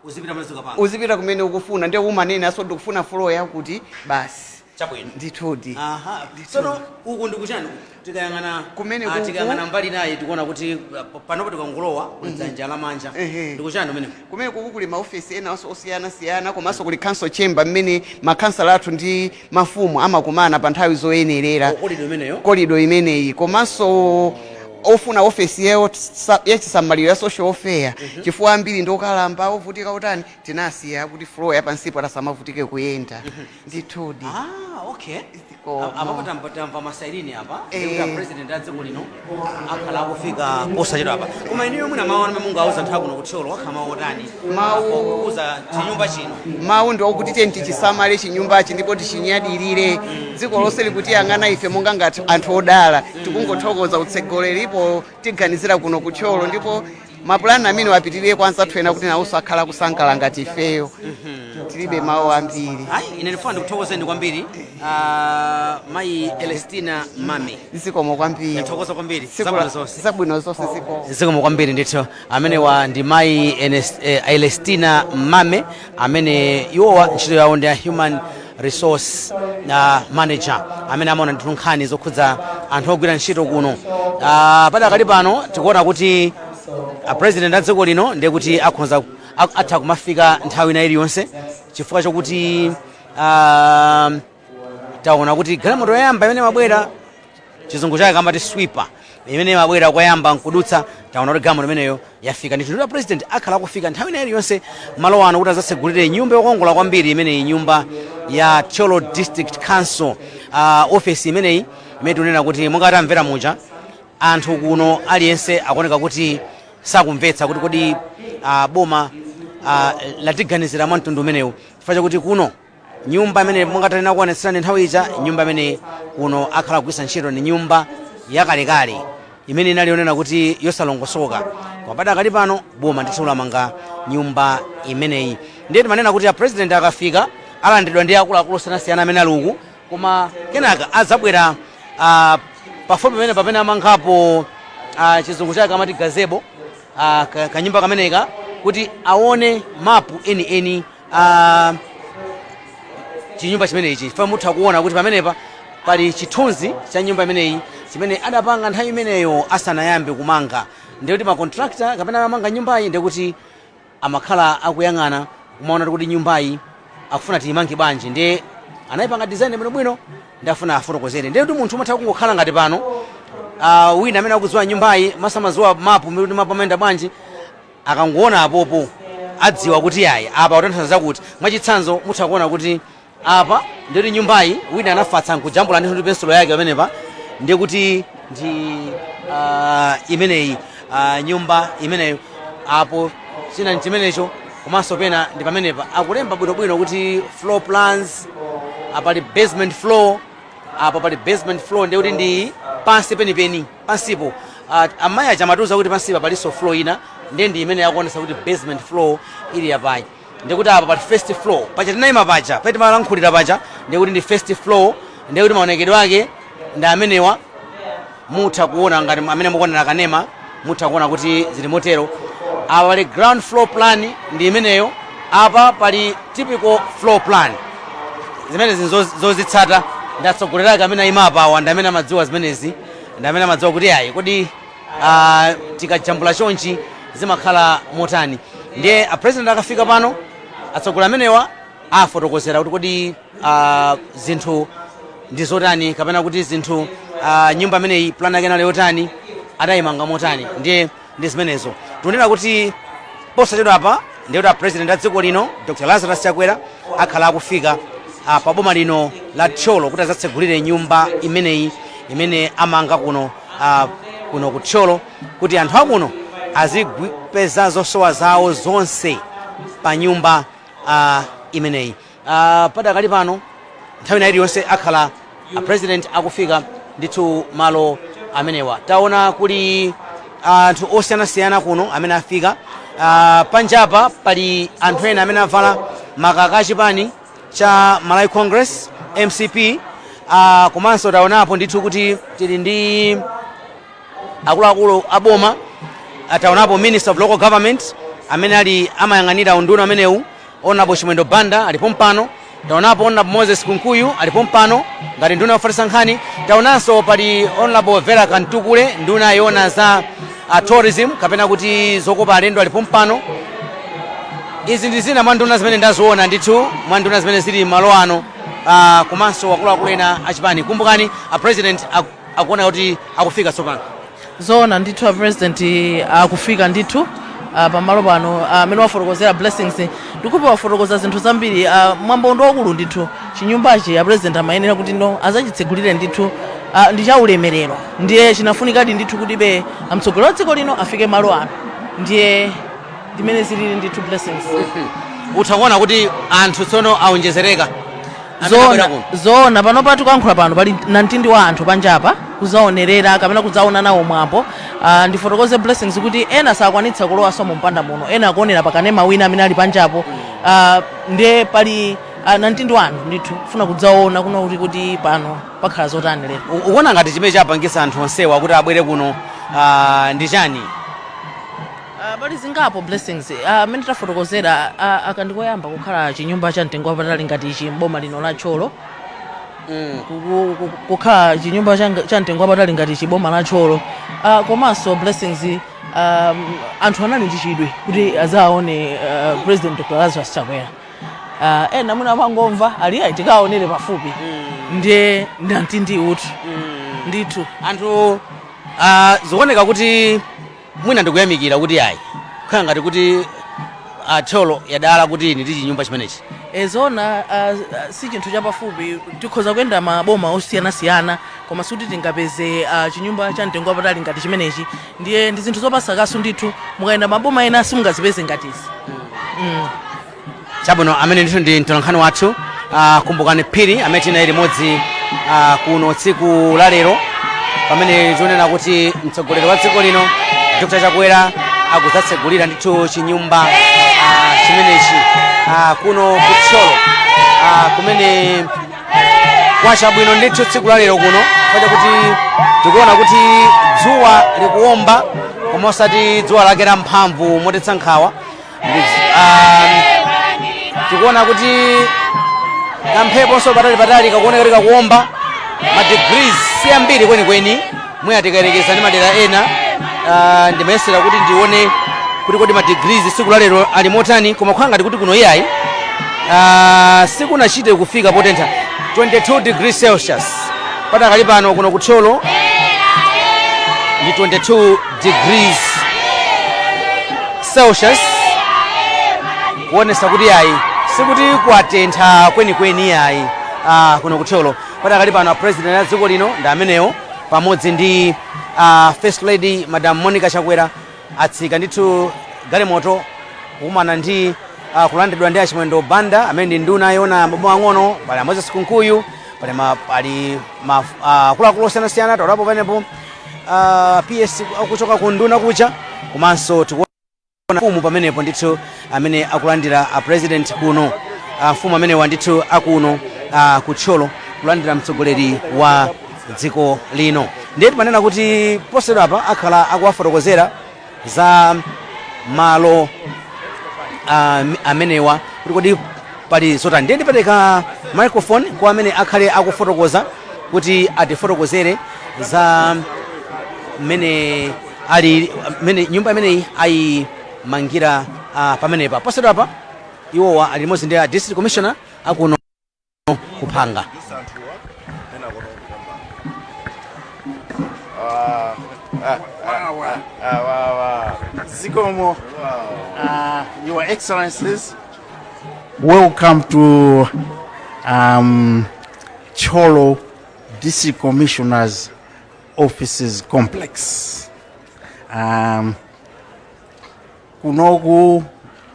uzipita pamene zikapanga. Uzipita kumene ukufuna, ndiye umanena so ndikufuna floor yakuti basi. Chabwino. Ndithudi. Aha, tsono uku ndikuchani tikayang'ana Kumene tikayang'ana mbali nayi, tikuona kuti panopo tikangolowa kuli dzanja lamanja, ndikuchani kumene? Kumene kuku kuli maofesi ena osiyanasiyana, komanso kuli council chamber mmene makhansala athu ndi mafumu amakumana pa nthawi zoyenerera. Corridor imeneyo? Corridor imeneyi, komanso ofuna ofesi yawo yachisamaliro ya social welfare, chifukwa ambiri ndi okalamba, ovutika utani, tinasiya kuti floor yapansipo atasamavutike kuyenda ndithudi. Ah, Okay. Zikomo. Apapo tamva masairini apa, Eh. ndikuti president a dziko lino akhala akufika posachedwa apa. Koma inuyo mwina mawu amene mungauza anthu akuno kuThyolo wakhala mawu otani? Kukuza chinyumba chino. Mawu ndi okuti tiye tichisamale chinyumbachi ndipo tichinyadirire. Dziko lonse likutiyang'ana ife monga ngati anthu odala. Tikungothokoza utsogoleripo tiganizira kuno kuThyolo, ndipo mapulani amene apitirire kwa anzathu ena kuti nawonso akhala kusangalala ngati ifeyo. Tilibe mawu ambiri. Ayi, ine ndifuna ndikuthokozeni kwambiri, mayi Elestina Mame. Zikomo kwambiri. Ndithokoza kwambiri. Tsiku Zabwino zonse. Zabwino zonse, zikomo. Zikomo kwambiri ndithu. Amenewa ndi mayi Elestina Mame, amene iwowa ntchito yawo ndi ya human resource manager, amene amaona ndithu nkhani zokhudza anthu ogwira ntchito kuno. Padakali pano tikuona kuti a president a dziko lino ndiye kuti akhoza atha kumafika nthawi ina iliyonse, chifukwa chokuti taona kuti galimoto yoyamba imene mabwera, chizungu chake amati sweeper, imene mabwera kwayamba nkudutsa, taona kuti galimoto imeneyo yafika ndithu. Ndipo president akhala akufika nthawi ina iliyonse malo ano kuti adzatsegulire nyumba yokongola kwambiri imeneyi, nyumba ya Thyolo District Council, office imeneyi imene tikunena kuti monga tamvera muja, anthu kuno aliyense akuoneka kuti sakumvetsa kuti kodi boma latiganizira mwa mtundu umenewu, chifukwa chakuti kuno nyumba imene monga tanena kuonetserani nthawi ija, nyumba imene kuno akhala kugwiritsa ntchito ni nyumba yakalekale imene inali yonena kuti yosalongosoka. Koma padakali pano boma ndithu lamanga nyumba imeneyi. Ndiye timanena kuti a president akafika alandiridwa ndi akuluakulu osiyanasiyana amene ali uku, koma kenaka azabwera pafupi pamene pamene amangapo, chizungu chake amati gazebo, kanyumba kameneka, kuti aone mapu enieni chinyumba chimenechi. Chifukwa mutha kuona kuti pamenepa pali chithunzi cha nyumba imeneyi chimene adapanga nthawi imeneyo asanayambe kumanga. Ndikuti ma contractor kapena amanga nyumbayi ndikuti amakhala akuyang'ana kumaona kuti nyumbayi akufuna tiyimange bwanji, ndiye anayipanga design bwinobwino, ndafuna afotokozere. Ndiye kuti munthu umatha kungokhala ngati pano, wina amene akudziwa nyumbayi masamadziwa mapu kuti mapu amayenda bwanji, akangoona apopo adziwa kuti ayi, apa kutanthauza kuti. Mwachitsanzo, mutha kuona kuti apa ndikuti nyumbayi wina anafatsa nkujambula ndithu ndi pensulo yake pamenepa, ndiye kuti ndi imeneyi, nyumba imeneyo apo, china chimenecho, komanso pena ndi pamenepa akulemba bwinobwino kuti floor plans. Apali basement floor, apa pali basement floor, ndiye kuti ndi pansi penipeni pansipo. Amayi aja amatiuza kuti pansipa palinso floor ina, ndiye ndi imene yakuonesa kuti basement floor ili yapayi. Ndikuti apa pali first floor, paja tinayima paja pati timalankhulira paja, ndiye kuti ndi first floor. Ndiye kuti maonekedwe ake ndi amenewa, mutha kuona ngati amene mukuonera kanema, mutha kuona kuti zili motero. Apa pali ground floor plan, ndi imeneyo. Apa pali typical floor plan. Zimenezi zozitsata ndi atsogoleri ake amene ayima apawa, ndi amene amadziwa zimenezi, ndi amene amadziwa kuti ayi, kodi tikajambula chonchi zimakhala motani. Ndiye a president akafika pano, atsogoleri amenewa afotokozera kuti kodi zinthu ndi zotani, kapena kuti zinthu, nyumba imeneyi plan yake inali yotani, adayimanga motani. Ndiye ndi zimenezo tikunena kuti posachedwa apa ndiye kuti a president a dziko lino Dr Lazarus Chakwera akhala akufika pa boma lino la Thyolo kuti adzatsegulire nyumba imeneyi imene amanga kuno ku Thyolo, kuti anthu akuno azipeza zosowa zawo zonse pa nyumba imeneyi. Padakali pano nthawi ina iliyonse akhala a president akufika ndithu malo amenewa. Taona kuli anthu osiyanasiyana kuno amene afika. Panjapa pali anthu ena amene avala makaka achipani cha Malawi Congress, MCP. Komanso taonapo ndithu kuti tili ndi akuluakulu aboma. Taonapo Minister of Local Government amene ali amayang'anira unduna amenewu, Honorable Chimwendo Banda, alipo mpano. Taonapo Honorable Moses Kunkuyu alipo mpano ngati nduna yofalitsa nkhani. Taonanso pali Honorable Vera Kantukule, nduna yoona za tourism kapena kuti zokopa alendo, alipo mpano. Izi ndi zina mwa nduna zimene ndaziona ndithu, mwa nduna zimene zili malo ano, komanso akuluakulu ena achipani. Kumbukani, a president akuona kuti akufika tsopano. Zoona ndithu, a president akufika ndithu. Pamalo pano amene wafotokozera Blessings, ndikupa wafotokoza zinthu zambiri. Mwambo ndi wakulu ndithu. Chinyumbachi a President amayenera kuti no azachitsegulire ndithu. Ndi cha ulemerero, ndiye chinafunikadi ndithu kuti be amtsogoleri wa dziko lino afike malo ano. Ndiye ndimene zilili ndithu, Blessings. Utha kuona kuti anthu tsono aonjezereka amene abwera Zoona. kuno. Zoona, pano patikuyankhula pano pali namtindi wa anthu panjapa kuzaonerera kapena kudzaona nawo mwambo. Ndifotokoze, Blessings, kuti ena sakwanitsa kulowanso mu mpanda muno, ena akuonera pakanema wina amene ali panjapo. Ndiye pali namtindi wa anthu ndithu kufuna kudzaona kuno kuti pano pakhala zotani lero. Ukuona ngati chimene chapangisa anthu onsewa kuti abwere kuno ndi chani? Pali zingapo, Blessings. Amene tafotokozera, aka ndikoyamba kukhala chinyumba cha mtengo wapatali ngati ichi mboma lino la Thyolo. Kukhala chinyumba cha mtengo wapatali ngati chiboma la Thyolo. Komanso, Blessings, anthu anali ndi chidwi kuti azaone President Dr Lazarus Chakwera. Ena mwina amangomva ali ayi, tikaonere pafupi. Ndiye ndamtindi utu ndithu. Anthu zikuoneka kuti mwina ndikuyamikira kuti ayi, kukhala ngati kuti Thyolo yadala kuti ini ndi chinyumba chimenechi. Ezona, si chinthu chapafupi. Tikhoza kuyenda maboma osiyanasiyana, koma sikuti tingapeze chinyumba cha mtengo wapatali ngati chimenechi. Ndiye ndi zinthu zopasa kaso ndithu. Mukayenda maboma ena simungazipeze ngatizi. Chabwino, amene ndithu ndi mtolankhani wathu Kumbukani Phiri, amene tinayi limodzi kuno tsiku la lero, pamene tikunena kuti mtsogoleri wa dziko lino Dr Chakwera akudzatsegulira ndithu chinyumba chimenechi kuno ku Thyolo, kumene kwachabwino ndithu tsiku la lero kuno, paja kuti tikuona kuti dzuwa likuwomba, koma osati dzuwa lake la mphamvu motetsa nkhawa. Tikuona kuti kampheponso patali patali kakuoneka kuti kakuwomba. Ma degrees si ambiri kwenikweni mwina tikayerekeza ndi madera ena. Ndimayesera kuti ndione kuti kodi ma degrees tsiku la lero ali motani, koma kukhala ngati kuti kuno iyayi, sikunachite kufika potentha. 22 degrees Celsius patakali pano kuno ku Thyolo ndi 22 degrees Celsius, kuonesa kuti ayi, sikuti kwatentha kwenikweni ayi kuno ku Thyolo patakali pano. A President a dziko lino ndi amenewo pamodzi ndi First Lady Madam Monica Chakwera, atsika ndithu galimoto kukumana ndi kulandidwa ndi Achimwendo Banda amene ndi nduna yona maboma ang'ono. Pali a Moses Kunkuyu, pali akuluakulu osiyanasiyana. Taonapo panepo PS akuchoka ku nduna kuja, komanso tikuona mfumu pamenepo ndithu amene akulandira a President kuno. Mfumu amenewa ndithu akuno ku Thyolo kulandira mtsogoleri wa dziko lino. Ndiye timanena kuti posachedwapa akhala akuwafotokozera za malo amenewa kuti kodi pali zotani. Ndiye ndipereka microphone kwa amene akhale akufotokoza kuti atifotokozere za mmene ali mmene nyumba imeneyi ayimangira pamenepa. Posachedwapa iwowa ali limodzi ndi a District Commissioner akuno kuphanga. Zikomo, Your Excellencies, welcome to Thyolo District Commissioner's Offices Complex. Kunoku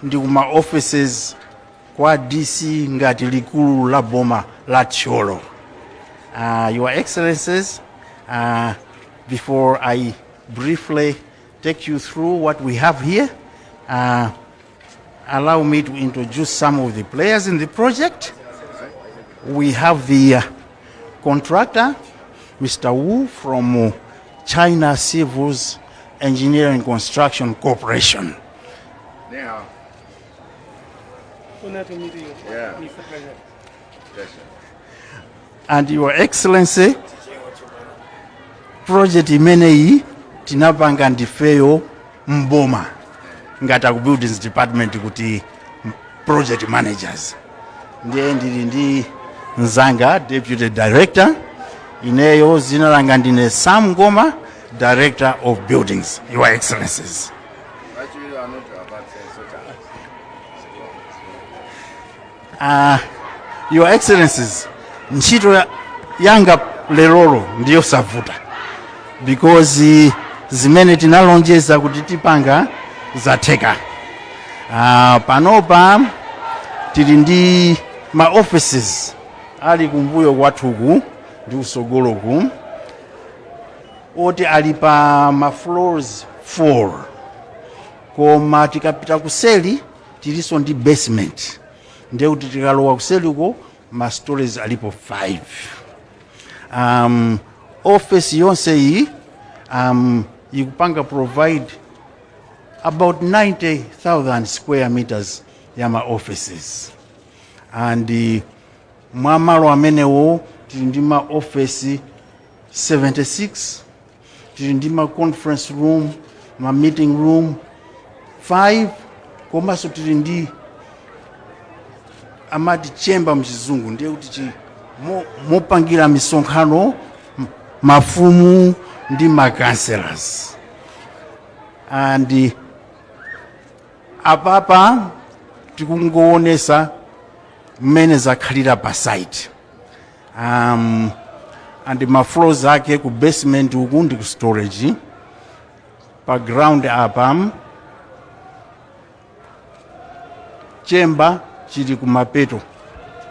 ndi kuma offices kwa DC ngati likulu la boma la Thyolo. Your Excellencies, before I briefly take you through what we have here, allow me to introduce some of the players in the project. We have the contractor, Mr. Wu from China Civils Engineering Construction Corporation. Yeah. Honor to meet you. Yeah. Mr. President. Pleasure. And Your Excellency, project imeneyi tinapanga ndifeyo mboma ngati aku Buildings Department kuti project managers. Ndiye ndili ndi mzanga deputy director. Ineyo zina langa ndine Sam Ngoma, Director of Buildings, Your Excellencies. Achiwiri anoti Your Excellencies, ntchito yanga lerolo ndiyosavuta because zimene tinalonjeza kuti tipanga zatheka. Panopa tili ndi ma offices ali kumbuyo kwathuku ndi kusogoloku oti ali pa ma floors 4, koma tikapita kuseli tilinso ndi basement, ndiye kuti tikalowa kuseliko ma stories alipo 5. Office yonse iyi ikupanga provide about 90,000 square meters ya ma offices, and mwa malo amenewo tili ndi ma office 76, tili ndi ma conference room, ma meeting room 5, komanso tili ndi amati chamber mchizungu, ndiye kuti mopangira misonkhano mafumu ndi ma councillors. And apapa tikungoonesa mmene zakhalira pa site, and ma floors ake ku basement uku ndi ku storage, pa ground apa chamber chili kumapeto,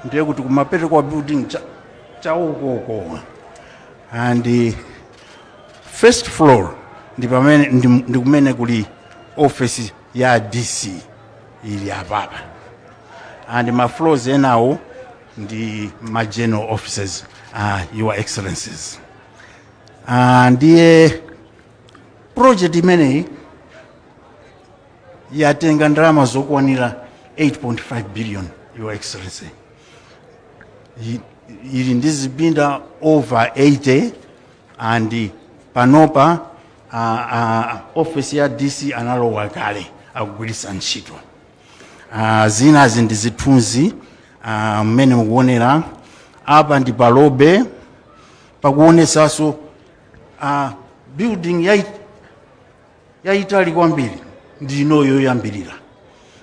ndiye kuti kumapeto kwa building chaukoko, and first floor ndi pamene ndi kumene kuli office ya DC ili apapa, and ma floors enawo ndi ma general offices, Your Excellencies. Ndiye project imeneyi yatenga ndalama zokwanira 8.5 billion, Your Excellency. Ili ndi zipinda over 80, and panopa office ya DC analowa kale, akugwiritsa ntchito. Zinazi ndi zithunzi mmene mukuonera apa ndi pa lobby, pakuonesanso building yayitali kwambiri ndi inoyo yoyambirira.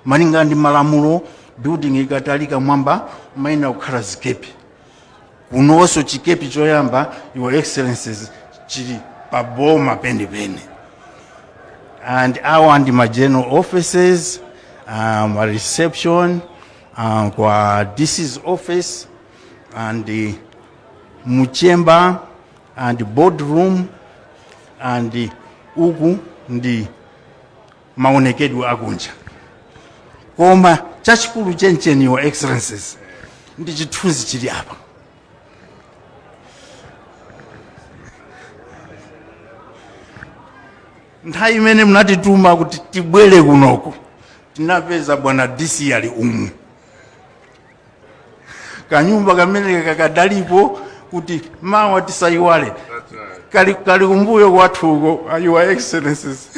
Malinga ndi malamulo, building ikatalika mwamba maina kukhala zikepi. Kunonso chikepi choyamba, Your Excellencies, chili paboma penipeni. And awa ndi ma general offices, a reception kwa DC's office and mu chamber and boardroom, and uku ndi maonekedwe akunja. Koma chachikulu chenicheni, Your Excellencies, ndi chithunzi chili apa. Nthawi imene munatituma kuti tibwere kunoko, tinapeza bwana DC ali umu, kanyumba kamene kakadalipo kuti mawa tisayiwale, kali kumbuyo kwathuko, Your Excellencies.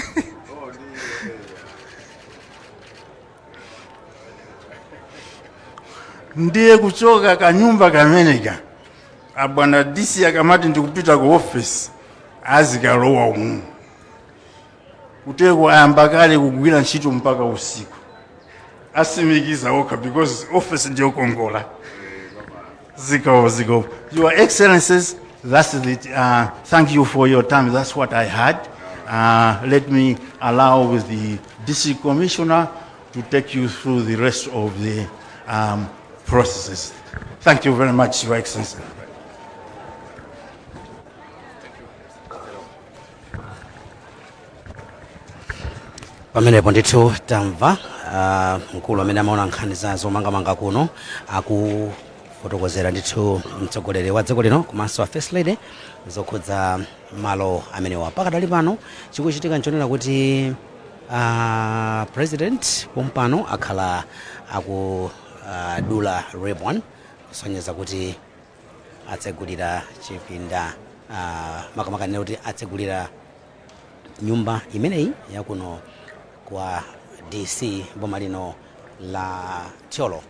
Ndiye kuchoka kanyumba kameneka, abwana DC akamati ndikupita ku office, azikalowa umu. Kuteko ayamba kale kugwira ntchito mpaka usiku, asimikiza okha because office ndiyokongola. Zikomo, zikomo, Your Excellencies. That's it. Thank you for your time. That's what I had. Let me allow the DC commissioner to take you through the rest of the processes. Thank you very much, Your Excellency. Pamenepo ndithu tamva mkulu amene amaona nkhani za zomangamanga kuno akufotokozera ndithu mtsogoleri wa dziko lino komanso a First Lady zokhudza malo amenewa. Pakadali pano chikuchitika nchonena kuti President pompano akhala akudula ribbon kusonyeza kuti atsegulira chipinda, makamaka nene kuti atsegulira nyumba imeneyi yakuno kwa DC boma lino la Thyolo.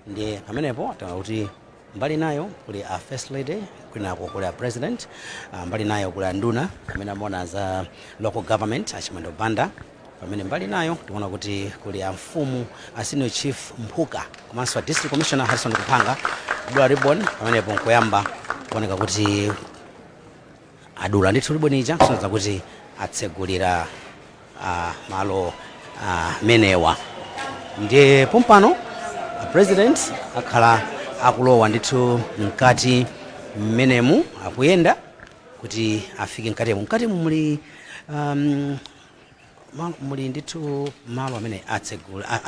Ndiye pamenepo taona kuti mbali nayo kuli a First Lady, kwinako kuli a President, mbali nayo kuli a nduna amene amaona za local government, Achimwendo Banda. Pamene mbali nayo tikuona kuti kuli amfumu a Senior Chief Mphuka komanso a District Commissioner Harrison Kuphanga kudula ribbon. Pamenepo nkuyamba kuoneka kuti adula ndithu ribbon ija, kusonyeza kuti atsegulira malo amenewa. Ndiye pompano a President akhala akulowa ndithu mkati mmenemu, akuyenda kuti afike mkatimu. Mkatimu muli muli ndithu malo amene atsegula,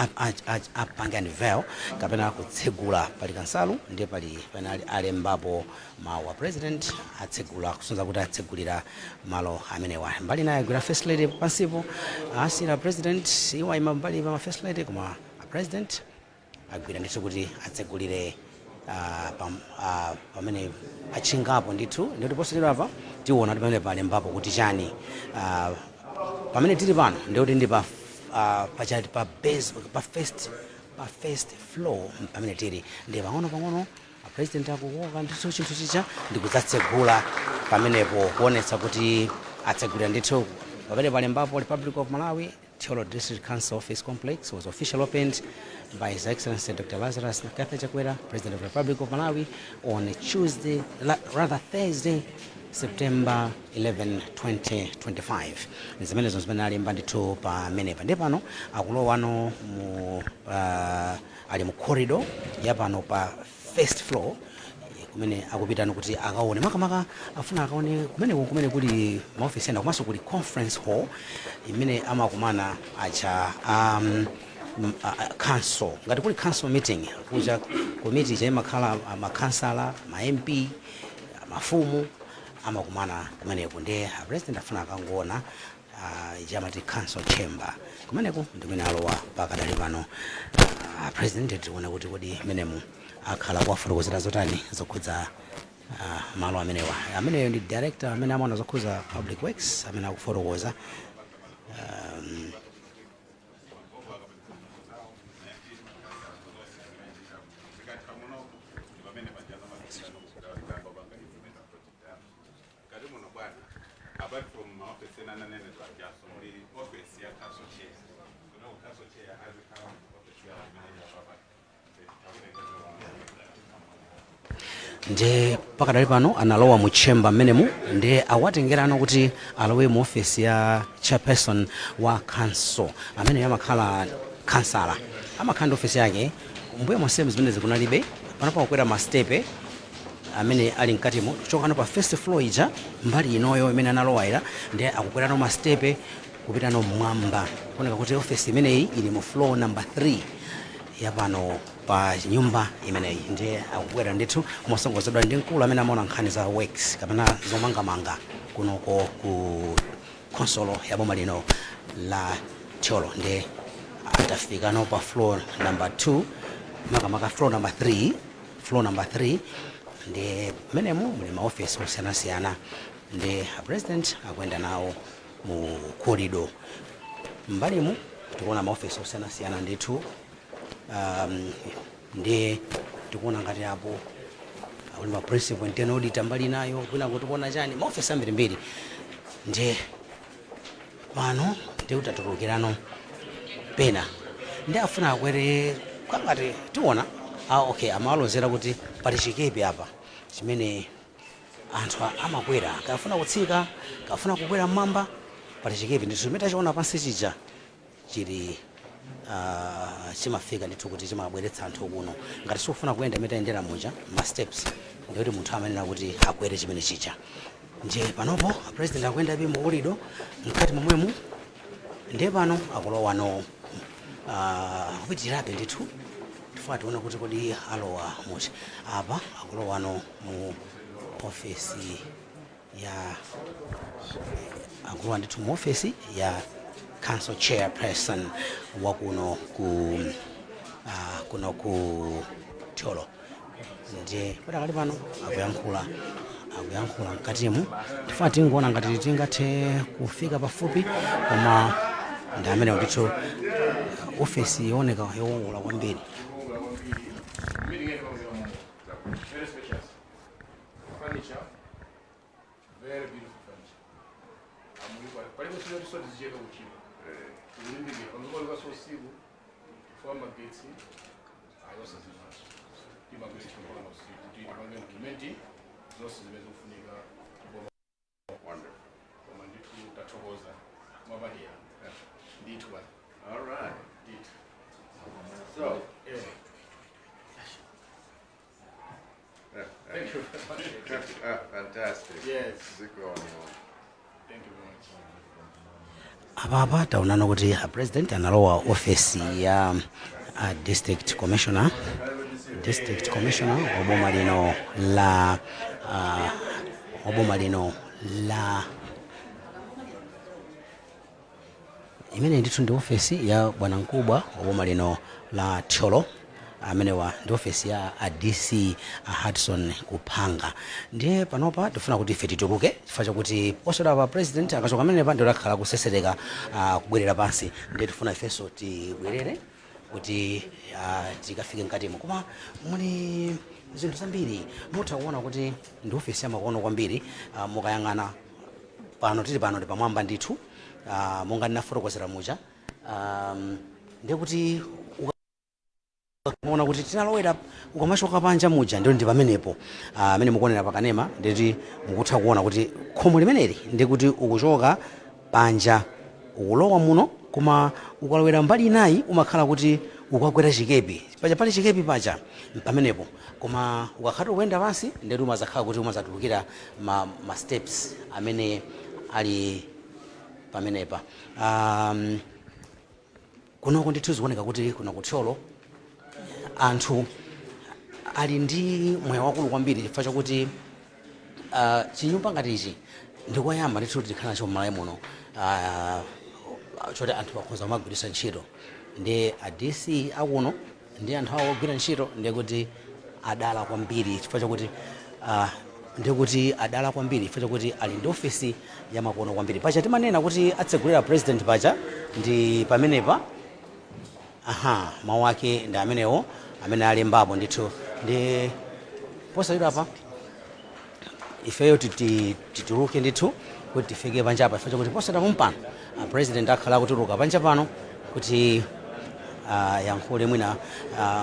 apange unveil kapena kutsegula. Pali kansalu, ndiye pali panali alembapo mawu a President atsegula, kusonyeza kuti atsegulira malo amenewa. Mbali naye agwira First Lady pansipo, asira President iwo ayima mbali pa ma First Lady, koma a President agwira ndithu kuti atsegulire pamene atchingapo ndithu. Ndikuti posachedwapa tiona kuti pamene palembapo kuti chani. Pamene tili pano ndikuti ndi pa pa base, pa first floor pamene tili. Ndi pang'ono pang'ono a President akukoka ndithu chinthu chija ndikudzatsegula pamenepo, kuonetsa kuti atsegulira ndithu. Pamene palembapo "Republic of Malawi, Thyolo District Council Office Complex was officially opened by His Excellency Dr. Lazarus McCarthy Chakwera, President of the Republic of Malawi, on Tuesday, rather Thursday, September 11, 2025." Zimenezo zimene alemba ndithu pamenepa. Ndiye pano akulowano mu ali mu corridor ya pano pa first floor, kumene akupitano kuti akaone, makamaka afuna akaone kumeneko kumene kuli maofisi ena, komanso kuli conference hall imene amakumana acha council. Ngati kuli council meeting kuja, komiti cha imakhala makhansala, ma MP, mafumu amakumana kumeneko. Ndiye a President afuna akangoona chamati council chamber kumeneko, ndikumene alowa pakadali pano President. Tikuona kuti kodi menemu akhala kuwafotokozera zotani zokhudza malo amenewa. Ameneyo ndi director amene amaona zokhudza public works amene akufotokoza. Kati muno bwana, apart from maofesi ena ananenedwa ajaso, muli office ya council chair. Kuno council chair azikhala mu office yawo imene yapapa. Nde pakadali pano analowa mu chamber mmenemu, ndiye awatengerano kuti alowe mu office ya chairperson wa council, amene amakhala kansala, amakhala ndi office yake. Mbuyo monsemu zimene zikunalibe. Pano pakukwera mastepe amene ali mkatimo, kuchokano pa first floor ija mbali inoyo imene analowera, ndiye akukwerano mastepe kupitano mmwamba, kuoneka kuti office imeneyi ili mu floor number 3 yapano pa nyumba imeneyi. Ndiye akukwera ndithu mosongozedwa ndi mkulu amene amaona nkhani za works kapena zomangamanga kunoko ku khonsolo ya boma lino la Thyolo. Ndiye atafikano pa floor number 2, makamaka floor number 3, floor number 3, ndi mmenemu muli maofesi osiyanasiyana. Ndi a President akuyenda nawo mu corridor. Mbalimu tikuona maofesi osiyanasiyana ndithu. Ndiye tikuona ngati apo kuli ma principal internal auditor mbali nayo, kwina tikuona chani, maofesi ambirimbiri. Ndiye pano ndi kuti atulukirano pena, ndi afuna akwere kangati tiona. Okay, amalozera kuti pali chikepe apa chimene anthu amakwera kafuna kutsika, kafuna kukwera mmwamba. Pali chikepe ndithu chimene tachiona pansi chija, chili chimafika ndithu kuti chimabweretsa anthu kuno. Ngati sikufuna kuyenda imene tayendera muja ma steps, ndikuti munthu amayenera kuti akwere chimene chija. Ndiye panopo President akuyendabe mu corridor mkati momwemu. Ndiye pano akulowano, akupitirirabe ndithu. Tifuna tione kuti kodi alowa muti apa. Akulowano mu ofesi ya, akulowa ndithu mu ofesi ya council chairperson wakuno ku kuno ku Thyolo. Ndiye padakali pano akuyankhula mkatimu. Tifuna tingoona ngati tingathe kufika pafupi, koma ndi amene ndithu ofesi yooneka yokongola kwambiri. Very spacious. Furniture, very beautiful furniture. Palipo sio sio zichepe kuchipa. Tikulimbikira panopolikaso usiku chifukwa magetsi ayosazimaso, timagwira ntchito mpaka usiku kuti tipange implement zonse zimene zikufunika. Wonderful. Koma ndithu tathokoza mwapadera ndithu bwana. All right. Ndithu. So, Thank you very much. Fantastic. Yes. Zikomo. Thank you very much. Apapa taonana kuti a president analowa ofesi ya a district commissioner wa boma lino la wa boma lino la imene ndithu ndi ofesi ya bwanamkubwa wa boma lino la Thyolo. Amenewa ndi ofesi ya a DC, a Hudson Kuphanga. Ndiye panopa tifuna kuti ife tituluke chifukwa chakuti posachedwa pa president akachoka amenepa ndio lakhala kusesereka kubwerera pansi. Ndiye tifuna ifenso tibwerere kuti tikafike mkatimo, koma muli zinthu zambiri. Mutha kuona kuti ndi ofesi yamakono kwambiri. Mukayang'ana pano, tili pano ndi pamwamba ndithu. Monga ndinafotokozera muja, ndiye kuti ukaona kuti tinalowera ukamachoka panja muja, ndio ndi pamenepo amene mukuonera pakanema. Nditi mukutha kuona kuti khomo limeneli ndi kuti ukuchoka panja ukulowa muno, koma ukalowera mbali inayi umakhala kuti ukakwera chikepi paja, pali chikepi paja pamenepo. Koma ukakhala ukuyenda pansi, ndeti umazakhala kuti umazatulukira ma steps amene ali pamenepa. Kunoko ndithu zikuoneka kuti kuno kuThyolo anthu ali ndi moyo wakulu kwambiri, chifukwa chakuti chinyumba ngati ichi ndikoyamba ndithu tikhala nacho m'Malawi muno, choti anthu akhoza kumagwiritsa ntchito. Ndi a DC akuno ndi anthu awo ogwira ntchito, ndiye kuti adala kwambiri chifukwa chakuti ndiye kuti adala kwambiri chifukwa chakuti ali ndi ofesi yamakono kwambiri. Paja timanena kuti atsegulira president paja ndi pamenepa. Aha, mawu ake ndi amenewo amene alembapo ndithu. Ndi posachedwa pa ifeyo tituluke ndithu kuti tifike panjapa, chifukwa chakuti posachedwa pompano president akhala akutuluka panja pano kuti yankhule mwina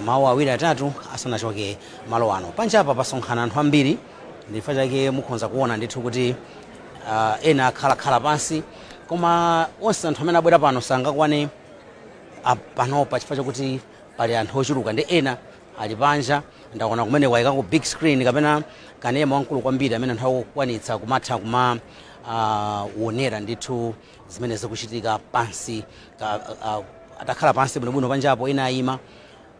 mawu awiri atatu asanachoke malo ano. Panjapa pasonkhana anthu ambiri, ndifukwa chake mukhoza kuona ndithu kuti ena akhalakhala pansi, koma onse anthu amene abwera pano sangakwane panopa chifukwa chakuti pali anthu ochuluka ndi ena ali panja. Ndaona kumene kwayikako big screen kapena kanema wamkulu kwambiri amene anthu akukwanitsa kumatha kuma wonera ndithu zimene zikuchitika pansi atakhala pansi bwinobwino panjapo, ena ayima.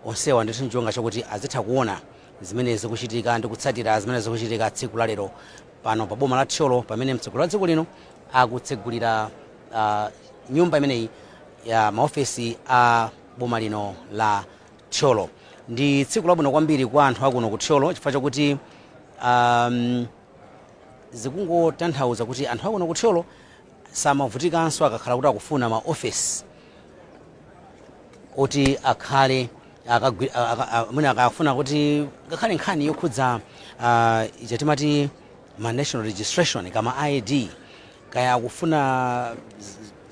Onsewa ndithu nchonga chakuti azitha kuona zimene zikuchitika ndi kutsatira zimene zikuchitika tsiku la lero pano pa boma la Thyolo, pamene mtsogoleri wa dziko lino akutsegulira nyumba imeneyi ya maofesi a boma lino la Thyolo. Ndi tsiku labwino kwambiri kwa anthu akuno ku Thyolo chifukwa chakuti zikungotanthauza kuti anthu akuno ku Thyolo samavutikanso akakhala kuti akufuna maofesi oti akhale mwina akafuna kuti ngakhale nkhani yokhudza ija timati ma national registration kama ID, kaya akufuna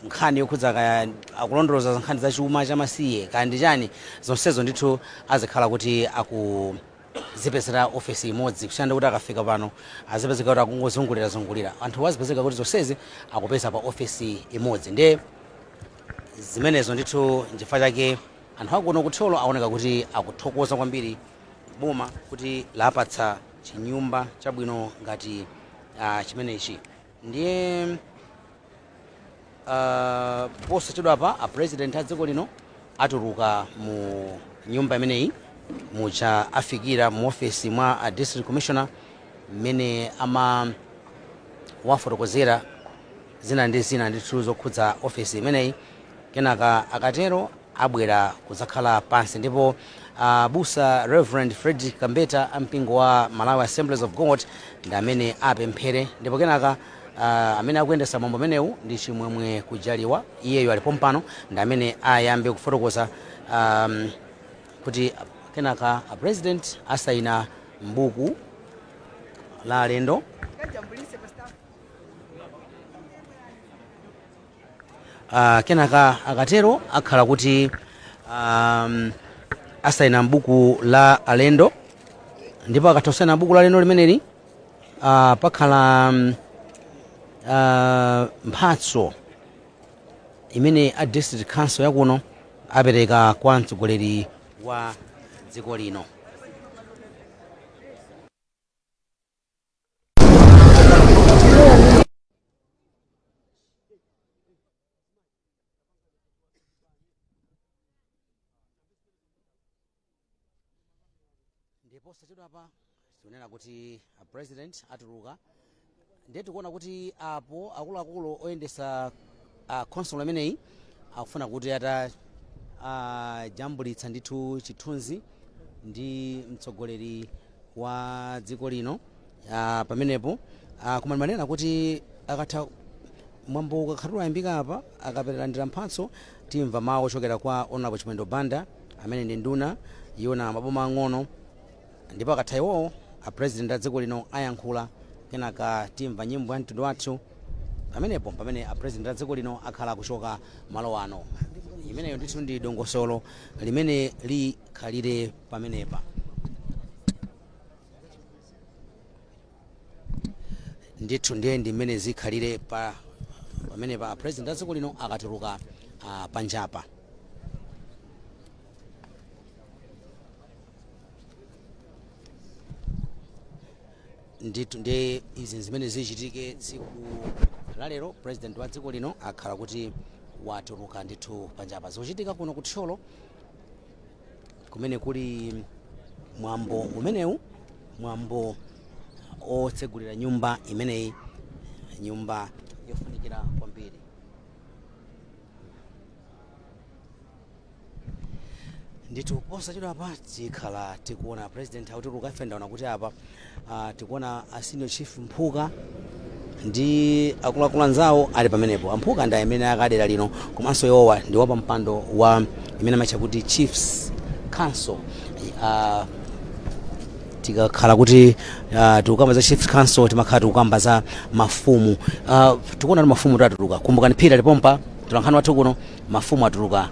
nkhani yokhudza kaya akulondoloza nkhani za chuma chamasiye, kaya ndi chani, zonsezo ndithu azikhala kuti akuzipezera ofesi imodzi, kusiyana kuti akafika pano azipezeka kuti akungozungulira zungulira. Anthu azipezeka kuti zonsezi akupeza pa ofesi imodzi. Ndiye zimenezo ndithu nchifukwa chake anthu akuno kuThyolo aoneka kuti akuthokoza kwambiri boma kuti lapatsa chinyumba chabwino ngati chimenechi. Ndiye posachedwapa a president a dziko lino atuluka mu nyumba imeneyi muja afikira mu ofesi mwa a district commissioner, mmene ama wafotokozera zina ndi zina ndithu zokhudza ofesi imeneyi. Kenaka akatero abwera kudzakhala pansi, ndipo busa Reverend Frederick Kambeta ampingo wa Malawi Assemblies of God ndi amene apemphere. Ndipo kenaka amene akuyendesa mwambo amenewu ndi Chimwemwe Kujaliwa, iyeyo alipo mpano, ndi amene ayambe kufotokoza kuti kenaka a president asayina mbuku la alendo. Kenaka akatero akhala kuti asayina m'buku la alendo, ndipo akatha kusaina buku la alendo limeneli, pakhala mphatso imene a district council yakuno apereka kwa mtsogoleri wa dziko lino. Ndipo posachedwapa tikunena kuti a president atuluka. Ndiye tikuona kuti apo akuluakulu oyendesa council imeneyi akufuna kuti ata jambulitsa ndithu chithunzi ndi mtsogoleri wa dziko lino pamenepo. Koma ndimanena kuti akatha mwambo ukakhala wayambika apa, akalandira mphatso, timva mawu ochokera kwa Honorable Chimwendo Banda amene ndi nduna yoona maboma ang'ono. Ndipo akatha iwowo, a president a dziko lino ayankhula. Kenaka timva nyimbo ya mtundu wathu. Pamenepo pamene a president a dziko lino akhala akuchoka malo ano. Imeneyo ndithu ndi dongosolo limene likhalire pamenepa. Ndithu ndiye ndi mmene zikhalire pa pamenepa a president a dziko lino akatuluka panjapa. Ndithu ndiye izi zimene zichitike tsiku la lero. President wa dziko lino akhala kuti watuluka ndithu panjapa. Zikuchitika kuno ku Thyolo kumene kuli mwambo umenewu, mwambo otsegulira nyumba imeneyi, nyumba yofunikira kwambiri. Ndithu posachedwapa tikhala tikuona president akutuluka. Ife ndaona kuti apa tikuona a senior chief Mphuka ndi akuluakulu anzawo ali pamenepo. Amphuka ndi amene akadera lino, komanso iwowa ndi wapampando wa imene amatcha kuti Chiefs Council. Tikakhala kuti tikukamba za Chiefs Council, timakhala tikukamba za mafumu. Tikuona kuti mafumu atuluka. Kumbukani Phiri alipompa mtolankhani wathu kuno. Mafumu atuluka,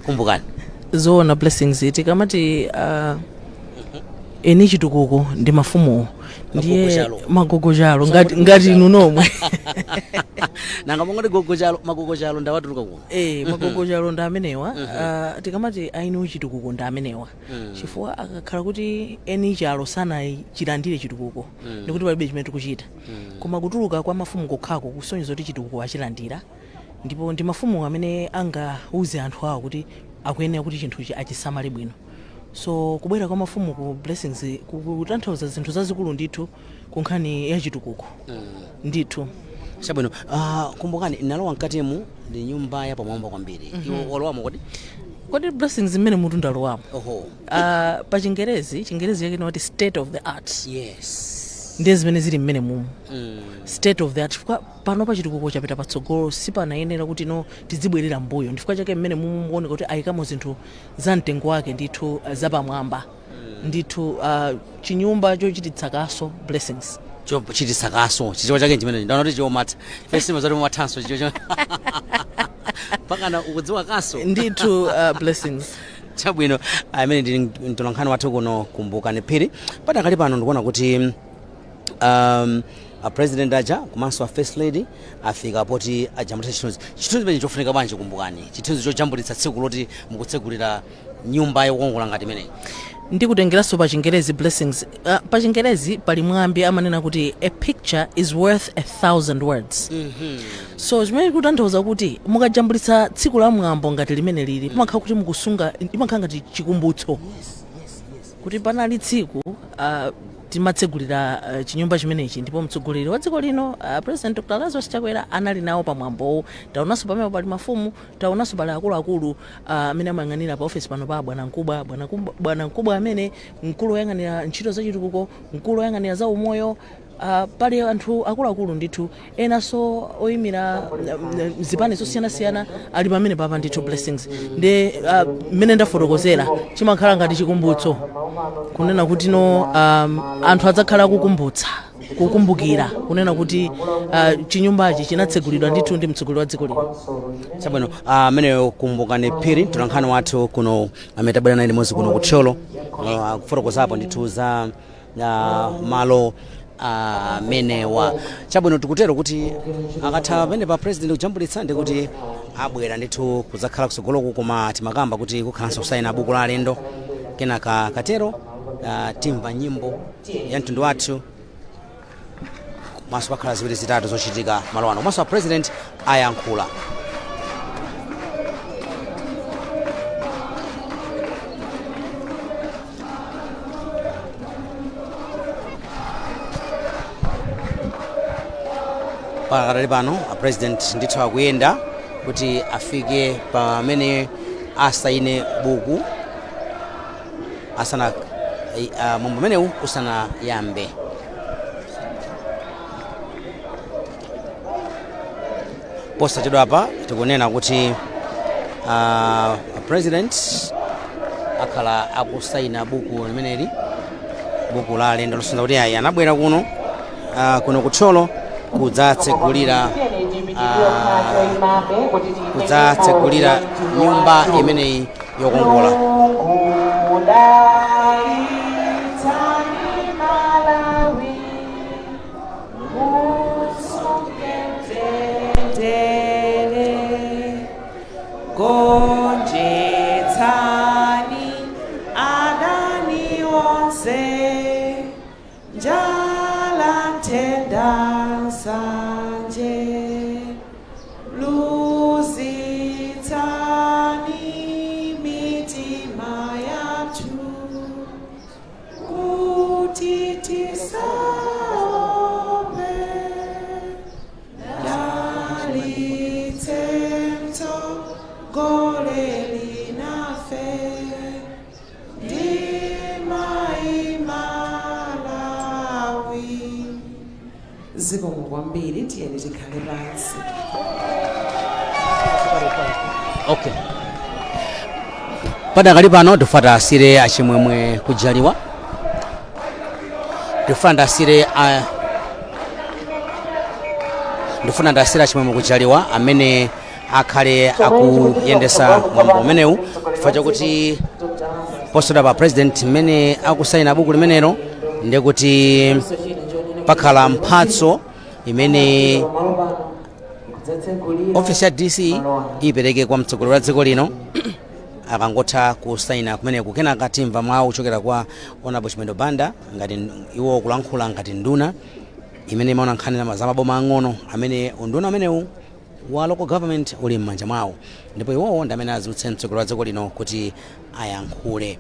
Kumbukani. Zoona, Blessings. Tikamati eni chitukuko ndi mafumuwo, ndiye Magogochalo. Magogochalo ngati inu nomwe. Nanga mongoti gogochalo, magogochalo ndawatuluka kuno. Eh, magogochalo ndi amenewa. Tikamati aini chitukuko ndi amenewa, chifukwa akakhala kuti eni chalo sanachilandire chitukuko, ndikuti palibe chimene tikuchita. Koma kutuluka kwa mafumu kokhako kusonyeza kuti chitukuko achilandira, ndipo ndi mafumu amene angauze anthu awo kuti akuyenera kuti chinthuchi achisamale bwino. So kubwera kwa mafumu ku, Blessings, kutanthauza zinthu zazikulu ndithu ku nkhani ya chitukuko ndithu. Chabwino. Kumbukani, nalowa mkatimu, ndi nyumba yapamwamba kwambiri. Iwe walowamo kodi? Kodi Blessings, mmene mutu ndalowamo. Oho. Pa Chingerezi, Chingerezi yake ndimati state of the art. Ndiye zimene zili mmene mumu, state of the art, chifukwa pano pa chitukuko chapita patsogolo, sipanayenera kuti no tizibwerera mbuyo. Ndifukwa chake mmene mumu mukuoneka kuti ayikamo zinthu za mtengo wake ndithu, zapamwamba ndithu, chinyumba chochititsa kaso, Blessings. Chochititsa kaso, chichewa chake chimene ndaona kuti chomatha fesima zoti mumathanso chichewa pakana ukudziwa kaso. Ndithu, Blessings. Chabwino, amene ndi mtolankhani wathu kuno Kumbukani Phiri. Padakali pano ndikuona kuti a president aja komanso a first lady afika poti ajambulitsa chithunzi. Chithunzi chimene chofunika bwanji, Kumbukani, chithunzi chojambulitsa tsiku loti mukutsegulira nyumba yokongola ngati imeneyi? Ndikutengeranso pa Chingerezi, Blessings. Pa Chingerezi pali mwambi amanena kuti "A picture is worth a thousand words." So chimene kutanthauza kuti mukajambulitsa tsiku la mwambo ngati limene lili, pamakhala kuti mukusunga, imakhala ngati chikumbutso kuti panali tsiku timatsegulira chinyumba chimenechi, ndipo mtsogoleri wa dziko lino, President Dr Lazarus Chakwera, anali nawo pamwambowu. Taonanso pamenepo pali mafumu, taonanso pali akuluakulu amene amayang'anira pa ofesi pano pa bwanamkubwa, bwanamkubwa amene mkulu woyang'anira ntchito zachitukuko, mkulu woyang'anira za umoyo. Pali anthu akuluakulu ndithu, enanso oyimira zipani zosiyanasiyana ali pamene papa ndithu, Blessings. Ndi mmene ndafotokozera, chimakhala ngati chikumbutso kunena kuti no anthu adzakhala akukumbutsa. Kukumbukira kunena kuti chinyumbachi chinatsegulidwa ndithu ndi mtsogoleri wa dziko lino. Chabwino, ameneyo Kumbukani Phiri, mtolankhani wathu kuno amene tabwera naye limodzi kuno kuThyolo, kufotokozapo ndithu za malo amenewa. Chabwino, tikutero kuti akatha pamene pa president kujambulitsa, ndi kuti abwera ndithu kudzakhala kusogoloku, koma timakamba kuti kukhalanso kusayina buku la alendo. Kenaka katero timva nyimbo ya mtundu wathu, komanso pakhala ziwiri zitatu zochitika malo ano, komanso a president ayankhula. Pakatali pano a president ndithu akuyenda kuti afike pamene asaine buku asana mwambo umenewu usanayambe. Posachedwapa tikunena kuti president akhala akusaina buku limeneli, buku la alendo losonyeza kuti ayi, anabwera kuno kuThyolo kudzatsekulira nyumba imeneyi yokongola. Dalitsani Malawi, musunge mtendere, gonjetsani adani onse, njala, nthenda, nsanje, luzitsani mitima yathu kuti tisaope, dalitse mtsogoleri nafe ndi mai Malawi. Zikomo kwambiri, tiyeni tikhale pansi. Okay, padakali pano tifuna asire achimwemwe kujaliwa, ndifuna ndasire achimwemwe kujaliwa amene akhale akuyendesa mwambo umenewu, chifukwa chakuti posachedwa pa president mmene akusaina buku limenelo, ndikuti pakhala mphatso imene ofisi ya DC ipereke kwa mtsogoleri wa dziko lino akangotha kusaina kumeneku. Kenaka timva mawu kuchokera kwa Honorable Chimwendo Banda, ngati iwo kulankhula ngati nduna imene imaona nkhani za maboma ang'ono, amene unduna umenewu wa local government uli m'manja mwawo, ndipo iwowo ndi amene azutse mtsogoleri wa dziko lino kuti ayankhule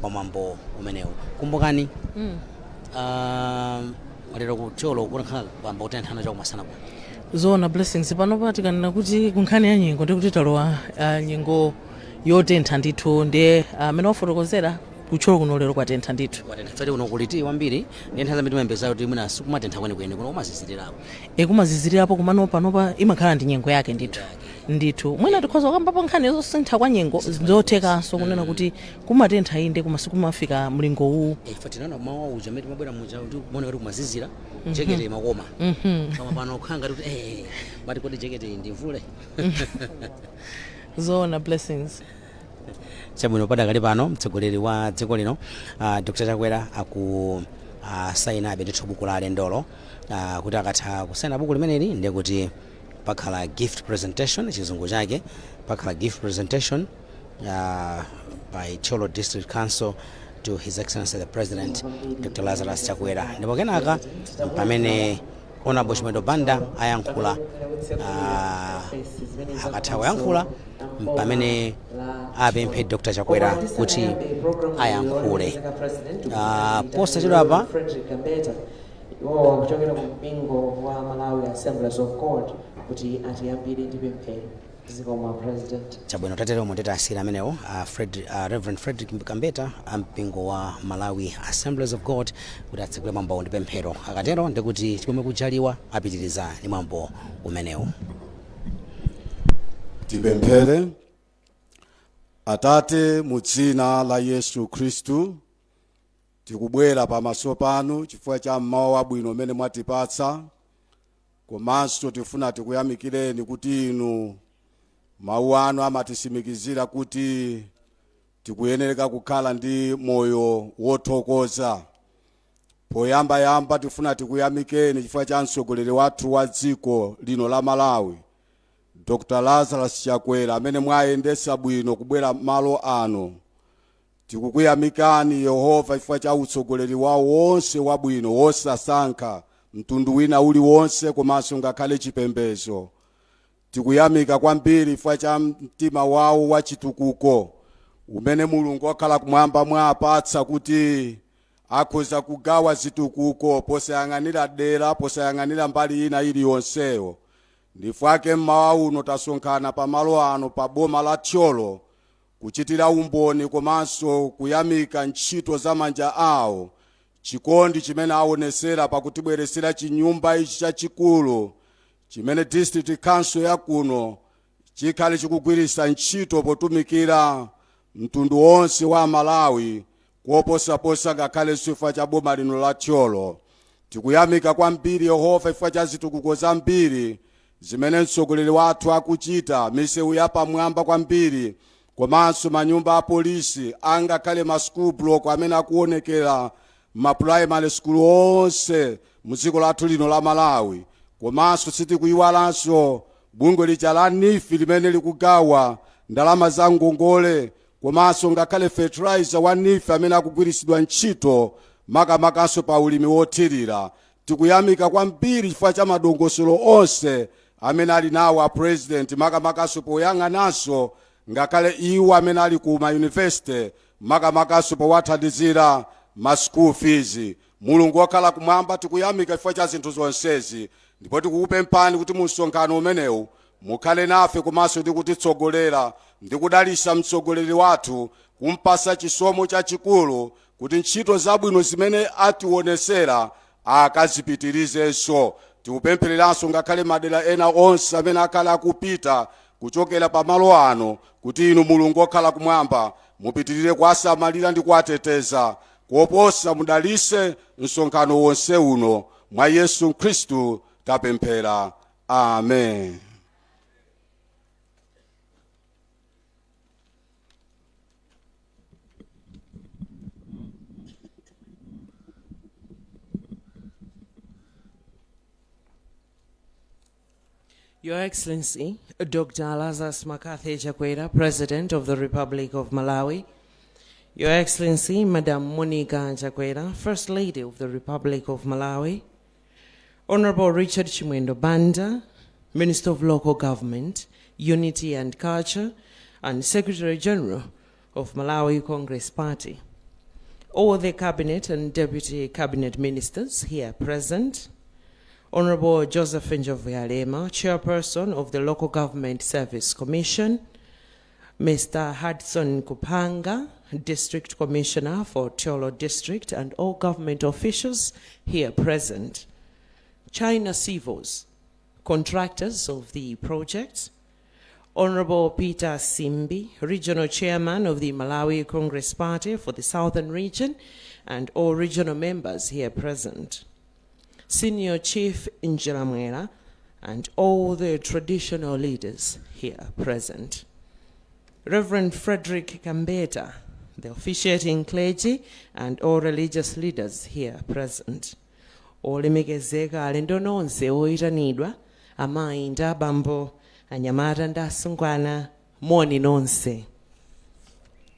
pamwambo umenewu. Kumbukani, lero kuThyolo kunakhala kwamba kutenthana chakumasana kuno. Zoona, Blessings. Panopa tikanena kuti kunkhani ya nyengo, ndikuti talowa nyengo yotentha ndithu. Ndiye amene wafotokozera, kuThyolo kuno lero kwatentha ndithu. Kwatentha kuno, kuli tii wambiri, ndiye nthawi zambiri timayembekeza kuti mwina sikumatentha kwenikweni, kuno kumazizirirapo. E, kumazizirirapo, komano panopa imakhala ndi nyengo yake ndithu ndithu. Mwina tikhoza kukambapo nkhani zosintha kwa nyengo, zothekanso kunena kuti kumatentha inde, koma sikumafika mlingo uwu. Ife tinaona mawa uja amene timabwera muja kuti kumaoneka kuti kumazizira, jekete imakoma, koma pano kukhala ngati kuti mati kodi jekete iyi ndivule? Zoona, Blessings. Chabwino, padakali pano mtsogoleri wa dziko lino Dr Chakwera aku sainabe ndithu buku la alendolo, kuti akatha kusaina buku limeneli, ndiye kuti pakhala gift presentation, chizungu chake, pakhala gift presentation by Thyolo District Council to His Excellency the President Dr Lazarus Chakwera, ndipo kenaka pamene Honorable Chimwendo Banda ayankhula. Akatha kuyankhula, pamene apemphe Dr Chakwera kuti ayankhule. Posachedwapa Frederick Gambeta, iwowa kuchokera ku mpingo wa Malawi Assemblies of God, kuti atiyambire ndi pemphero. Zikomo, President. Chabwino, tateremo nditasira amenewo Reverend Frederick Gambeta ampingo wa Malawi Assemblies of God kuti atsekule mwambo ndi pemphero. Akatero ndikuti Chimwemwe Kujaliwa apitiriza ndi mwambo umenewu. Tipemphere. Atate, mu dzina la Yesu Khristu. Tikubwera pamaso panu chifukwa cha mmawa wabwino umene mwatipatsa, komanso tifuna tikuyamikireni kuti inu mawu anu amatisimikizira kuti tikuyenereka kukhala ndi moyo wothokoza. Poyambayamba tifuna tikuyamikeni chifukwa cha mtsogoleri wathu wa dziko lino la Malawi, Dr Lazarus Chakwera, amene mwayendesa bwino kubwera malo ano. Tikukuyamikani Yehova chifukwa cha utsogoleri wawo wonse wabwino, wosasankha mtundu wina uliwonse komanso ngakhale chipembedzo. Tikuyamika kwambiri chifukwa cha mtima wawo wa chitukuko umene Mulungu wakhala kumwamba mwapatsa, kuti akhoza kugawa zitukuko posayang'anira dera, posayang'anira mbali ina iliyonseyo. Ndifake mmawa uno tasonkhana pamalo ano pa boma la Thyolo kuchitira umboni komanso kuyamika ntchito za manja awo, chikondi chimene aonesera pakutibweresera chinyumba ichi chachikulu chimene District Council yakuno chikhale chikugwiritsa ntchito potumikira mtundu wonse wa Malawi, kuoposaposa ngakhale chifukwa cha boma lino la Thyolo. Tikuyamika kwambiri Yehova chifukwa cha zitukuko zambiri zimene mtsogoleri wathu akuchita, misewu yapamwamba kwambiri komanso manyumba a polisi, angakhale ma school block amene akuonekera ma primary school onse mu dziko lathu lino la Malawi. Komanso sitikuyiwalanso bungwe lija la NEEF limene likugawa ndalama za ngongole, komanso ngakhale fertilizer wa NEEF amene akugwiritsidwa ntchito makamakanso pa ulimi wothirira. Tikuyamika kwambiri chifukwa cha madongosolo onse amene ali nawo a President, makamakanso poyang'ananso ngakhale iwo amene ali ku ma university, makamakanso powathandizira ma school fees. Mulungu wakhala kumwamba, tikuyamika chifukwa cha zinthu zonsezi, ndipo tikukupemphani kuti mu msonkhano umenewu mukhale nafe komanso ndi kutitsogolera ndi kudalitsa mtsogoleri wathu, kumpasa chisomo chachikulu kuti ntchito zabwino zimene ationesera akazipitirizenso. Tikupemphereranso ngakhale madera ena onse amene akhala akupita kuchokera pamalo ano, kuti inu Mulungu okhala kumwamba mupitirire kuwasamalira ndi kuwateteza. Koposa mudalitse msonkhano wonse uno. Mwa Yesu Khristu tapemphera, amen. Your Excellency, Dr. Lazarus McCarthy Chakwera, President of the Republic of Malawi. Your Excellency, Madam Monica Chakwera, First Lady of the Republic of Malawi. Honorable Richard Chimwendo Banda, Minister of Local Government, Unity and Culture, and Secretary General of Malawi Congress Party. All the Cabinet and Deputy Cabinet Ministers here present, Honorable Joseph Njobvuyalema, Chairperson of the Local Government Service Commission, Mr. Hudson Kupanga, District Commissioner for Thyolo District, and all government officials here present, China Civils, contractors of the project, Honorable Peter Simbi, Regional Chairman of the Malawi Congress Party for the Southern Region, and all regional members here present, Senior Chief Njilamwela, and all the traditional leaders here present, Reverend Frederick Kambeta, the officiating clergy, and all religious leaders here present. Olemekezeka alendo nonse oyitanidwa, amayi ndi abambo, anyamata ndi asungwana, moni nonse.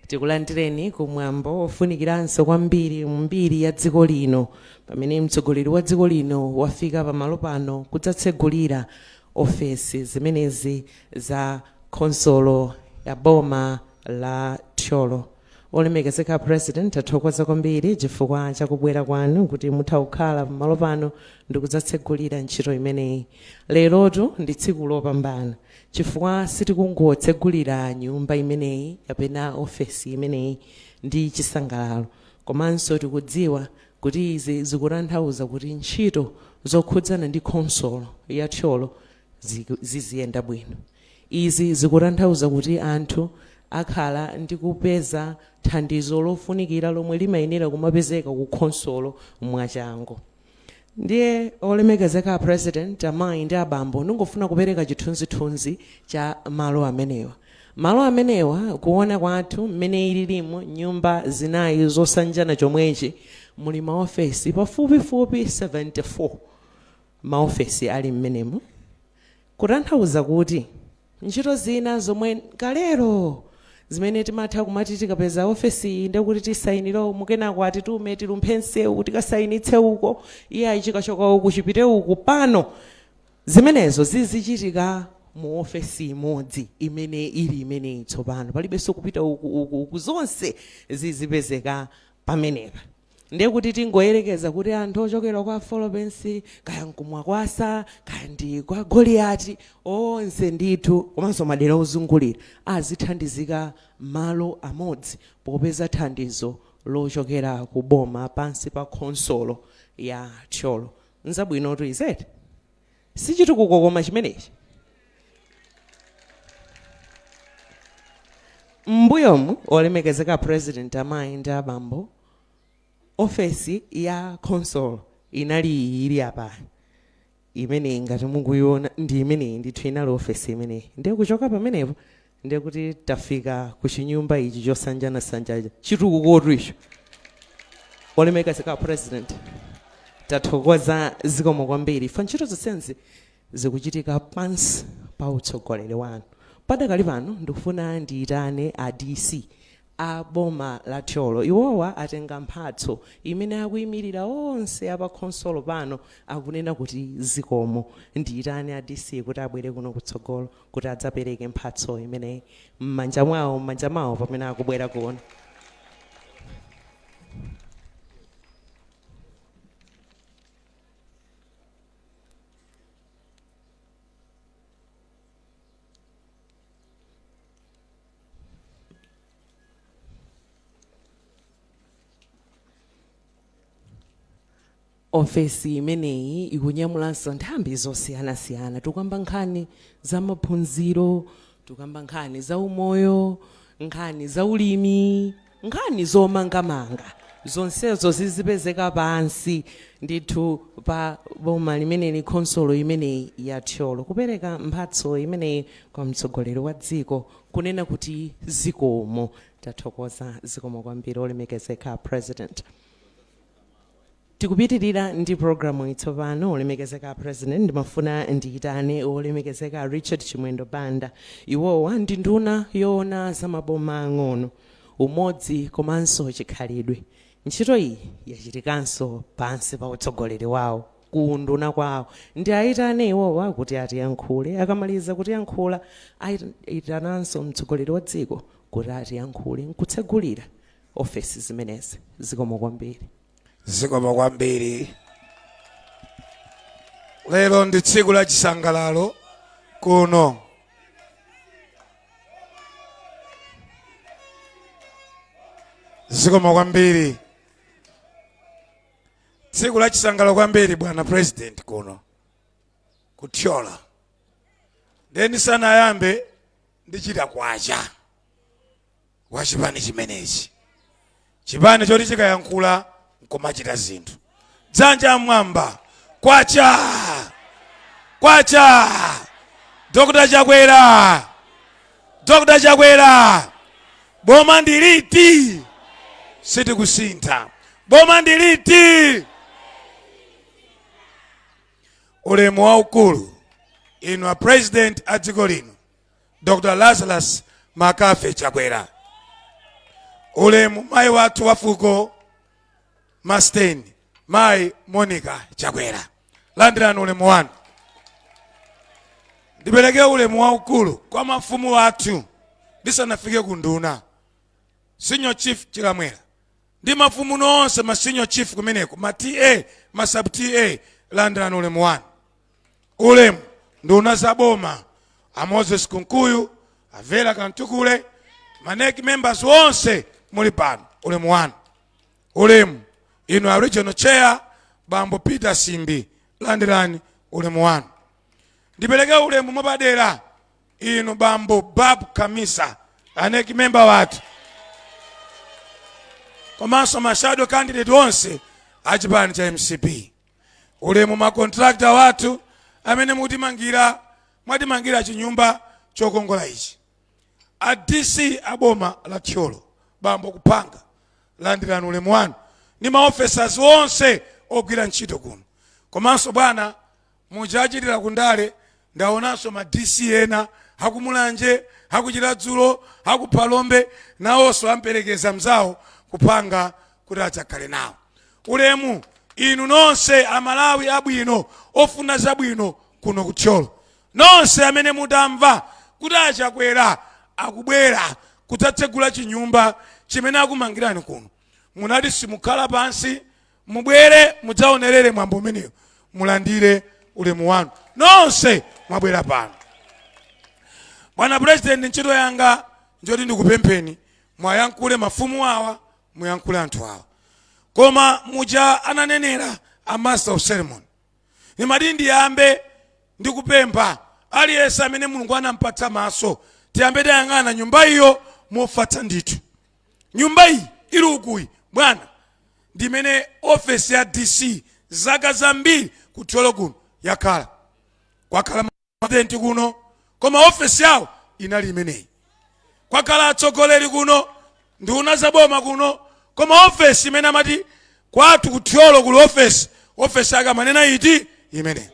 Tikulandireni kumwambo ofunikiranso kwambiri mbiri ya dziko lino, pamene mtsogoleri wa dziko lino wafika pamalo pano kudzatsegulira ofesi zimenezi za khonsolo ya boma la Thyolo. Olemekezeka President, tathokoza kwambiri chifukwa chakubwera kwanu kuti mutha kukhala pamalo pano ndi kudzatsegulira ntchito imeneyi. Lerotu ndi tsiku lopambana chifukwa sitikungotsegulira nyumba imeneyi kapena ofesi imeneyi ndi chisangalalo, komanso tikudziwa kuti izi zikutanthauza kuti ntchito zokhudzana ndi khonsolo ya Thyolo ziziyenda bwino. Izi zikutanthauza kuti anthu Akhala ndi kupeza thandizo lofunikira lomwe limayenera kumapezeka ku khonsolo mwachangu. Ndiye olemekezeka President, amayi ndi abambo, ndingofuna kupereka chithunzithunzi cha malo amenewa. Malo amenewa, kuona kwathu mmene ililimu nyumba zinayi zosanjana chomwechi, muli maofesi pafupifupi 74. Maofesi ali mmenemu, kutanthauza kuti ntchito zina zomwe kalero zimene timatha kumati tikapeza ofesi iyi ndekuti tisayinire umu, kenako atitume tilumphe msewu tikasayinitse uko, iye ayi, chikachoka uku chipite uku, pano zimenezo zizichitika mu ofesi imodzi imene ili imeneyi tsopano. Palibenso kupita uku, uku, uku, zonse zizipezeka pamenepa. Ndiye kuti tingoyerekeza kuti anthu ochokera kwa Folopensi, kaya nkumwakwasa, kaya ndi kwa Goliati, onse ndithu komanso madera ozungulira azithandizika malo amodzi popeza thandizo lochokera ku boma pansi pa khonsolo ya Thyolo. Nzabwinotu izete, sichitukuko koma chimenechi? M'mbuyomu, olemekezeka President, amayi ndi abambo, ofesi ya khonsolo inali ili apa imeneyi. Ngati mukuiona, ndi imeneyi ndithu, inali ofesi imeneyi. Ndiye kuchoka pamenepo ndiye kuti tafika ku chinyumba ichi chosanjanasanjaja. Chitukukotu icho. Olemekezeka President, tathokoza, zikomo kwambiri. Fa ntchito zonsenzi zikuchitika pansi pa utsogoleri wanu. Padakali pano ndikufuna ndiyitane a DC a boma la Thyolo. Iwowa atenga mphatso imene akuyimirira onse apakhonsolo pano, akunena kuti zikomo. Ndiyitane a DC kuti abwere kuno kutsogolo kuti adzapereke mphatso imeneyi m'manja mwawo pamene akubwera kuno. Ofesi imeneyi ikunyamulanso nthambi zosiyanasiyana. Tikamba nkhani za maphunziro, tikamba nkhani za umoyo, nkhani za ulimi, nkhani zomangamanga, zonsezo zizipezeka pansi ndithu pa boma limeneli, khonsolo imeneyi ya Thyolo. Kupereka mphatso imeneyi kwa mtsogoleri wa dziko, kunena kuti zikomo, tathokoza, zikomo kwambiri olemekezeka President. Tikupitirira ndi programu itsopano. Olemekezeka President, ndimafuna ndiyitane olemekezeka Richard Chimwendo Banda. Iwowa ndi nduna yoona za maboma ang'ono, umodzi komanso chikhalidwe. Ntchito iyi yachitikanso pansi pa utsogoleri wawo, ku nduna kwawo. Ndi ayitane iwowa kuti atiyankhule. Akamaliza kutiyankhula, ayitananso mtsogoleri wa dziko kuti atiyankhule nkutsegulira ofesi zimenezi. Zikomo kwambiri. Zikomo kwambiri. Lero ndi tsiku la chisangalalo kuno. Zikomo kwambiri. Tsiku la chisangalalo kwambiri, bwana President, kuno kuThyola. Ndiye ndisanayambe, ndichita kwacha wa chipani chimenechi, chipani choti chikayankhula nkumachita zinthu. Dzanja mwamba, kwacha, kwacha! Dr Chakwera, Dr Chakwera, boma ndiliti? Sitikusintha. Boma ndiliti? Ulemu waukulu inu a President a dziko lino, Dr Lazarus McCarthy Chakwera. Ulemu mayi wathu wa fuko Masteni, mayi Monica Chakwera, landirani ulemu wanu. Ndipereke ulemu waukulu kwa mafumu athu ndisanafike ku nduna, Senior Chief Chilamwera ndi mafumu nonse, ma senior chief kumeneko, ma TA, ma sub TA, landirani ulemu wanu. Ulemu nduna za boma, a Moses Kunkuyu, a Vera Kantukule, ma NEC members onse muli pano, ulemu wanu. Ulemu inu a regional chair, bambo Peter Simbi, landirani ulemu wanu. Ndipereke ulemu mwapadera inu bambo Bab Kamisa, A NEC member wathu komanso ma shadow candidate onse a chipani cha MCP. Ulemu ma contractor wathu amene mutimangira, mwatimangira chinyumba chokongola ichi. A DC a boma la Thyolo, bambo Kuphanga, landirani ulemu wanu ndi ma officers onse ogwira ntchito kuno. Komanso bwana, muja achitira kundale, ndaonanso ma DC ena akumulanje, akuchiradzulo, akuphalombe, nawonso amperekeza mzawo Kuphanga kuti adzakhale nawo. Ulemu inu nonse Amalawi abwino ofuna zabwino kuno ku Thyolo, nonse amene mutamva kuti aChakwera akubwera kudzatsegula chinyumba chimene akumangirani kuno, munati simukhala pansi, mubwere mudzaonerere mwambo umenewo, mulandire ulemu wanu nonse mwabwera pano. Bwana President, ntchito yanga njoti ndikupempheni mwayankhule mafumu awa, muyankhule anthu awa, koma muja ananenera a master of ceremony, nimati ndiyambe ndikupempha aliyense amene Mulungu anampatsa maso, tiyambe tayang'ana nyumba iyo mofatsa ndithu. Nyumba iyi ili ukuyi bwana, ndimene ofesi ya DC zaka zambiri ku Thyolo kuno yakhala. Kwakhala president kuno, koma ofesi yawo inali imeneyi. Kwakhala atsogoleri kuno, nduna za boma kuno, koma ofesi imene amati kwathu ku Thyolo kuli ofesi, ofesi yake amanena iti imeneyi.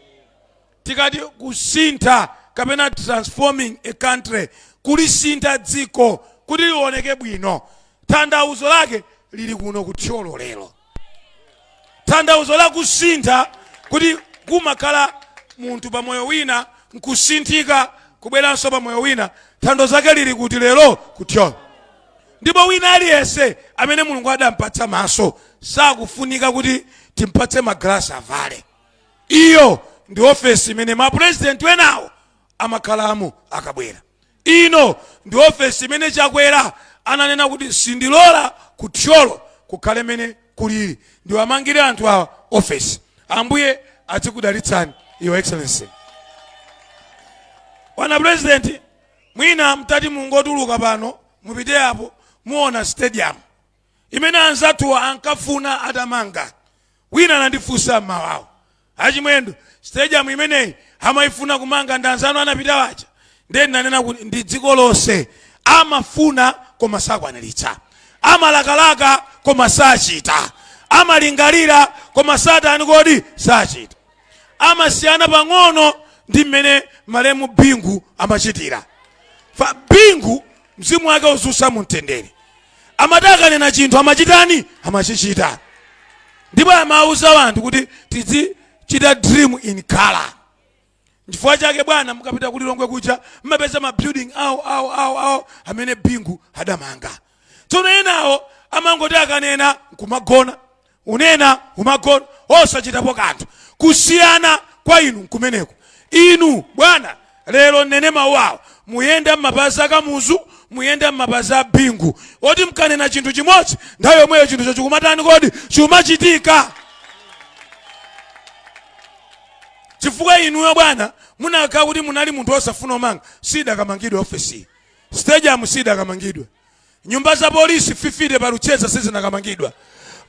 Tikati kusintha kapena transforming a country, kulisintha dziko kuti lioneke bwino, tanthauzo lake lili kuno ku Thyolo lero. Tanthauzo la kusintha kuti kumakhala munthu pamoyo wina nkusinthika kubweranso pamoyo wina, tanthauzo lake lili kuti lero ku Thyolo. Ndipo wina aliyense amene Mulungu adampatsa maso sakufunika kuti timpatse magalasi avale. Iyo ndi ofesi imene mapurezidenti enawo amakhalamo akabwera. Ino ndi ofesi imene Chakwera ananena kuti sindilola ku Thyolo kukhale mene kulili, ndiwamangire anthu awa ofesi. Ambuye adzikudalitsani, Your Excellency. Bwana President, mwina mtati mungotuluka pano mupite apo, muona stadium imene anzathuwa ankafuna atamanga. Wina anandifunsa mmawawo, achimwendo, stadium imeneyi amayifuna kumanga ndi anzanu anapita waja? Ndiye ndinanena kuti ndi dziko lonse amafuna koma sakwaniritsa, amalakalaka koma sachita, amalingalira koma satani kodi sachita. Amasiyana pang'ono ndi mmene malemu Bingu amachitira. Fa Bingu, mzimu wake uziusa mumtendere, amati akanena chinthu amachitani? Amachichita. Ndipo amauza anthu kuti tizichita dream in color. Nchifukwa chake bwana, mukapita ku Lilongwe kuja mmapeza ma building awo awo awo awo amene Bingu adamanga. Tsono enawo amangoti akanena nkumagona, unena umagona osachitapo kanthu. Kusiyana kwa inu nkumeneko. Inu bwana, lero nnene mawu awo, muyenda m'mapazi a Kamuzu, muyenda m'mapazi a Bingu, oti mkanena chinthu chimodzi nthawi yomweyo chinthucho chikumatani kodi? Chikumachitika. Chifukwa inuyo bwana, munakhala kuti munali munthu osafuna omanga, sidakamangidwe ofesi, stadium sidakamangidwe, nyumba za polisi 50 pa Luchenza sizinakamangidwa,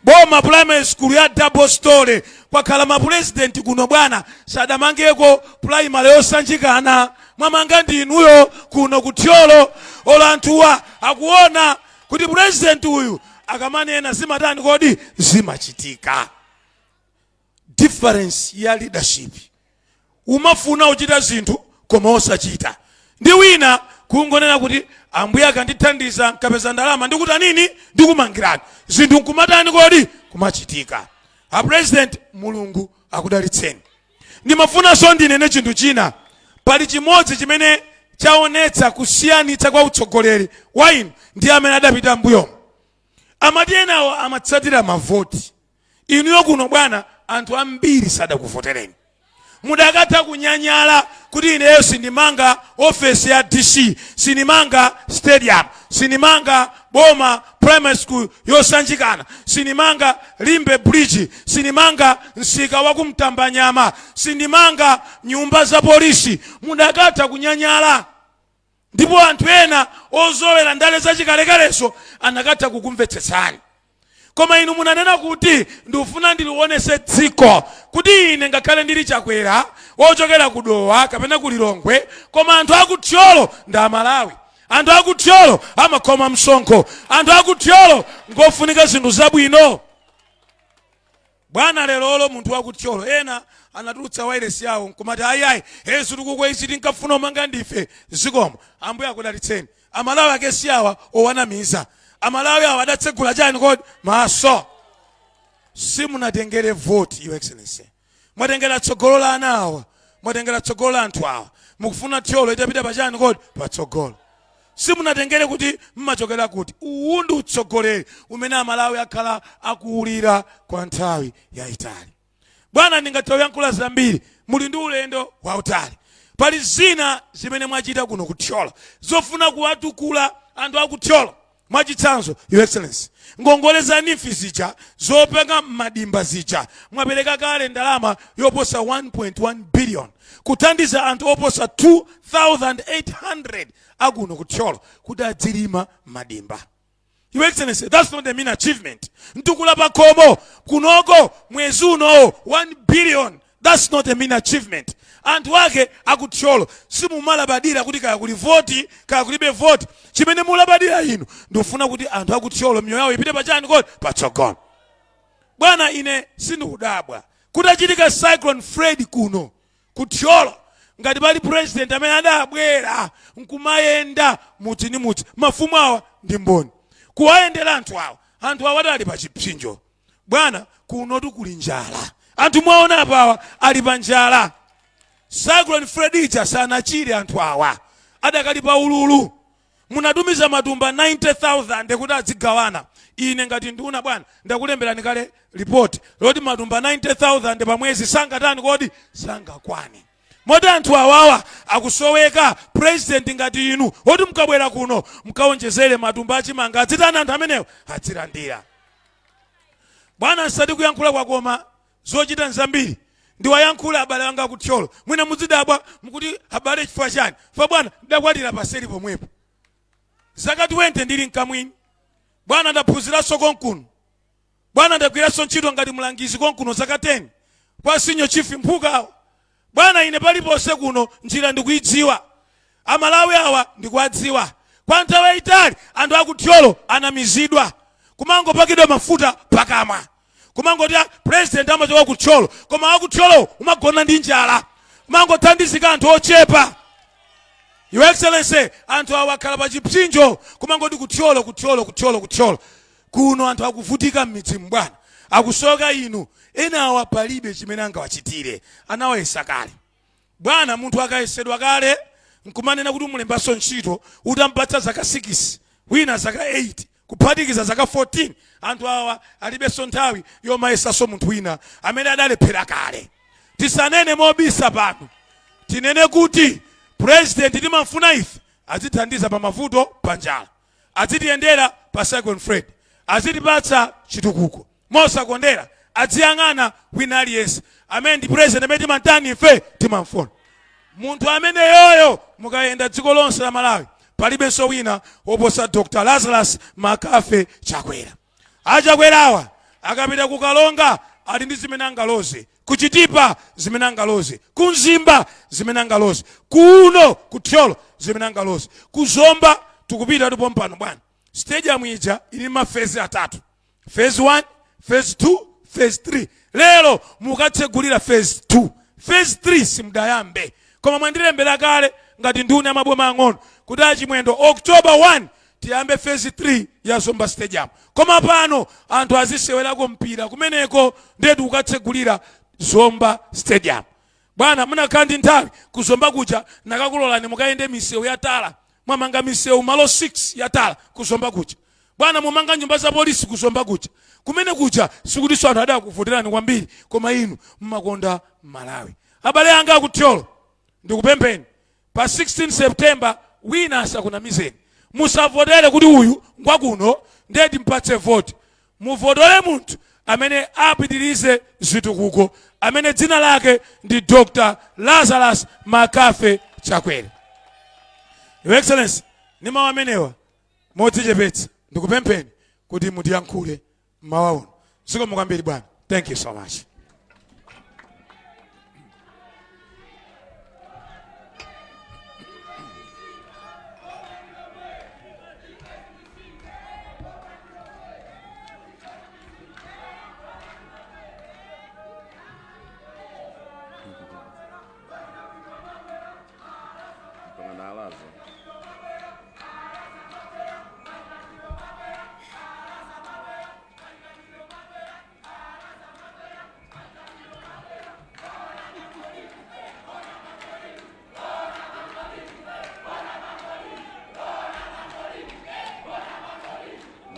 boma primary school ya double story, kwakhala mapurezidenti kuno bwana sadamangeko primary yosanjikana, mwamanga ndi inuyo kuno ku Thyolo. Olo anthuwa akuona kuti purezidenti uyu akamanena zimatani kodi? Zimachitika. Difference ya leadership, umafuna uchita zinthu koma osachita, ndi wina kungonena kuti Ambuye akandithandiza nkapeza ndalama ndikuta nini, ndikumangirani zinthu, nkumatani kodi? Kumachitika. A President, Mulungu akudalitseni. Ndimafunanso ndinene chinthu china. Pali chimodzi chimene chaonetsa kusiyanitsa kwa utsogoleri wa inu ndi amene adapita mbuyomo. Amati enawo amatsatira mavoti. Inuyo kuno bwana, anthu ambiri sadakuvotereni. Mudakatha kunyanyala kuti ineyo sindimanga ofesi ya DC, sindimanga stadium, sindimanga boma primary school yosanjikana, sindimanga Limbe bridge, sindimanga msika wa kumtambanyama, sindimanga nyumba za polisi. Mudakatha kunyanyala. Ndipo anthu ena ozolowera ndale zachikalekalezo anakatha kukumvetsetsani. Koma inu munanena kuti ndikufuna ndilionese dziko kuti ine ngakhale ndili Chakwera wochokera ku Dowa kapena ku Lilongwe, koma anthu aku Thyolo ndi Amalawi. Anthu aku Thyolo amakhoma msonkho. Anthu aku Thyolo ngofunika zinthu zabwino. Bwana, lerolo munthu wa ku Thyolo ena anatulutsa wailesi yawo nkumati ayi ayi, he zitukuko izi tinkafuna kumanga ndife. Zikomo, Ambuye akudalitseni. Amalawi ake si awa owanamiza. Amalawi awa adatsegula chani kodi? Maso. Simunatengere vote, Your Excellency. Mwatengera tsogolo la ana awa, mwatengera tsogolo la anthu awa. Mukufuna Thyolo itapita pachani kodi? Patsogolo. Simunatengere kuti mmachokera kuti. Uwu ndi utsogoleri umene Amalawi akhala akuwulira kwa nthawi yayitali. Bwana, ndingathe kuyankhula zambiri, muli ndi ulendo wautali. Pali zina zimene mwachita kuno ku Thyolo zofuna kuwatukula anthu aku Thyolo. Mwachitsanzo, Your Excellency, ngongole za NEEF zija zopanga madimba zija mwapereka kale ndalama yoposa 1.1 billion kuthandiza anthu oposa 2800 akuno ku Thyolo kuti adzilima madimba. Your Excellency, that's not a mean achievement. Mtukula pakhomo kunoko mwezi unowo 1 billion, that's not a mean achievement. Anthu ake aku Thyolo simumalabadira kuti kaya kuli voti kaya kulibe voti. Chimene mulabadira inu ndikufuna kuti anthu aku Thyolo miyoyo yawo ipite pachani kodi? Patsogolo. Bwana, ine sindikudabwa kutachitika Cyclone Freddy kuno ku Thyolo, ngati pali president amene adabwera nkumayenda mudzi ndi mudzi, mafumu awa ndi mboni, kuwayendera anthu awa. Anthu awa ali pa chipsinjo. Bwana, kunotu kuli njala. Anthu mwaona apawa ali pa njala. Cyclone Freddy ija sanachire, anthu awa adakali pa ululu. Munatumiza matumba 90,000 kuti adzigawana. Ine ngati nduna, bwana, ndakulemberani kale ripoti loti matumba 90,000 pa mwezi sangatani kodi? Sangakwane. Moti anthu awawa akusoweka president ngati inu oti mukabwera kuno mukawonjezere matumba achimanga, adzitani anthu amenewo? Adzilandira. Bwana, nsati kuyankhula kwakoma, zochita nzambiri. Ndiwayankhula abale anga akuthyolo, mwina muzidabwa mukuti abale chifukwa chani? Fa bwana, ndakwatira paseli pomwepo zaka 20 ndili mkamwini. Bwana, ndaphunziranso konkuno. Bwana, ndagwiranso ntchito ngati mlangizi konkuno zaka 10 kwa Senior Chief Mphukawo. Bwana, ine paliponse kuno njira ndikuidziwa. Amalawi awa ndikuwadziwa. Kwa nthawi yayitali anthu akuthyolo anamizidwa, kumangopakidwa mafuta pakamwa, kumangoti, "Ah, president amachoka kuthyolo," koma akuthyolo umagona ndi njala, kumangothandizika anthu ochepa. Your Excellency, anthu awa akhala pa chipsinjo, kumangoti kuthyolo, kuthyolo, kuthyolo, kuthyolo. Kuno anthu akuvutika m'midzimu, bwana, akusoka inu. Ena awa palibe chimene angawachitire, anawayesa kale. Bwana, munthu akayesedwa kale nkumanena kuti umulembanso ntchito utampatsa zaka 6, wina zaka 8, kuphatikiza zaka 14, anthu awa alibenso nthawi yomayesanso munthu wina amene adalephera kale. Tisanene mobisa pano, tinene kuti president timamfuna ife azithandiza pa mavuto, pa njala, azitiyendera pa Cyclone Freddy, azitipatsa chitukuko mosakondera, adziyang'ana wina aliyense. Amene ndi president amene timantani ife? Timamfuna. Munthu ameneyoyo, mukayenda dziko lonse la Malawi, palibenso wina woposa Dr Lazarus McCarthy Chakwera. Achakwerawa akapita kukalonga ali ndi zimene angaloze, kuchitipa zimene angaloze, kumzimba zimene angaloze, kuno kuthyolo zimene angaloze, kuzomba tikupita tupompano. Bwana, stadium ija ili ma phase atatu, phase 1, phase 2, phase 3. Lero mukatsegulira phase 2, phase 3 simudayambe, koma mwandilembera kale ngati nduna ya maboma ang'ono kuti achimwendo, October 1 tiyambe phase 3 ya Zomba Stadium. Koma pano anthu azisewerako mpira kumeneko, ndetu kukatsegulira Zomba Stadium. Bwana, munakhala ndi nthawi kuzomba kuja, nakakulolani mukayende misewu ya tala. Mwamanga misewu malo 6 ya tala kuzomba kuja. Bwana, mumanga nyumba za polisi kuzomba kuja. Kumene kuja sikutinso anthu adakuvoterani kwambiri, koma inu mmakonda Malawi. Abale anga akuthyolo, ndikupempheni, pa 16 September wina asakunamizeni. Musavotere kuti uyu ngwakuno ndiye timpatse voti. Muvotere munthu amene apitirize zitukuko, amene dzina lake ndi Dr Lazarus McCarthy Chakwera. Your Excellency, ndi mawu amenewa, modzichepetsa ndikupempheni kuti mutiyankhule mmawa uno. Zikomo kwambiri bwana, thank you so much.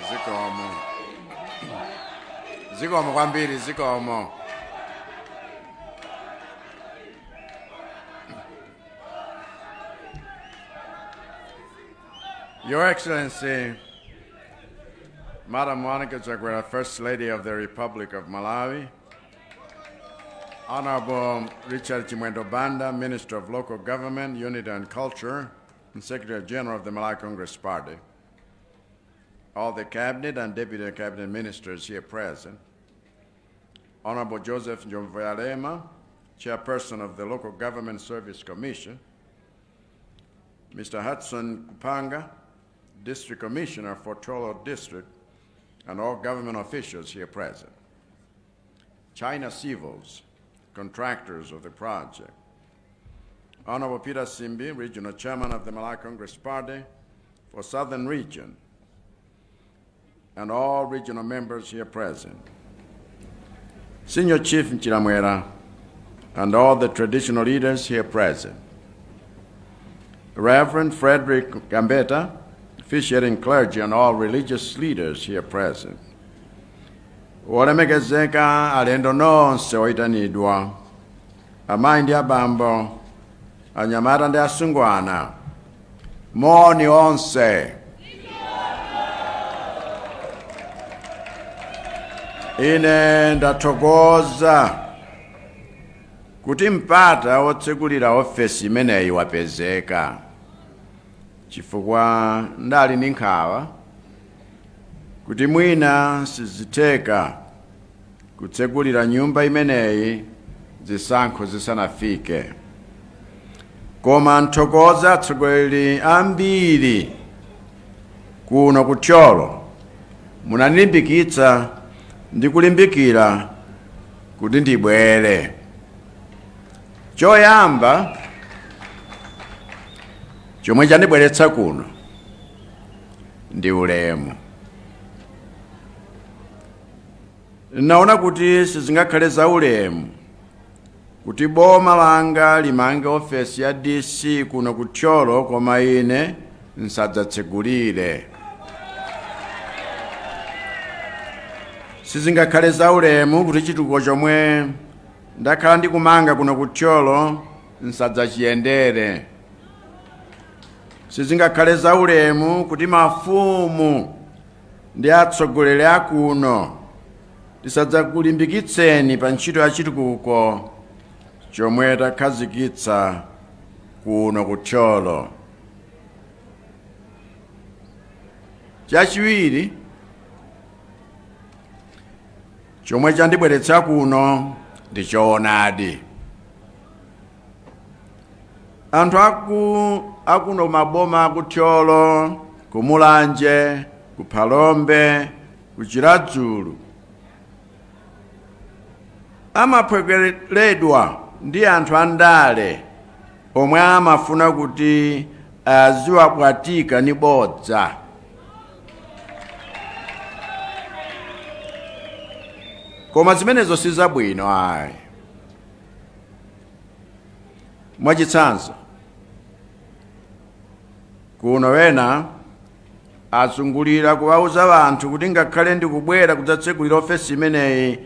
Zikomo, zikomo kwambiri, zikomo. Your Excellency, Madam Monica Chakwera, First Lady of the Republic of Malawi, Honorable Richard Chimwendo Banda, Minister of Local Government, Unity and Culture, and Secretary General of the Malawi Congress Party, all the Cabinet and Deputy Cabinet Ministers here present, Honorable Joseph Njobvuyalema, Chairperson of the Local Government Service Commission, Mr. Hudson Kupanga, District Commissioner for Thyolo District, and all government officials here present, China Civils, contractors of the project, Honorable Peter Simbi, Regional Chairman of the Malawi Congress Party for Southern Region, and all regional members here present, Senior Chief Nchilamwera, and all the traditional leaders here present, Reverend Frederick Gambetta, officiating clergy, and all religious leaders here present, olemekezeka alendo nonse oyitanidwa, amayi ndi abambo, anyamata ndi asungwana, moni onse. Ine ndathokoza kuti mpata wotsekulira ofesi imeneyi wapezeka, chifukwa ndali ndi nkhawa kuti mwina sizitheka kutsekulira nyumba imeneyi zisankho zisanafike. Koma nthokoza atsogoleri ambiri kuno ku Thyolo, munandilimbikitsa ndi kulimbikira kuti ndibwere. Choyamba chomwe chandibweretsa kuno ndi ulemu. Naona kuti sizingakhale za ulemu kuti boma langa limange ofesi ya DC kuno ku Thyolo koma ine nsadzatsegulire. Sizingakhale za ulemu kuti chitukuko chomwe ndakhala ndikumanga kuno ku Thyolo nsadzachiyendere. Sizingakhale za ulemu kuti mafumu ndi atsogoleri akuno tisadzakulimbikitseni pa ntchito ya chitukuko chomwe takhazikitsa kuno ku Thyolo. Chachiwiri chomwe chandibweretsa kuno ndi choonadi. Anthu akuno maboma aku Thyolo, ku Mulanje, ku Phalombe, ku Chiradzulu amaphwekeredwa ndi anthu andale omwe amafuna kuti aziwabwatika ni bodza. Koma zimenezo si zabwino ayi. Mwachitsanzo, kuno wena azungulira kuwauza anthu kuti ngakhale ndikubwera kudzatsegulira ofesi imeneyi,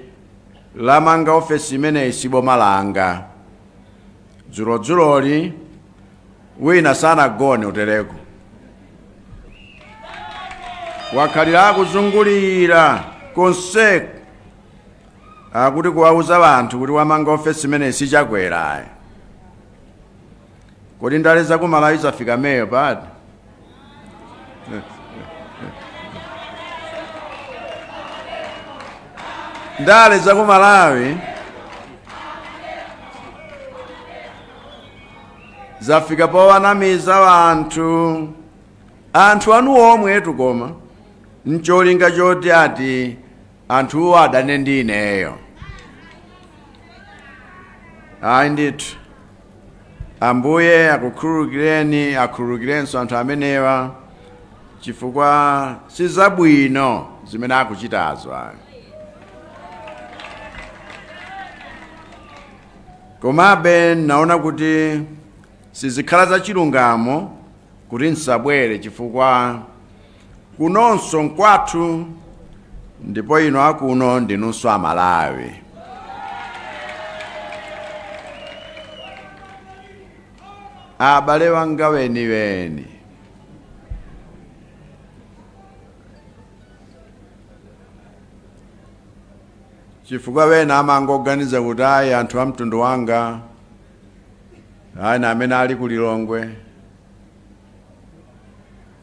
lamanga ofesi imeneyi si boma langa. Dzulodzuloli wina sanagone utereko, wakhalira akuzungulira konseku akuti kuwauza anthu kuti wamanga ofesi imeneyi si Chakwera ayi. Kodi ndale za ku Malawi zafika meyo pati? Ndale za ku Malawi zafika powanamiza anthu, anthu anu omwetu, koma ncholinga choti ati anthuwo adane ndi ineyo. Ayi ndithu, Ambuye akukhululukireni, akhululukirenso anthu amenewa, chifukwa si zabwino zimene akuchitazo ayi. Komabe naona kuti sizikhala za chilungamo kuti nsabwere, chifukwa kunonso nkwathu, ndipo inu akuno ndinunso Amalawi. Abale wanga weniweni, chifukwa wena amangoganiza kuti ayi, anthu a mtundu wanga ayi na amene ali ku Lilongwe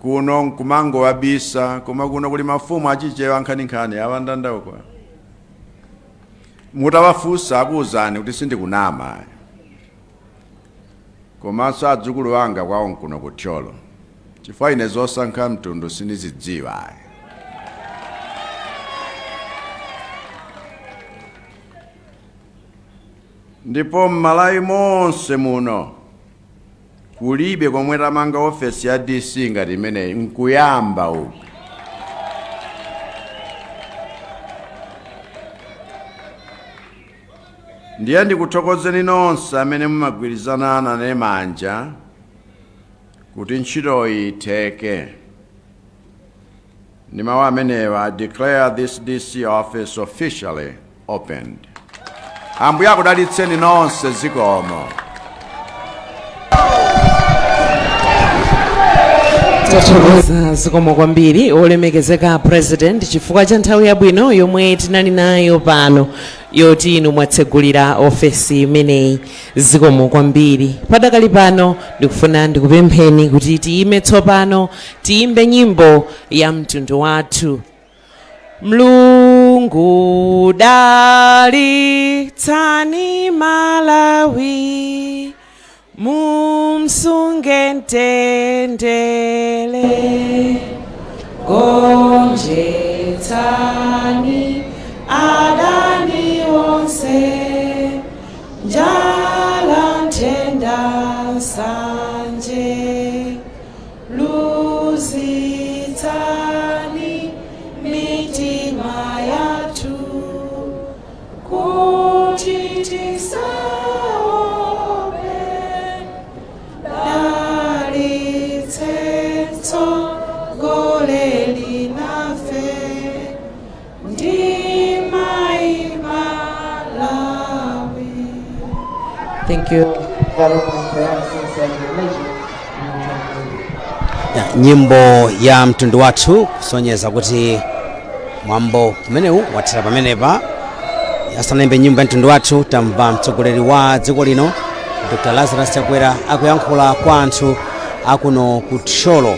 kuno nkumangowabisa, koma kuno kuli mafumu achichewa nkhaninkhani awandanda uko. Mutawafunsa akuwuzani kuti sindikunama. Komanso adzukulu anga kwawo nkuno ku Thyolo, chifukwa ine zosankha mtundu sindizidziwa. Ndipo m'Malawi monse muno kulibe komwe tamanga ofesi ya DC ngati imeneyi, nkuyamba uku. Ndiye ndikuthokozeni nonse amene mumagwirizana nane manja kuti ntchitoyi itheke. Ndi mawu amenewa, I declare this DC office officially opened. Ambuye akudalitseni nonse, zikomo. Tathokoza, zikomo kwambiri olemekezeka President chifukwa cha nthawi yabwino yomwe tinali nayo pano yoti inu mwatsegulira ofesi imeneyi. Zikomo kwambiri. Padakali pano ndikufuna ndikupempheni kuti tiyime tsopano, tiyimbe nyimbo ya mtundu wathu. Mlungu dalitsani Malawi, mumsunge mtendere, gonjetsani adani onse, njala, nthenda, nsanje, luzitsani mitima yathu kuti tisaope, dalitse mtsogoleri nafe ndi mai Malawi. Thank you very much, Your Excellency and your Legend. Ya, nyimbo ya mtundu wathu kusonyeza kuti mwambo umenewu wathera pamenepa. Asanayimbe nyimbo ya mtundu wathu, tamva mtsogoleri wa dziko lino Dr Lazarus Chakwera akuyankhula kwa anthu akuno ku Thyolo,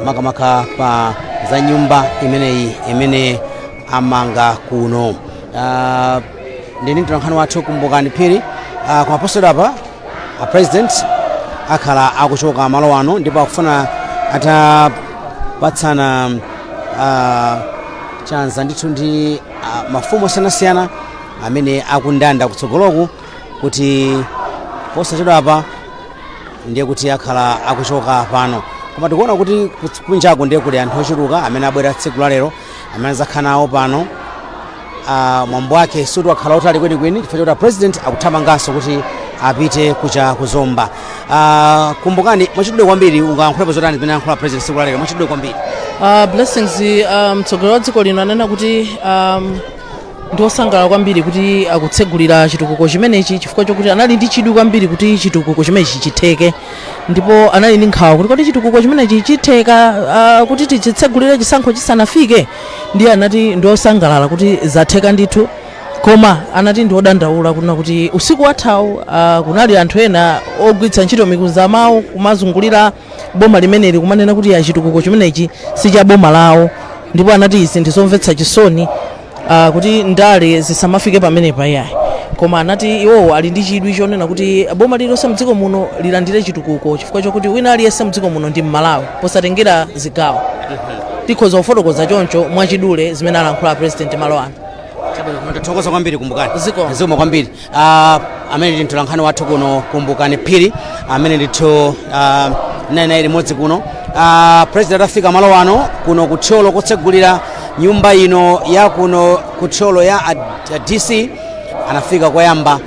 makamaka pa za nyumba imeneyi imene amanga kuno. Ndini mtolankhani wathu Kumbukani Phiri. Koma posachedwapa a President akhala akuchoka malo ano ndipo akufuna atapatsana chanza ndithu ndi mafumu osiyanasiyana amene akundanda kutsogoloku, kuti posachedwapa ndiye kuti akhala akuchoka pano. Koma tikuona kuti kunjaku ndiye kuli anthu ochuluka amene abwera tsiku la lero, amene azakhala nawo pano. Mwambo wake suti wakhala utali kwenikweni chifukwa choti President akuthamanganso kuti apite kucha kuzomba. Kumbukani, mwachidule kwambiri, ungayankhulepo zotani zimene ayankhula President tsiku la lero, mwachidule kwambiri? Blessings, mtsogoleri wa dziko lino anena kuti ndi osangalala kwambiri kuti akutsegulira chitukuko chimenechi, chifukwa chokuti anali ndi chidwi kwambiri kuti chitukuko chimenechi chitheke, ndipo anali ndi nkhawa kuti kodi chitukuko chimenechi chitheka kuti tichitsegulire chisankho chisanafike? Ndiye anati ndi osangalala kuti zatheka ndithu. Koma anati ndi odandaula kunena kuti usiku wathawu kunali anthu ena ogwiritsa ntchito mikuza mawu kumazungulira boma limeneli kumanena kuti chitukuko chimenechi si cha boma lawo, ndipo anati izi ndizomvetsa chisoni kuti ndale zisamafike pamenepa iyayi. Koma anati iwowo ali ndi chidwi chonena kuti boma lililonse mdziko muno lilandire chitukuko, chifukwa chokuti wina aliyense mdziko muno ndi Mmalawi posatengera zigawo. Tikhoza kufotokoza choncho mwachidule zimene alankhula President malo ano. Tathokoza kwambiri, Kumbukani. Zikomo. Zikomo kwambiri. Amene ndi mtolankhani wathu kuno, Kumbukani Phiri, amene ndithu naye limodzi kuno. President atafika malo ano kuno kuThyolo kutsegulira nyumba ino ya kuno kuThyolo ya DC, anafika koyamba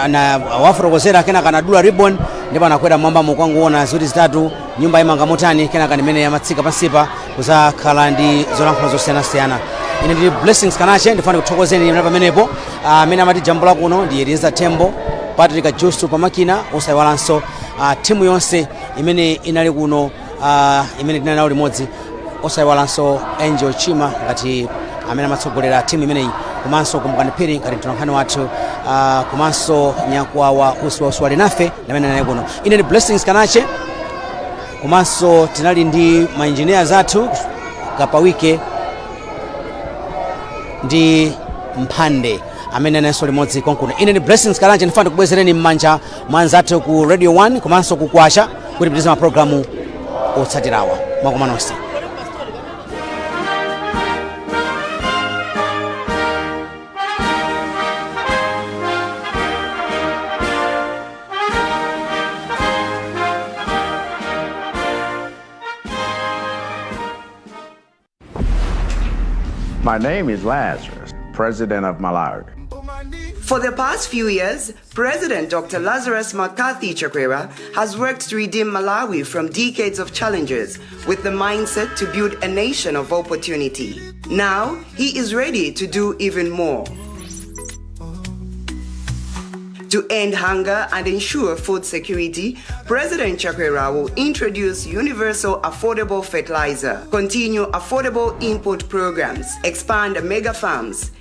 na wafotokozera, kenaka anadula ribbon ndipo anakwera mwamba mukwanguona ziwiri zitatu nyumba imanga motani, kenaka ndimene yamatsika pansipa kuzakhala ndi zolankhula zosiyanasiyana. Ine ndili Blessings Kanache, ndifuna kuthokozeni mna pamenepo. Amene amati jambula kuno ndi Eliza Tembo, Patrick Justo pamakina, osayiwalanso timu yonse imene inali kuno, imene tinali nawo limodzi, osayiwalanso Angel Chima ngati amene amatsogolera timu imeneyi, komanso Kumbukani Phiri ngati mtolankhani wathu, komanso Nyakwawa Usiwauswali nafe ndamene naye kuno. Ine ndi Blessings Kanache, komanso tinali ndi ma engineers athu Kapawike ndi Mphande amene ananso limodzi konkuno. Ine ndi Blessings Kanache, ndifuna ndikubwezereni m'manja mwa anzathu ku Radio 1 komanso ku Kwacha kuti pitirize mapulogalamu otsatirawa. Mwakoma nonse. My name is Lazarus, President of Malawi. For the past few years, President Dr. Lazarus McCarthy Chakwera has worked to redeem Malawi from decades of challenges with the mindset to build a nation of opportunity. Now, he is ready to do even more. To end hunger and ensure food security, President Chakwera will introduce universal affordable fertilizer, continue affordable input programs, expand mega farms.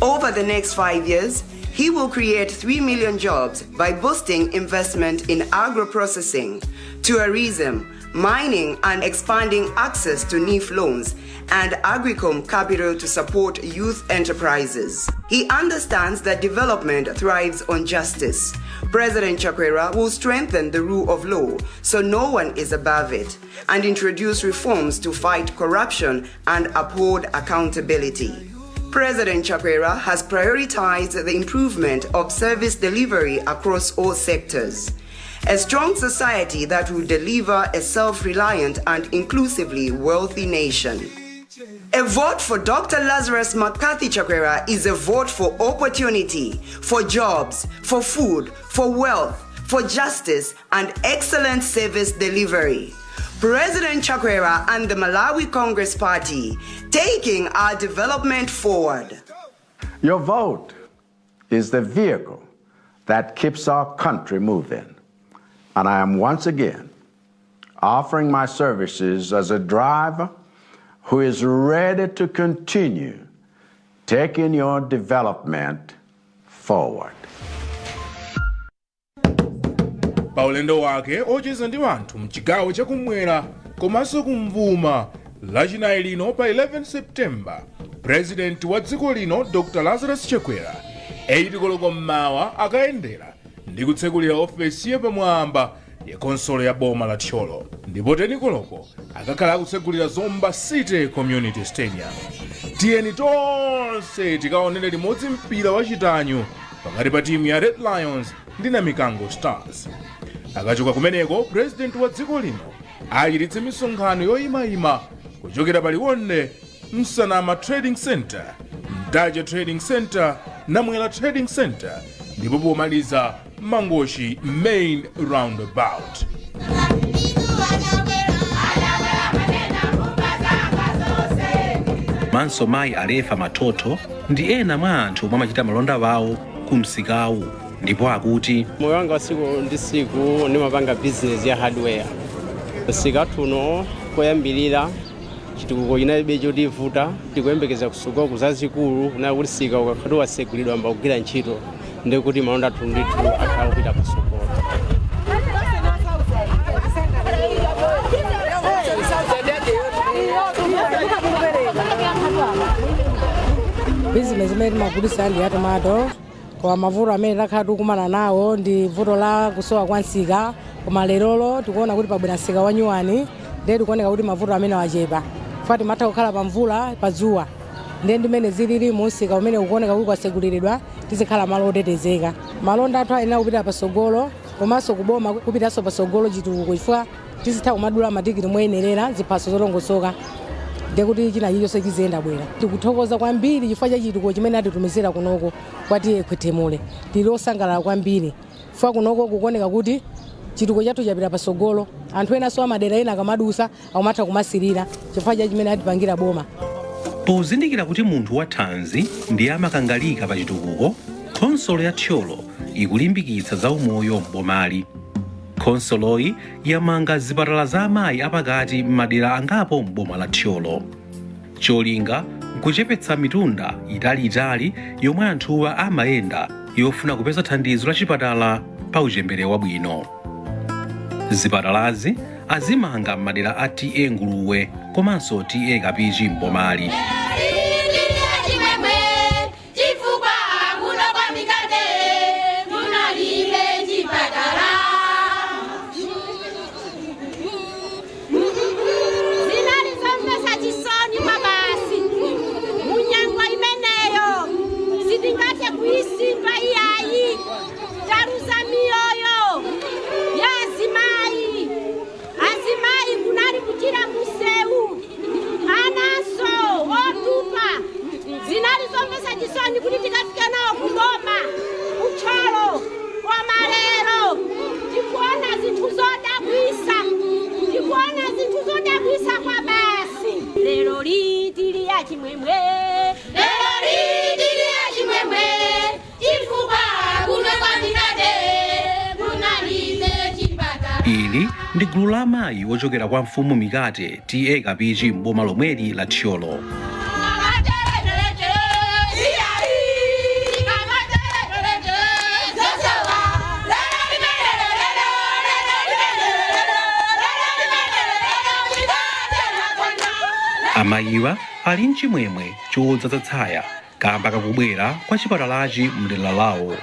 Over the next 5 years, he will create 3 million jobs by boosting investment in agro-processing, tourism, mining, and expanding access to NEEF loans and Agricom capital to support youth enterprises. He understands that development thrives on justice. President Chakwera will strengthen the rule of law so no one is above it and introduce reforms to fight corruption and uphold accountability. President Chakwera has prioritized the improvement of service delivery across all sectors. A strong society that will deliver a self reliant and inclusively wealthy nation. A vote for Dr. Lazarus McCarthy Chakwera is a vote for opportunity, for jobs, for food, for wealth, for justice, and excellent service delivery. President Chakwera and the Malawi Congress Party, taking our development forward. Your vote is the vehicle that keeps our country moving. And I am once again offering my services as a driver who is ready to continue taking your development forward. Pa ulendo wake ocheza ndi anthu mchigawo chakumwera komanso kumvuma, Lachinayi lino pa 11 Septemba, Purezidenti wa dziko lino Dr Lazarus Chakwera 8 koloko mmawa akayendera ndi kutsekulira ofesi yapamwamba ya konsolo ya boma la Thyolo, ndipo 10 koloko akakhala akutsekulira Zomba City Community Stadium. Tiyeni tonse tikaonere limodzi mpira wachitanyu pakati pa timu ya Red Lions ndi Namikango Stars. Akachoka kumeneko, Purezidenti wa dziko lino achititse misonkhano yoyimayima kuchokera pa Liwonde, Msanama Trading Center, Mtaja Trading Center, Namwera Trading Center ndipo pomaliza Mangochi Main Roundabout. Manso mayi Alefa Matoto ndi ena mwa anthu omwe amachita malonda wawo ku msikawu ndipo akuti: Moyo wanga wa tsiku ndi tsiku ndimapanga bizinesi ya hardware. Msika wathu uno koyambirira Chitukuko chinalibe chotivuta. Tikuyembekeza kusukulu zazikulu kunali kuti msika ukakhati wasegulidwa amba kugwira ntchito, ndi kuti malonda athu ndithu akhala kupita pasogolo. Bizinesi imene timagulitsa ndi ya tomato, koma mavuto amene takhala tikukumana nawo ndi vuto la kusowa kwa msika. Koma lerolo tikuona kuti pabwera msika wa nyuwani, ndiye tikuoneka kuti mavuto amene wachepa fa timatha kukhala pa mvula, pa dzuwa. Ndiye ndimene zilili mu msika umene ukuoneka kuti kwaseguliridwa, tizikhala malo otetezeka. Malonda athu ayenera kupita pasogolo, komanso kuboma kupitanso pasogolo chitukuko, chifukwa tizitha kumadula matikiti moyenerera, ziphaso zolongosoka, ndiye kuti china chilichonse chiziyenda bwino. Tikuthokoza kwambiri chifukwa cha chitukuko chimene atitumizira kunoko kwa T/A Khwethemule. Tili osangalala kwambiri chifukwa kunoko kukuoneka kuti chitukuko chathu chapita pasogolo. Anthu enanso amadera ena akamadusa akumatha kumasirira chifukwa cha chimene atipangira boma. Pozindikira kuti munthu wathanzi ndiye amakangalika pa chitukuko, khonsolo ya Thyolo ikulimbikitsa za umoyo m'bomali. Khonsoloyi yamanga zipatala za amayi apakati m'madera angapo m'boma la Thyolo. Cholinga nkuchepetsa mitunda italiitali yomwe anthuwa amayenda yofuna kupeza thandizo la chipatala pa uchembere wabwino. Zipatalazi azimanga m'madera a T/A Nguluwe komanso T/A Kapichi m'bomali. Chimwemwe chifukwa kuno kwa Mikate munalibe chipatala. Zinali zomvetsa chisoni kwa basi. Munyengo imeneyo sitingathe kuisimba iyayi. Taluza miyoyo ya azimayi. Azimayi kunali kuchira museu, anaso otupa. Zinali zomvetsa chisoni kuti tikafike nawo kuboma ku Thyolo, koma lero tikuona zinthu zodabwisa, tikuona zinthu zodabwisa kwa basi. Lero litili ya chimwemwe, lero litili ya chimwemwe chifukwa kuno kwa Mikate munalibe chipatala. Ili ndi gulu la amayi ochokera kwa mfumu Mikate, T/A Kapichi m'boma lomweli la Thyolo. Amayiwa ali mchimwemwe chodzaza tsaya kamba kakubwera kwa chipatalachi mdera lawo.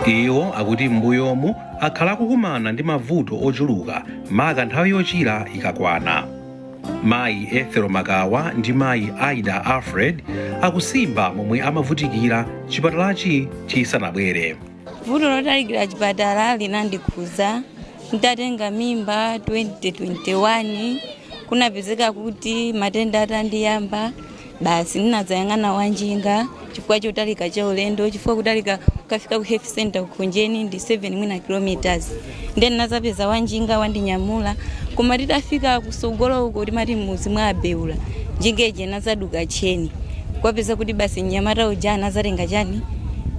Iwo akuti m'mbuyomu akhala akukumana ndi mavuto ochuluka, maka nthawi yochira ikakwana. Mayi Ethel Makawa ndi mayi Aida Alfred akusimba momwe amavutikira chipatalachi chisanabwere. Vuto lotalikira chipatala linandikhuza ntatenga mimba 2021. Kunapezeka kuti matenda atandiyamba, basi ndinadzayang'ana wanjinga chifukwa chotalika cha ulendo, chifukwa kutalika kukafika ku health center kukhonjeni ndi 7 mwina kilometers. Ndiye ndinazapeza wanjinga wandinyamula, koma titafika kusogolo uko, timati mmuzi mwa Abeula, njinga ija inazaduka tcheni. Kwapeza kuti basi mnyamata uja anazatenga chani,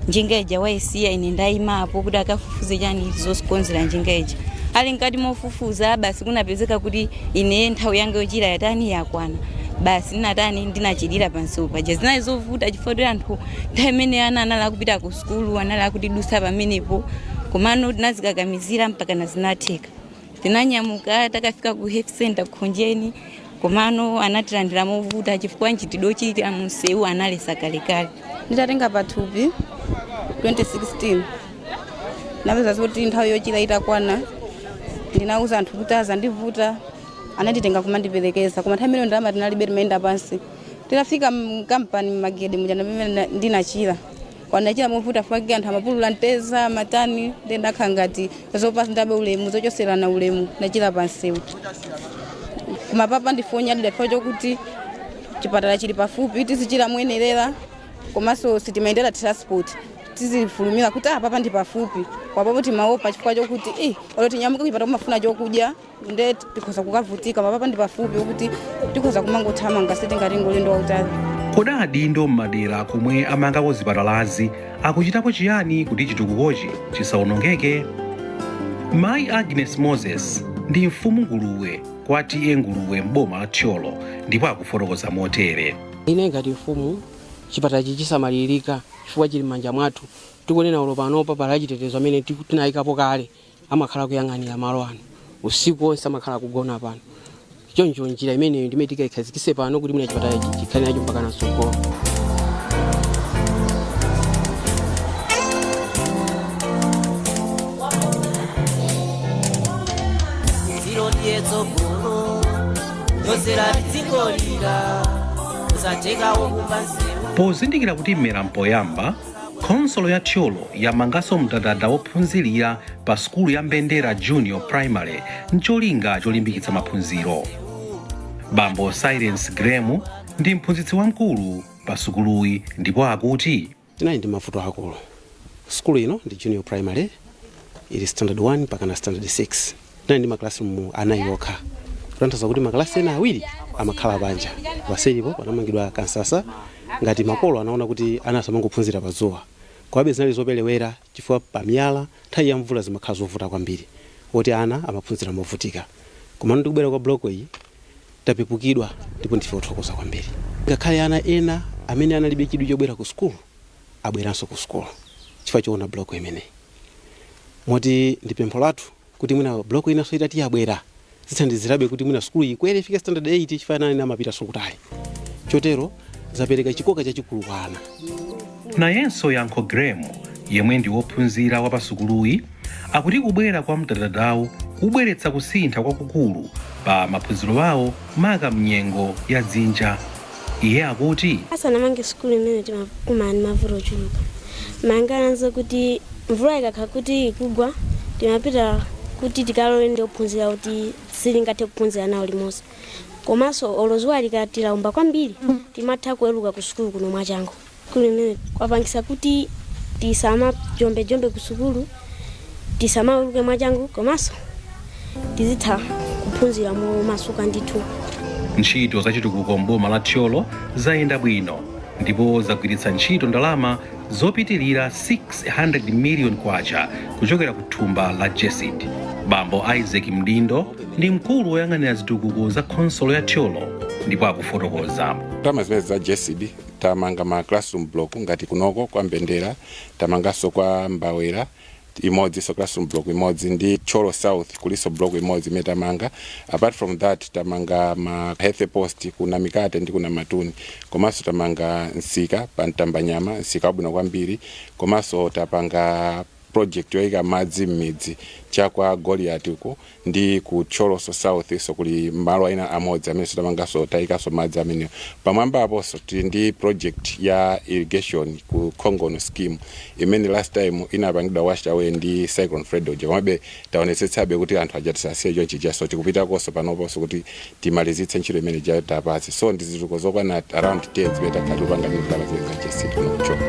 njinga ija waisiya, ine ndayimapo kuti akafufuze chani zokonzera njinga ija. Ali mkati mofufuza, basi kunapezeka kuti ine nthawi yanga yochira yatani, yakwana. Basi ndinatani, ndinachirira pansewu paja. Zinali zovuta chifukwa kuti anthu nthawi imene ana anali akupita ku sukulu anali akutidusa pamenepo, komano tinazikakamizira mpaka nazinatheka. Tinanyamuka, takafika ku health center kukhonjeni, komano anatilandira movuta chifukwa mchitidwe ochita munsewu analesa kalekale. Nditatenga pathupi 2016, napeza kuti nthawi yochira itakwana, ndinauza anthu kuti azandivuta, ananditenga kumandiperekeza, koma nthawi imeneyo ndalama tinalibe, timayenda pansi. Titafika mkampani mmagede muja pamene ndinachira, kwanachira movuta faki anthu amapulula mteza matani, ndiye ndakhala ngati zopandabe ulemu, zochoserana ulemu, ndachira pansewu. Koma papa ndifonyadira chifukwa chokuti chipatala chili pafupi, tizichira moyenerera, komanso sitimayendera transport, tizifulumira kuti papa ndi pafupi. Kwapapo timaopa chifukwa chokuti olo tinyamuke kuchipatala kumafuna chokudya, nde tikhoza kukavutika. Mapapa ndi pafupi kuti tikhoza kumangothamanga, sitingatenga ulendo wautali. Kodi adindo m'madera komwe amangako zipatalazi akuchitapo chiyani kuti chitukukochi chisawonongeke? Mayi Agnes Moses ndi mfumu Nguluwe kwa T/A Nguluwe m'boma la Thyolo ndipo akufotokoza motere. Ine ngati mfumu, chipatala chisamalirika chifukwa chili m'manja mwathu. Tikunena ulo panopa pali achitetezo amene tinayikapo kale, amakhala kuyang'anira malo ano usiku wonse, amakhala kugona pano. Choncho njira imeneyo ndimene tikayikhazikise pano kuti mwina chipatala ichi chikhale nacho mpaka mtsogolo. Ziro ndiye tsogolo yozera dziko lira usatekawo kumba nzeru. Pozindikira kuti mmera mpoyamba, khonsolo ya Thyolo yamanganso mdadada wophunzirira pa sukulu ya Mbendera Junior Primary ncholinga cholimbikitsa maphunziro. Bambo Silence Graham ndi mphunzitsi wamkulu pa sukuluyi ndipo akuti: Tinali ndi mavuto akulu. Sukulu ino ndi junior primary, ili standard 1 mpaka na standard 6. Tinali ndi maklasirumu anayi okha, kutanthauza kuti makalasi ena awiri amakhala panja. Paselipo panamangidwa kansasa ngati makolo anaona kuti ana asamangophunzira padzuwa. Komabe zinali zopelewera chifukwa pamiyala nthawi ya mvula zimakhala zovuta kwambiri, woti ana amaphunzira movutika. Komano ndikubwera kwa block iyi tapepukidwa ndipo ndife othokoza kwambiri. Ngakhale ana ena amene analibe chidwi chobwera ku sukulu abweranso ku sukulu chifukwa choona block imeneyi, moti ndi pempho lathu kuti mwina block inanso itati yabwera zithandizirabe kuti mwina sukulu ikwere ifike standard 8, chifukwa ana ena amapitanso kutali. Chotero zapereka chikoka chachikulu kwa ana. Nayenso Yankho Graham, yemwe ndi wophunzira wa pasukuluyi, akuti kubwera kwa mdadadawu kubweretsa kusintha kwakukulu pa maphunziro awo, maka mnyengo ya dzinja. Iye akuti: Asanamange sukulu imene timakumana ndi mavuto ochuluka, mangananso kuti mvula ikakhala kuti ikugwa timapita kuti tikalowe ndi ophunzira kuti sitingathe kuphunzira nawo limodzi. Komanso olo dzuwa likati laumba kwambiri timatha kuweruka ku sukulu kuno mwachangu. Sukulu imene kwapangisa kuti tisamajombe ku sukulu, tisamaweruke mwachangu, komanso tizitha kuphunzira momasuka ndithu. Ntchito zachitukuko m'boma la Thyolo zayenda bwino ndipo zagwiritsa ntchito ndalama zopitilira 600 million kwacha kuchokera ku thumba la GESD. Bambo Isaac Mdindo ndi mkulu woyang'anira zitukuko za khonsolo ya Thyolo ndipo akufotokoza. Ndalama zimene za GESD tamanga ma classroom block ngati kunoko kwa Mbendera, tamanganso kwa Mbawera imodzi, so classroom block imodzi, ndi Thyolo South kuliso block imodzi imene tamanga. Apart from that, tamanga ma health post kuna Mikate ndi kuna Matuni, komanso tamanga msika pa Mtambanyama, msika wabwino kwambiri, komanso tapanga project yoyika madzi m'midzi chakwa Goliath uku, ndi ku Thyoloso South so kuli malo ena amodzi amene tamanganso, tayikanso madzi amenewo. Pamwamba aponso tili ndi project ya irrigation ku Khongono scheme imene last time inapangidwa washed away ndi Cyclone Freddy uja, komabe taonetsetsabe kuti anthu aja tisasiye chonchija, so tikupitakonso panoponso kuti timalizitse ntchito imene ija tapatse. So ndi zitukuko zokwana around 10 zimene takhala tikupanga ndi ndalama zimene za GESD kuno ku Thyolo.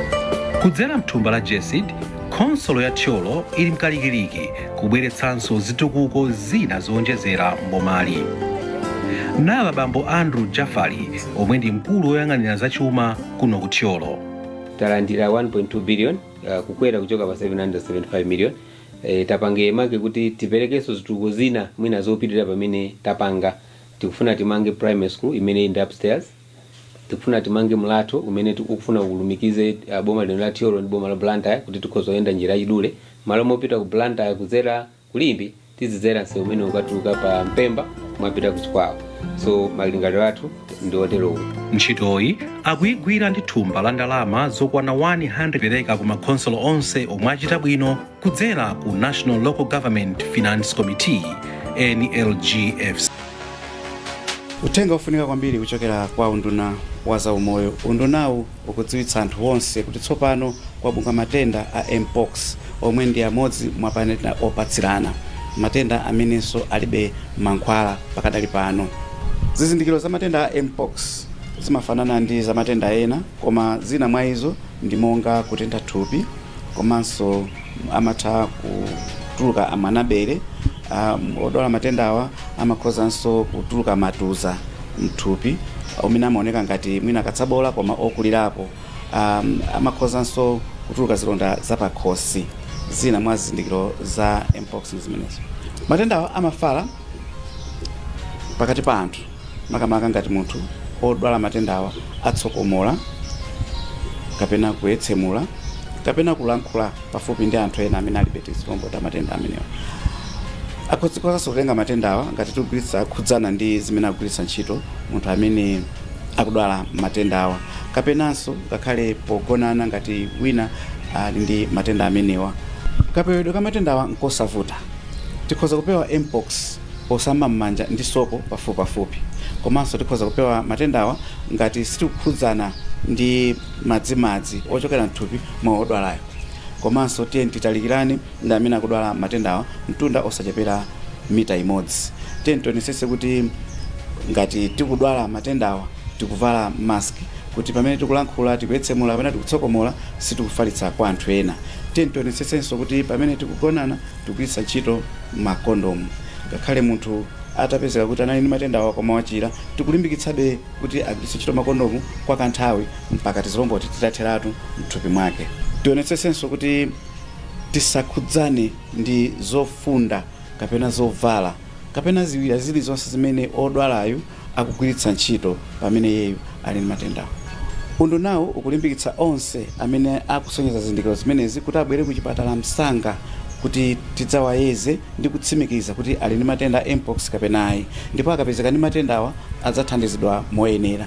Kudzera mthumba la GESD, khonsolo ya Thyolo ili mkalikiliki kubweretsanso zitukuko zina zowonjezera mbomali. Nawa bambo Andrew Jafari, omwe ndi mkulu woyang'anira zachuma kuno ku Thyolo. Talandira 1.2 billion, kukwera kuchoka pa 775 million. Tapange make kuti tiperekenso zitukuko zina mwina zopitirira pamene tapanga. Tikufuna timange primary school imene ndi upstairs, tikufuna timange mlatho umene ukufuna ulumikize boma lino la Thyolo ndi boma la Blantyre, kuti tikhoza kuyenda njira yachidule malo mopita ku Blantyre kudzera kulimbi, tizidzera msewu umene ukatuluka pa Mpemba mwapita ku Chikwawa. So malingaliro athu ndi oterowo. Ntchitoyi akuyigwira ndi thumba la ndalama zokwana 100 pereka ku makhonsolo onse omwe achita bwino kudzera ku National Local Government Finance Committee, NLGFC. Uthenga ofunika kwambiri kuchokera kwa unduna wa zaumoyo. Undunawu ukudziwitsa anthu onse kuti tsopano kwabuka matenda a Mpox, omwe ndi amodzi mwa matenda opatsirana, matenda amenenso alibe mankhwala pakadali pano. Zizindikiro za matenda a Mpox zimafanana ndi za matenda ena, koma zina mwa izo ndi monga kutentha thupi, komanso amatha kutuluka amanabere. Odwala matenda awa amakhozanso kutuluka matuza mthupi omwe amaoneka ngati mwina katsabola koma okulirapo. Amakhozanso kutuluka zilonda zapakhosi. Zina mwa zizindikiro za Mpox ndi zimenezo. Matenda awa amafala Pakati pa anthu, makamaka ngati munthu odwala matendawa atsokomola kapena kuyetsemula kapena kulankhula pafupi ndi anthu ena amene alibe tizilombo ta matenda amenewa. Akhozanso kutenga matendawa ngati tikugwiritsa khudzana ndi zimene akugwiritsa ntchito munthu amene akudwala matendawa, kapenanso ngakhale pogonana ngati wina ali ndi matenda amenewa. Kapewedwe ka matendawa nkosavuta. Tikhoza kupewa mpox posamba m'manja ndi sopo pafupipafupi, komanso tikhoza kupewa matendawa ngati sitikukhudzana ndi madzimadzi ochokera mthupi mwa odwalayo, komanso tiye titalikirane ndi amene akudwala matendawa mtunda osachepera mita imodzi. Tiye tionetsetse kuti ngati tikudwala matendawa tikuvala mask, kuti pamene tikulankhula, tikuyetsemula kapena tikutsokomola sitikufalitsa kwa anthu ena. Tiye tionetsetsenso kuti pamene tikugonana tikugwiritsa ntchito makondomu. Ngakhale munthu atapezeka kuti anali ndi matendawa koma wachira, tikulimbikitsabe kuti agwiritse ntchito makondomu kwa kanthawi mpaka tizilomboti titatheratu mthupi mwake. Tionetsetsenso kuti tisakhudzane ndi zofunda kapena zovala kapena ziwiya zilizonse zimene odwalayu akugwiritsa ntchito pamene iyeyu ali ndi matendawo. Undunawu ukulimbikitsa onse amene akusonyeza zizindikiro zimenezi kuti abwere ku chipatala msanga kuti tidzawayeze ndi kutsimikiza kuti ali ndi matenda a mpox kapena ayi, ndipo akapezeka ndi matendawa adzathandizidwa moyenera.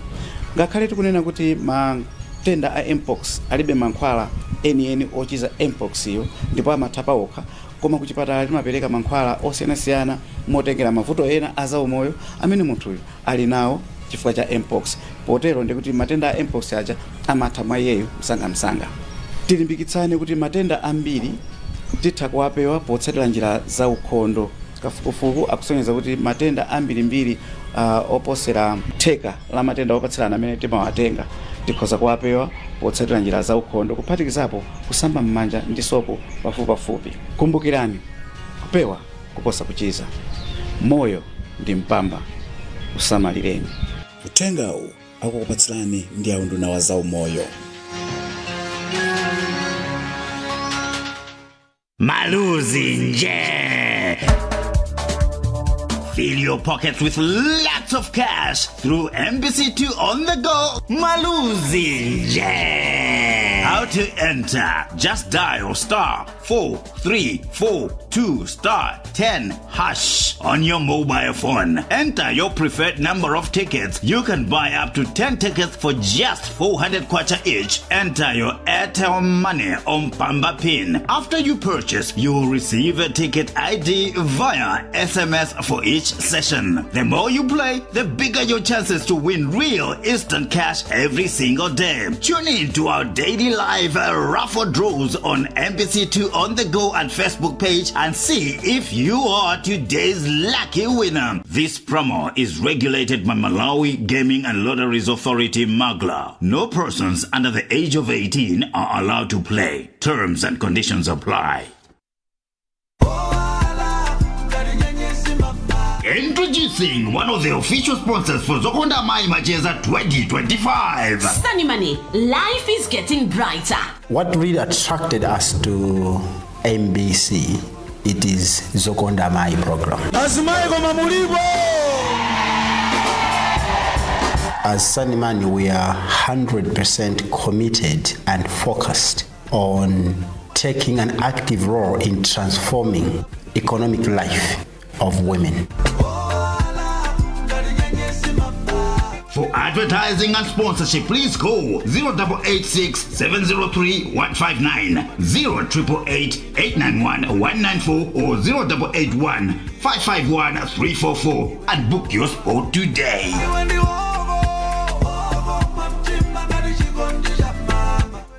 Ngakhale tikunena kuti matenda a mpox alibe mankhwala enieni ochiza mpox iyo ndipo amatha paokha, koma kuchipatala timapereka mankhwala osiyanasiyana motengera mavuto ena a zaumoyo amene munthuyu ali nawo chifukwa cha mpox. Potero ndikuti matenda a mpox aja amatha mwa iyeyo msangamsanga. Tilimbikitsane kuti matenda ambiri titha kuwapewa potsatira njira za ukhondo. Kafukufuku akusonyeza kuti matenda ambirimbiri, oposera theka la matenda opatsirana amene timawatenga, tikhoza kuwapewa potsatira njira za ukhondo, kuphatikizapo kusamba m'manja ndi sopo pafupipafupi. Kumbukirani, kupewa kuposa kuchiza. Moyo ndi mpamba, usamalireni. Uthengawu akukupatsirani ndi aunduna wa zaumoyo. Maluzi nje. Fill your pockets with lots of cash through MBC2 on the go. Maluzi nje. How to enter? Just dial *4342*10# on your mobile phone. Enter your preferred number of tickets. You can buy up to 10 tickets for just 400 kwacha each. Enter your Airtel Money or Mpamba PIN. After you purchase, you will receive a ticket ID via SMS for each session. The more you play, the bigger your chances to win real instant cash every single day. Tune in to our daily live raffle draws on MBC2 on the go and Facebook page and see if you are today's lucky winner. This promo is regulated by Malawi Gaming and Lotteries Authority, MAGLA. No persons under the age of 18 are allowed to play. Terms and conditions apply. Introducing one of the official sponsors for Zokonda Mai Macheza 2025. Sunny Money, life is getting brighter. What really attracted us to MBC, it is Zokonda Mai program. Azimayi koma mulipo? As Sunny Money, we are 100% committed and focused on taking an active role in transforming economic life of women. For advertising and sponsorship, please call 0886 703 159, 0888 891 194 or 0881 551 344 and book your spot today.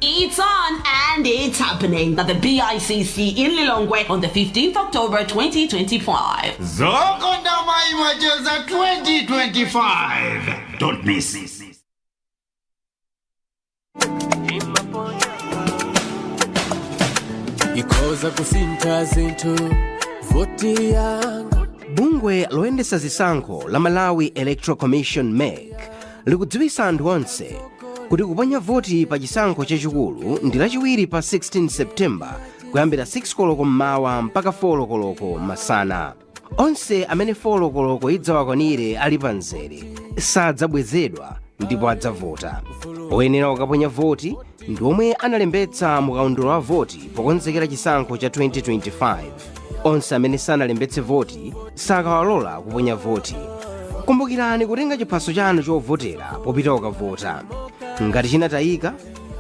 It's on and it's happening at the BICC in Lilongwe on the 15th October 2025. Zokonda Mai Macheza 2025. Don't miss. Ikhoza kusintha zinthu voti yanga. Bungwe loyendetsa zisankho la Malawi Electoral Commission, MEC, likudziwitsa anthu onse kuti kuponya voti pa chisankho chachikulu ndi Lachiwiri pa 16 Septemba kuyambira 6 koloko mmawa mpaka 4 koloko masana. Onse amene 4 koloko idzawakwanire ali pamzere sadzabwezedwa ndipo adzavota. Oyenera kukaponya voti ndi omwe analembetsa mukaundula wa voti pokonzekera chisankho cha 2025. Onse amene sanalembetse voti sakawalola kuponya voti. Kumbukirani kutenga chiphaso chanu chovotera popita kukavota. Ngati chinatayika,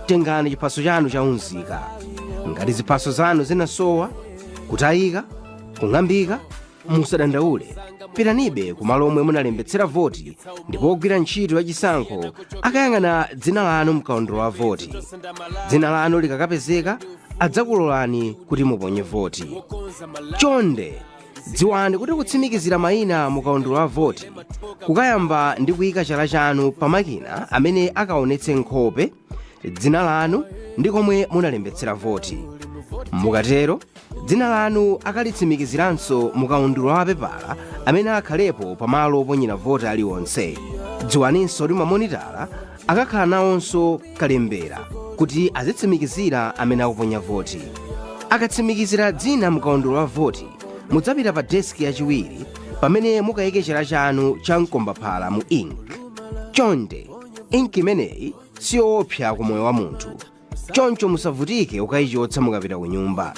tengani chiphaso chanu cha unzika. Ngati ziphaso zanu zinasowa, kutayika, kung'ambika, musadandaule, pitanibe kumalo omwe munalembetsera voti ndipo ogwira ntchito yachisankho akayang'ana dzina lanu mkaundula wa voti. Dzina lanu likakapezeka, adzakulolani kuti muponye voti. Chonde dziwani kuti kutsimikizira mayina mukaundula wa voti kukayamba ndi kuyika chala chanu pa makina amene akaonetse nkhope, dzina lanu ndi komwe munalembetsera voti. Mukatero, dzina lanu akalitsimikiziranso mukaundula wa pepala amene akhalepo pamalo oponyera voti aliwonse. Dziwaninso kuti mamonitala akakhala nawonso kalembera kuti azitsimikizira amene akuponya voti. Akatsimikizira dzina mukaundula wa voti, mudzapita pa deski yachiwiri pamene mukayike chala chanu cha mkombaphala mu ink. Chonde, ink imeneyi siyoopsa ku moyo wa munthu, choncho musavutike ukayichotsa mukapita ku nyumba.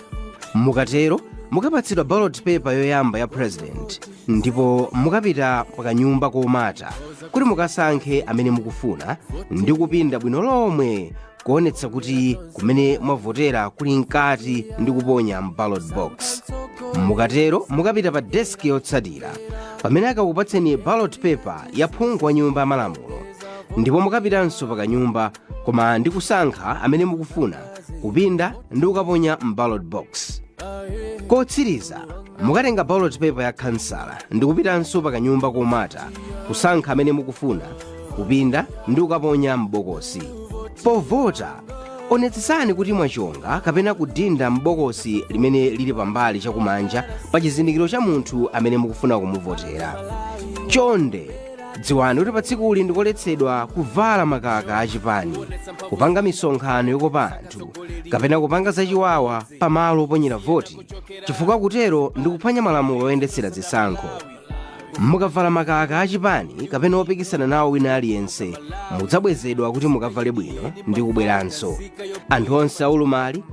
Mukatero mukapatsidwa ballot paper yoyamba ya president ndipo mukapita pakanyumba komata kuti mukasankhe amene mukufuna ndi kupinda bwino lomwe kuonetsa kuti kumene mwavotera kuli mkati ndi kuponya ballot box. Mukatero mukapita pa deski yotsatira pamene akakupatseni ballot paper ya phungu wa nyumba ya malamulo ndipo mukapitanso pakanyumba koma ndi kusankha amene mukufuna, kupinda ndi kukaponya m'ballot box. Kotsiriza, mukatenga ballot paper ya kansala ndi kupitanso pakanyumba komata, kusankha amene mukufuna, kupinda ndi kukaponya m'bokosi. Povota, onetsetsani kuti mwachonga kapena kudinda m'bokosi limene lili pambali chakumanja pa chizindikiro cha munthu amene mukufuna kumuvotera. Chonde dziwani kuti pa tsikuli ndikoletsedwa kuvala makaka achipani, kupanga misonkhano yokopa anthu kapena kupanga zachiwawa pamalo oponyera voti, chifukwa kutero ndikuphwanya malamulo oyendetsera zisankho. Mukavala makaka achipani kapena opikisana nawo wina aliyense, mudzabwezedwa kuti mukavale bwino ndi kubweranso. Anthu onse aulumali,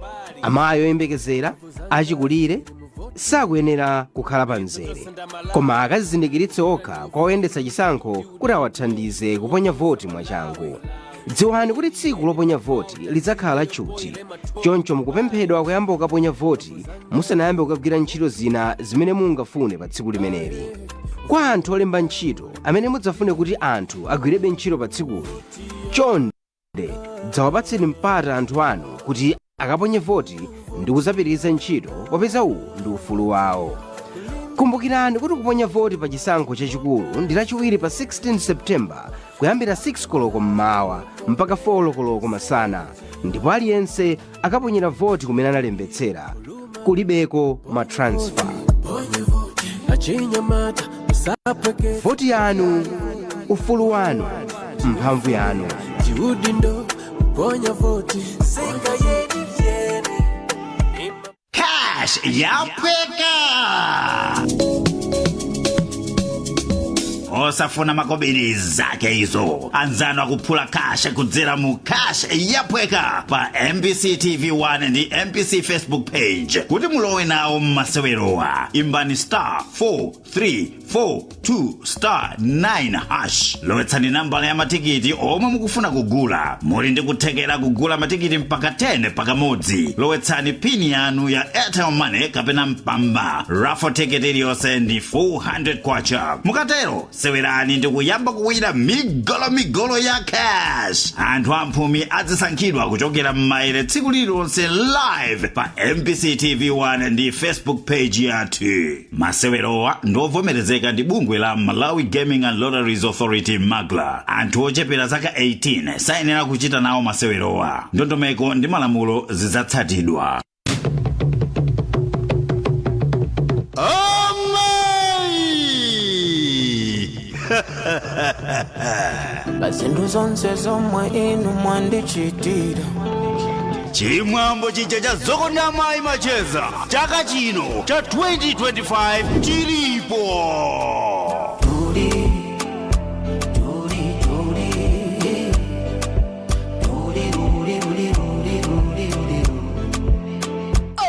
amayi oyembekezera, achikulire sakuyenera kukhala pamzere, koma akazizindikiritse okha kwa oyendetsa chisankho kuti awathandize kuponya voti mwachangu. Dziwani kuti tsiku loponya voti lidzakhala tchuthi, choncho mukupemphedwa kuyamba kukaponya voti musanayambe kukagwira ntchito zina zimene mungafune pa tsiku limeneli. Kwa anthu olemba ntchito amene mudzafune kuti anthu agwirebe ntchito pa tsikuli, chonde dzawapatseni mpata anthu anu kuti akaponye voti ndi kudzapitiriza ntchito, popeza uwu ndi ufulu wawo. Kumbukirani kuti kuponya voti pa chisankho chachikulu ndi Lachiwiri pa 16 Septemba kuyambira 6 koloko mmawa mpaka 4 koloko masana, ndipo aliyense akaponyera voti kumene analembetsera. Kulibeko ma transfer. Achinyamata musapweke. Voti yanu, ufulu wanu, mphamvu yanu. Chiudindo ponya voti nzika yeni yeni. Cash yaphweka, osafuna makobiri zake izo. Anzanu akuphula cash kudzera mu Cash Yaphweka pa MBC TV 1 ndi MBC Facebook page. Kuti mulowe nawo mmasewerowa, imbani star 4 3 4 2 star 9 hash, lowetsani nambala ya matikiti omwe mukufuna kugula. Muli ndi kuthekera kugula matikiti mpaka 10 pakamodzi. Lowetsani pin yanu ya Airtel Money kapena Mpamba. Raffle ticket iliyonse ndi 400 kwacha. Mukatero sewerani ndi kuyamba kuwina migolomigolo ya cash. Anthu amphumi azisankhidwa kuchokera m'maere tsiku lililonse live pa MBC TV 1 ndi Facebook page yathu. Masewerowa ndiovomerezeka ndi bungwe la Malawi Gaming and Lotteries Authority, MAGLA. Anthu ochepera zaka 18 sayenera kuchita nawo masewerowa. Ndondomeko ndi malamulo zidzatsatidwa. Amayi. Pa zinthu zonse zomwe inu mwandichitira. Chimwambo chija cha Zokonda Amayi Macheza chaka chino cha 2025 chilipo. Ilipo.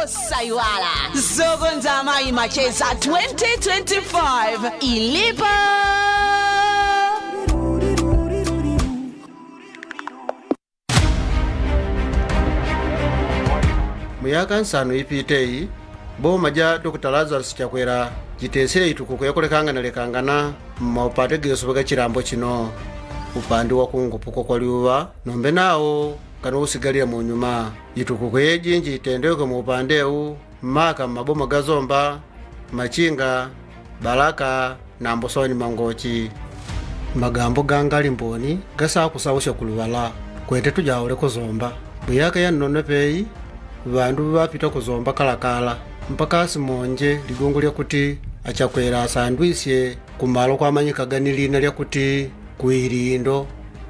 Osaiwala Zokonza Amayi Macheza 2025 ilipo. Muyaka nsanu ipiteyi, boma ja Dr Lazarus Chakwera jitesere itukuko yakulekangana-lekangana mmaupate geso ga chilambo chino upande wa kungupuko kwa liuva nombe nawo kana usigalira munyuma. Itukuko yejinji itendeweke mu upandewu mmaka mmaboma ga Zomba, Machinga, Balaka na Mbosoni Mangochi. Magambo gangali mboni gasakusausya kuluvala kwete tujawule kuzomba. Muyaka ya nnono peyi vandu vapita kuzomba kalakala mpaka asimonje ligongo lyakuti achakwera asandwisye kumalo kwamanyikaga ni lina lyakuti kuilindo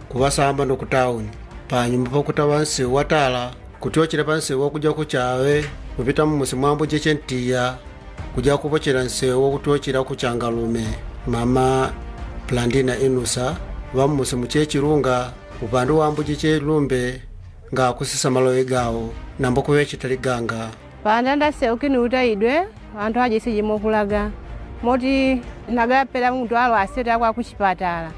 kuvasamba nokutawuni panyuma pakutawa nsewu watala kutyocera pa nsewu wakuja kuchawe kupita mumusi mwambo jecentiya kuja kupochera nsewu wakutyocera kuchangalume. Mama Blandina Inusa wa mumusi muchechilunga upandu wambo jechelumbe ngakusisa malowe gawo nambo kuwechita liganga. Pandanda seukini utaidwe anthu ajisiji mokulaga moti nagapera munthu alo aseta kwa kuchipatala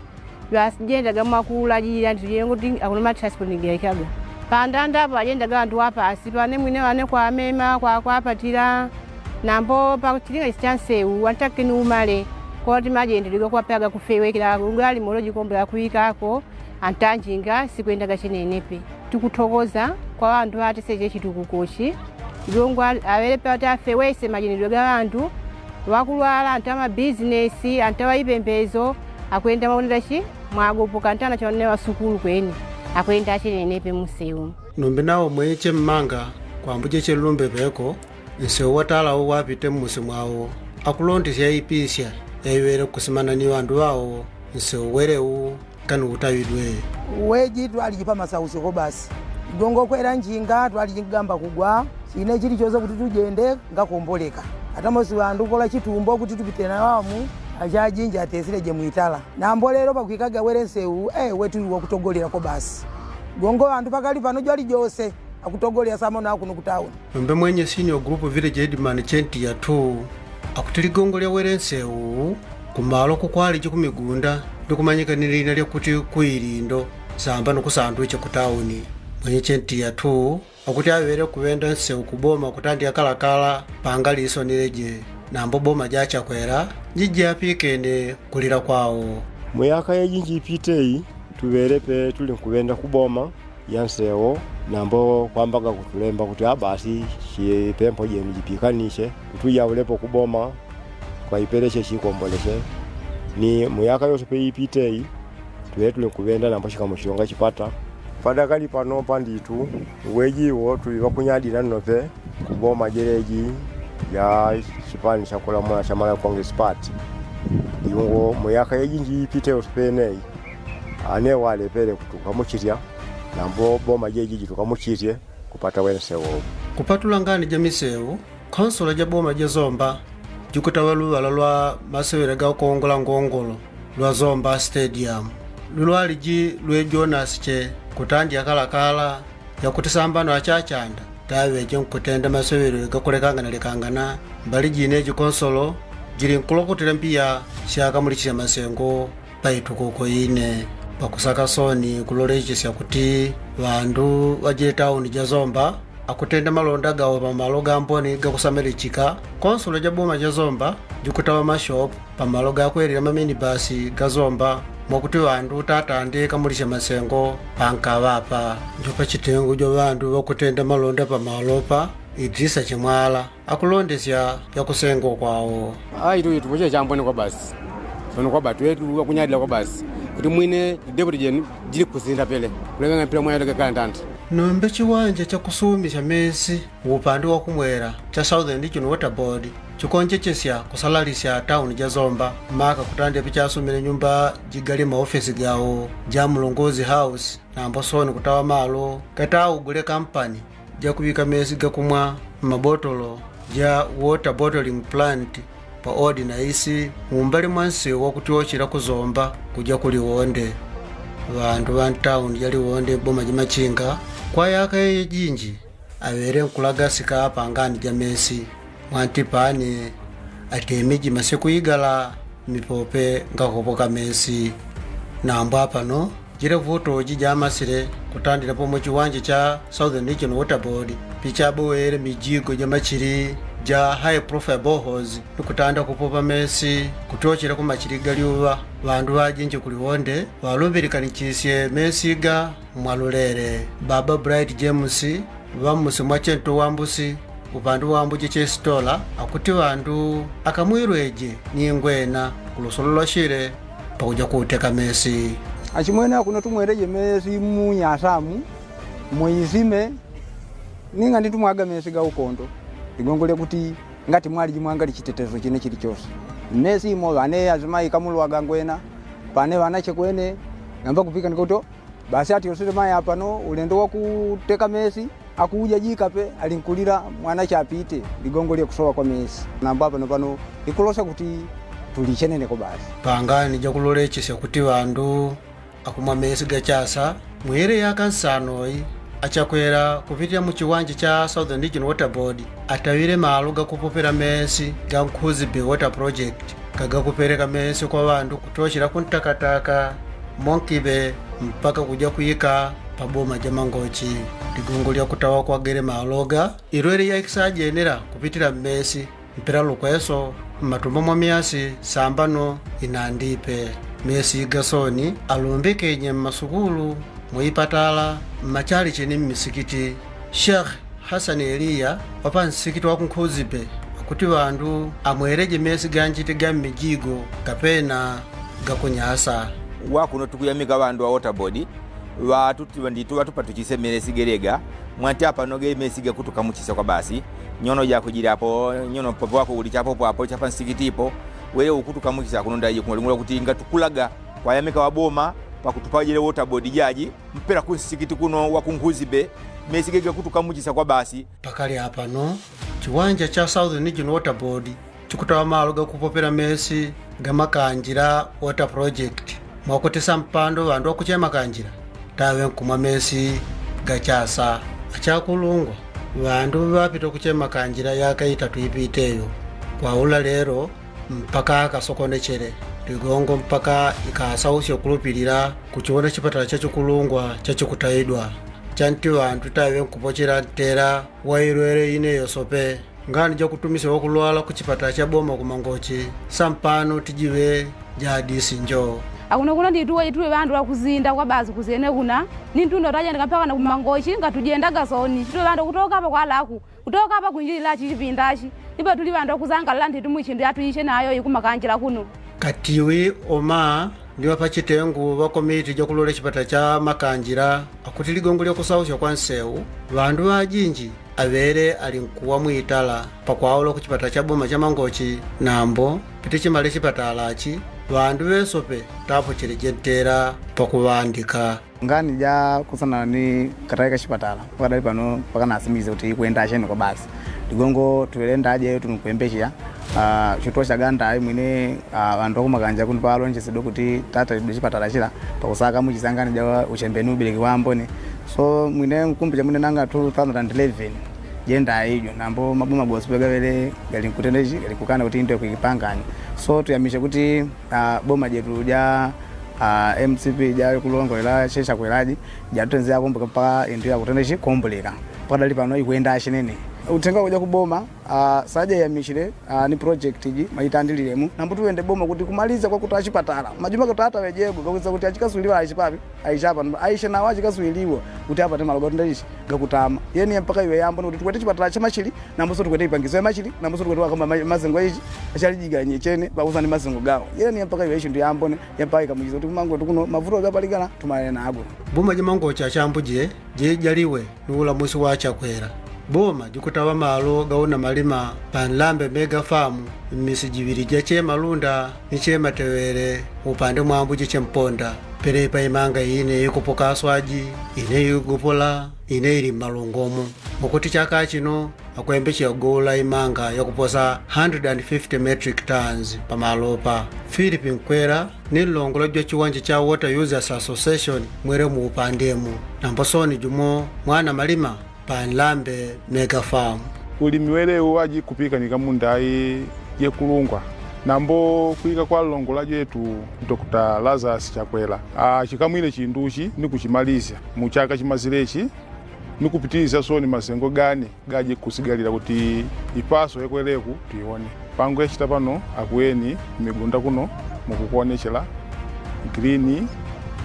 lwasijendaga mwakulajira nthu kuti akunoma transport ngiyaikaga pandanda apo ajendaga anthu wapasi pane mwine wane kwamema kwakwapatira nambo pachilinga chisi cha nsewu antakini umale koti majendeleka kwapaga kufewekera ugali molo jikombera kuyikako antanjinga sikuendaga chenenepe. Tikuthokoza kwa anthu atiseche chitukukochi ilongo awele pati afewese majenedwe ga anthu wakulwala, anthu amabizinesi, anthu awayipembezo akuyenda maonerachi mwagopoka anthu anachaonera wasukulu kweni akuyenda achinenepe munsewu. Nombe nawo mweche mmanga kwambuje chelumbe peko nsewu watalawo wapite mmusi mwawo akulondesya ipisya yaiwere kusimana ni wandu wawo nsewu werewu kani utawidwe. Weji twalichipa masausiko basi gongo kwera njinga twalijigamba kugwa chine chilichonse kuti tujende ngakomboleka atamosi wandu kola chitumbo kuti tupite nawamu achajinja atesireje mwitala nambo lero pakuikaga were nsewu wetu wakutogolera basi gongo wandu pakali pano jwali jose akutogolera samona akuno kutauni. Nombe mwenye senior group village headman chenti ya 2 akuti ligongo lya were nsewu kumalo kukwali chikumigunda ndikumanyika ni lina lyakuti kuilindo samba nokusandwiche kutawuni. Mwenye chenti ya 2 akuti awere kuwenda nsewu kuboma kuti akalakala panga liso nileje nambo boma jachakwera jiji apikene kulira kwawo. Muyaka yejinji ipiteyi tuvere pe tuli nkuvenda kuboma ya nsewo nambo kwambaga kutulemba kuti abasi chipempho jenu jipikanishe kutuyawulepo kuboma kwaipereshe chikomboleshe ni muyaka yose pe ipiteyi tuvere tuli nkuvenda nambo shikamo chilonga chipata padakali pano panditu wejiwo tuli vakunyadira nnope kuboma jereji ya chipani chakulamula cha Malawi Congress Party iungo muyaka yejinji ipiteyo peneyi ane walepere kutukamuchitya nambo boma jeji jitukamuchitye kupata wensewo. Kupatula ngani ja misewu khonsola ja boma ja Zomba jikutawa luwala lwa masewera ga kuongola ngongolo lwa Zomba Stadium lulwaliji lwe Jonas che kutandi akalakala yakuti sambano achachanda taweje nkutenda masewero gakulekangana-lekangana mbali jine jikonsolo jili nkulokotela mpiya syakamulichila masengo paitukuko ine pakusaka soni kulolechesya kuti vandu vajile tawuni ja Zomba akutenda malonda gawo pamalo gamboni gakusamalichika. Konsolo ja boma ja Zomba jikutawa mashopu pamalo gakwelera maminibasi ga Zomba mwakuti vandu tatande kamulisha masengo pankavapa njopa chitengo jo vandu vakutenda malonda pamalopa. Idrisa Chimwala akulondesya yakusengo kwawo. Ayi tupoche chamboni kwa basi sono kwa batu wetu wakunyadila kwa basi kuti mwine deputy jenu jili kuzinda pele kulenga mpira mwana kala ntantha. Nombe chiwanja chakusumisha mesi upande wa kumwera cha Southern Region Water Board chikonchechesya kusalalisya tawuni ja Zomba maka kutandya pichasumile nyumba jigali maofesi gawo ja Mulongozi House nambo soni kutawa malo kataugule kampani jakubika mesi gakumwa mabotolo ja water bottling plant Pa ordinaisi mumbali mwa nsewu wakutiochera kuzomba kuja ku Liwonde. Vantu va ntawuni ya Liwonde, boma jimachinga kwa yaka yeyi jinji awere nkulagasika pangani ja mesi mwantipani atemiji masiku igala mipope ngakupoka mesi. Nambo apano jire vutoji jamasire kutandira pomwe chiwanja cha Southern Region Water Board pichabowere mijigo ja machiri ja high profile boreholes nikutanda kupopa mesi kutochera kumachiri galiuva. Vandu vajinji kuliwonde valumbirikanichisye mesi ga mwalulere. Baba Bright James vamusi mwa chento wambusi upandu wambuji chesitola akuti vandu akamwirweje ningwena kulusolo lwashire pakuja kuuteka mesi. Achimwene kuno tumwereje mesi munyasamu muizime ninga nditumwaga mesi ga ukondo ligongole kuti ngati mwali jimwanga lichitetezo chine chili chose mesi imo vane azimai kamulwaga ngwena pane vana chekwene ngamba kupika ndikoto basi ati yosere mai apano ulendo wa kuteka mesi akuuja jikape alinkulira mwana chapite ligongole kusowa kwa mesi namba pano pano ikulosa kuti tulicheneneko basi. Pangani jakulolechesya kuti vandu akumwa mesi gachasa mwere yakansanoyi achakwera kupitira mu chiwanja cha Southern Region Water Board atawire malo gakupopera mesi ga Nkhuzi Bay Water Project kagakupereka mesi kwa vandu kutochera kuntakataka Monkibe mpaka kuja kuyika paboma ja Mangochi. Ligongo lya kutawa kwagere maloga irwere yakisajenera kupitira mmesi mpera lukweso mmatumbo mwa miyasi sambano inandipe mesi igasoni alumbikenye mmasukulu muipatala mmachalichi ni mmisikiti. Sheikh Hassan Eliya wapa nsikiti wa kunkhuzibe akuti vandu amwereje mesi ganjiti ga mmijigo kapena gakunyasa. Wakuno tukuyamika vandu wa water board nditu vatupatuchise melesi gerega mwanti apano ge mesi gakutukamuchisa kwa basi nyono jakujirapo nyono popo wako ulichapopo apo chapa nsikitipo wele ukutukamuchisa kuno ndaje kumulingula kuti ngatukulaga kwayamika waboma pakutupajire water board jaji mpera kunsikiti kuno wakunkhuzibe mesi gega kutukamuchisa kwa basi. Pakali apano chiwanja cha Southern Region Water Board chikutawa malo gakupopera mesi gamakanjira water project mwakutisa mpando vandu wakuchema kanjira tawe nkumwa mesi gachasa achakulungwa vandu vapita kuchema kanjira yakaitatu ipiteyo kwaula lero mpaka akasokonechere ligongo mpaka ikasausya kulupilira kuchiona chipatala chachikulungwa chachikutayidwa chanti vandu tawe nkupochera ntera wailwere ineyo sope ngani jakutumisa wakulwala kuchipatala cha boma kumangochi sampano tijiwe jadisi njo. Akuno kuno ndituwe ituwe vandu vakuzinda kwa bazi kuzene kuna nintundo tajendeka mpaka na kumangochi ngatujendaga soni tuwe vandu kutoka apa kwalaku kutoka apa kunjilila chipindachi ipo tuli vandu kuzangalala nditu mwichindu yatuishe nayo ikumakanjira kuno. Katiwi oma ndiwa pachitengu wa komiti jakulola chipatala cha Makanjira akuti ligongo lyakusausya kwa nsewu vandu vajinji avere ali nkuwa mwitala pakwawula ku chipatala cha boma cha Mangochi nambo piti chimale chipatalachi vandu vesope tapochereje ntera pakuvandika. Ngani ja kusana ni kataika chipatala pakadali pano pakanasimikiza kuti ikuenda achene kwa basi ligongo tuwelendaje tunikuembechia chituo cha ganda mwine vandu vakumakanja kuno palonjesedwe kuti tata chipatala chila pakusaka muchisangani ja uchembeni ubeleki wamboni so mwine nkumbi cha mwine nanga 2011 jenda ijo nambo maboma gosi pegavele gali nkutendechi gali kukana kuti inde kuipangani so tuyamishe kuti boma jetu ja MCP ja kulongolela chesha kwelaji jatenzea kumbuka mpaka indu ya kutendechi komboleka pakadali pano ikuenda achinene utenga kuja kuboma saja yamishire ni project iji maitandiliremu nambo tuende boma kuti kumaliza kwa kuti achipatala majuma kuti atawejego kakuza kuti achikasuliwa achipapi aichapa aishe nawo achikasuliwa kuti apate maloga tundechi gakutama yeni mpaka iwe yambo kuti tukwete chipatala chamachili nambo so tukwete ipangizo yamachili nambo so tukwete wakamba mazengo ichi achalijiganye chene bakuza ni mazengo gawo yeni mpaka iwe ichi yambo ne mpaka ikamujiza kuti kumango tukuno mavuto gapalikana tumalene nago. Boma jimangocha chambuje jejaliwe nuula musi wa Chakwera boma jikutawa malo gauna malima panlambe mega farm misi jiviri jache malunda niche matewere upande mwambu jiche mponda perepa imanga ine ikupoka aswaji ine ikupola ine ili malongomo mukuti chaka chino akuyembechera gulu imanga yakuposa 150 metric tons pamalopa. Philip Nkwera ni mlongo lwa chiwanja cha Water Users Association mwere mu upandemu nambosoni jumo mwana malima pa Nlambe Mega Farm. Ulimi werewu wajikupikanika mundayi yekulungwa nambo kuika kwa longo la jetu Dr. Lazarus Chakwera achikamwire chinduchi nikuchimaliza mu chaka chimazilechi nikupitiriza soni mazengo gane gaje kusigalira kuti ipaso yekwereku tione pango yachita pano akuyeni migunda kuno mukukuonechera green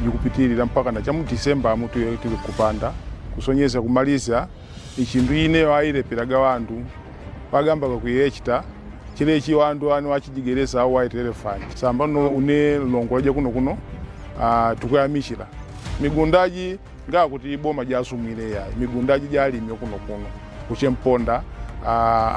yikupitirira mpaka na chamu December mutu tili kupanda kusonyeza kumaliza ichindu ineyo ayileperaga wandu wagamba kuyechita chilechi wandu anu achijigeresa au white elephant samba no une longo kuno kuno tukuyamishira migundaji ngakuti iboma jasumwire yayi migundaji jalimye kuno kuno kuchemponda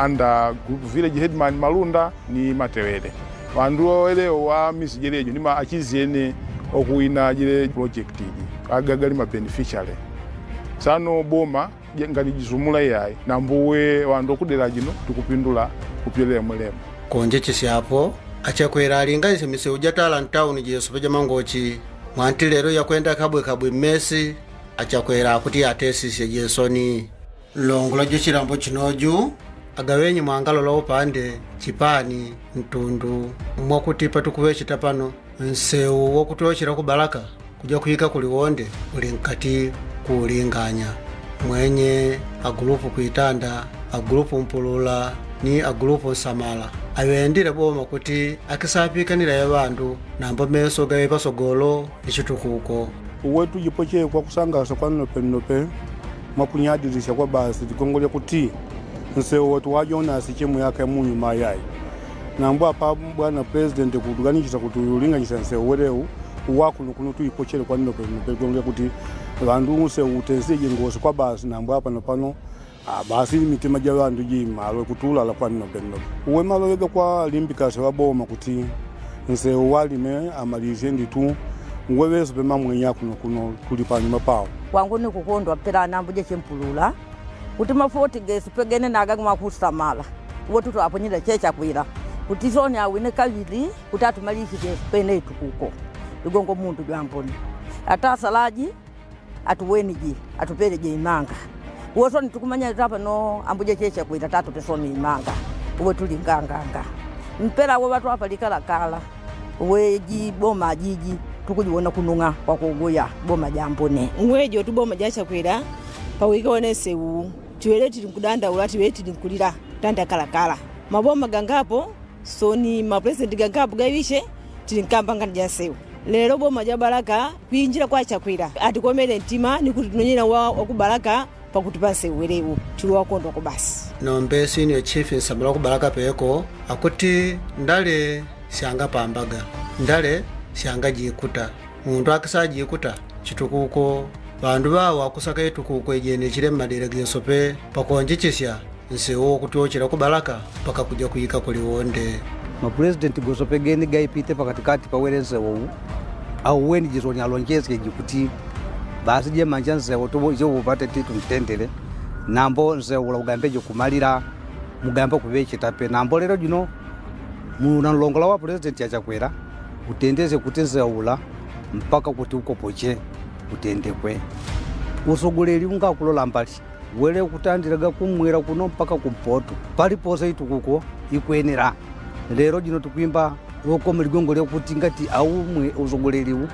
under group village headman Malunda ni Matewere wandu elewo wa misijerejo nima achiziene okuina jile project iyi agagali ma beneficiary sano boma ngalijizumula yayi nambuwe wandu okudera jino tukupindula kupyelera mwelemo. Konje chisyapo achakwera alinganisa misewu ja Talent Town jesu peja mangochi mwanti lero yakwenda kabwe kabwe mmesi achakwera akuti atesise jesoni longo la chilambo chinoju agawenyi mwangalo la upande chipani mtundu mwakuti patukuwechita pano nsewu wokutochera kubalaka kuja kuyika kuliwonde uli nkati kuulinganya mwenye agulupu kuitanda agulupu mpulula ni agulupu nsamala awendile boma kuti akisapikanira ya bandu nambo meso gawe pasogolo ichitukuko. Uwetu jipoche kwa kusangasa kwa nnope mwakunyadirisha kwa basi tikongole kuti nsewu watu wajona asichemu yake munyu mayai nambo apa bwana president kutuganishisa kutulinganisa nsewu wereu wakuno kuno tuipochere kwa nnope tikongole kuti vandu nsewu utensije ngosi kwa basi nambo apa nopano basi mitima ja vandu jimalo kutulala kwa nnope uwe malowega kwa limbikase wa boma kuti nsewu walime amalize nditu ngweweso pemamwenya kuno kuno kuli panyuma pawo. Kwangu ni kukondwa pera nambuje chempulula kuti mafoti gesu pegene naga makusamala wotuto aponyera checha kwira kuti zoni awine kavili kuti atumalize gesu pene itukuko ligongo muntu jwamboni atasalaji atuweniji atupere imanga wosoni tukumanya tapa no ambuje checha kwira tatu pesoni imanga uwe tulinganganga mpera wo watu apa likala kala weji boma jiji tukujiona kununga kwa kuguya boma jambone mwejo tuboma jachakwera pawika onese tiwere tili nkudanda ula tiwere tili nkulira tanda kalakala maboma gangapo soni ma president gangapo gawishe tili nkamba ngani jasewu lero boma ja Baraka kuinjira kwa Chakwera atikomere mtima nikuti tunonyera wa kubaraka pakuti pansewerewo tili wakondwa kubasi. Nombe senior chief nsamala kubaraka peko akuti ndale sianga pambaga ndale sianga jikuta muntu akisajikuta chitukuko bandu bawo akusaka itukuko ejene chile madere gesope pakonjichisya nsewo kutiochera kubalaka paka kuja kuyika kuliwonde. Ma president gosope geni gaipite pakatikati pawerensewo au weni jizoni alonjezeke jikuti basi je manja nsewo tobopate titu mtendere nambo nsewo ugambeje kumalira mugambo kubechitape nambo lero jino munalongola wa president yachakwera utendeze kutenzeula mpaka kuti ukopoche utendekwe usogoleri ungakulola mbali wele kutandiraga kumwera kuno mpaka kumpoto paliponse itukuko ikwenera lero jino tukwimba lokoma ligongo lyakuti ngati aumwe usogoleriwu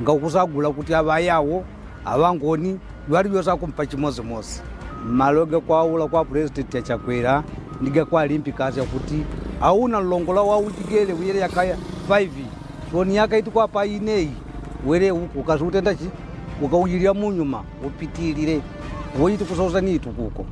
ngakusagula kuti avayawo avangoni lwaliyosa kumpa chimozimozi maloga kwaula kwa president yachakwera ndiga kwalimpikasi yakuti auna longola wa uchigele wiyere yakaya 5 soni yakaiti kwa pa ineyi were uku ukazutenda chi ukauyilira munyuma upitilire woyiti kusoza ni itukuko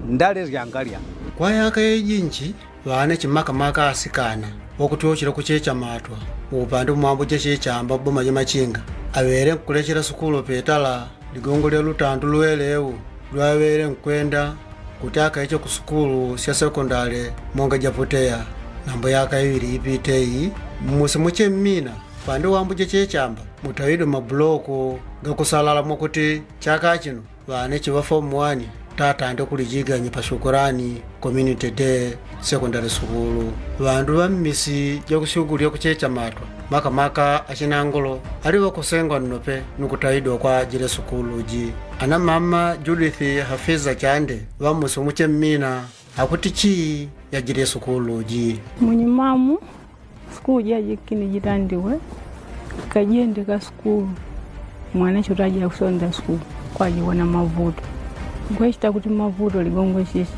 ndale zyangalya kwa yaka yejinji vana chimakamaka asikana wakutiochera kuchecha matwa upande mwambo chechechamba boma jamachinga awere nkulechera sukulu petala ligongo lya lutandu luelewu lwawere nkwenda kuti akaiche ku sukulu sya sekondale monga japoteya nambo yaka iwiri ipiteyi musi muche mmina pande wambo chechechamba mutawidwe mabuloko gakusalala mwakuti chaka chino vana chiva form 1 Tatande kulijiganya pa Shukurani Community Day Secondary School. Vandu va mmisi jakusyukulya kuchecha matwa makamaka achinangolo ali wakusengwa nnope nikutayidwa kwa jile sukuluji. Ana mama Judith Hafiza Chande vamusi muche mmina akuti chii yajile sukuluji. Munyimamu sukulu jajikini jitandiwe kajendeka sukulu mwana chutaja kusonda sukulu kwajiwana mavuto nkwechita kuti mavuto ligongwe chichi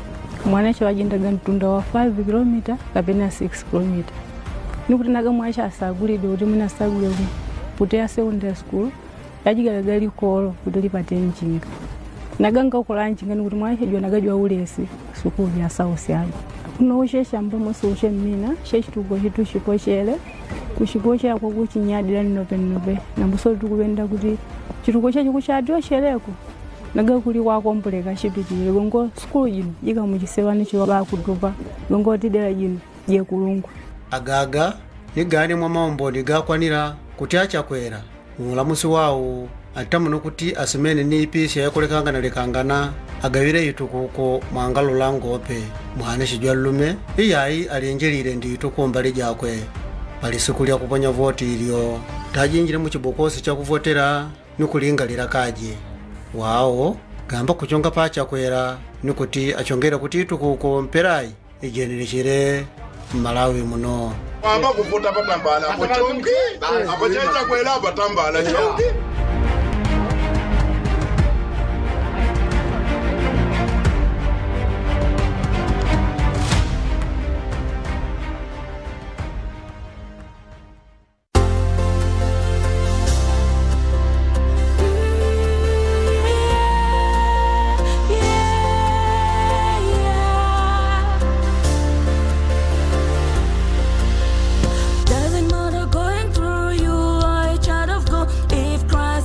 mwana cho ajendaga mtunda wa 5 km kapena 6 km nikuti naga mwacha asagulidwe kuti mwina asagule kuti ya secondary school yajigalaga likolo kuti lipate njinga naganga ukola njinga nikuti mwana jwa nagajwa ulesi sukulu ya sausi aja kuno ushesha mbomo ushe mmina shechituko chitu chipochele kuchipochela kwakuchinyadira nnope nambuso tikupenda kuti chituko chechi kuchatoshereko naga kuli kwakombuleka chipitire gongo sukulu jino jikamuchisewani chiwa bakutupa gongo tidera jino jekulungwa. Agaga ni gani mwa maomboni gakwanira kuti achakwera mulamusi wawo atamuno kuti asimene ni ipisi yakulekangana-lekangana agawire itukuko mwangalola ngope mwana cijwa lume iyayi alinjilile ndi ituku mbali jakwe. Pali siku lya kuponya voti ilyo tajinjile mu chibokosi chakuvotera nikulingalira kaji wawo gamba kuchonga pa Chakwera nikuti achongera kuti itukuko mperayi ijenerechere mmalawi muno. Amba kuvota patambala apo chongi apo Chakwera patambala chongi. Doesn't matter going through, you are a child of God. If Christ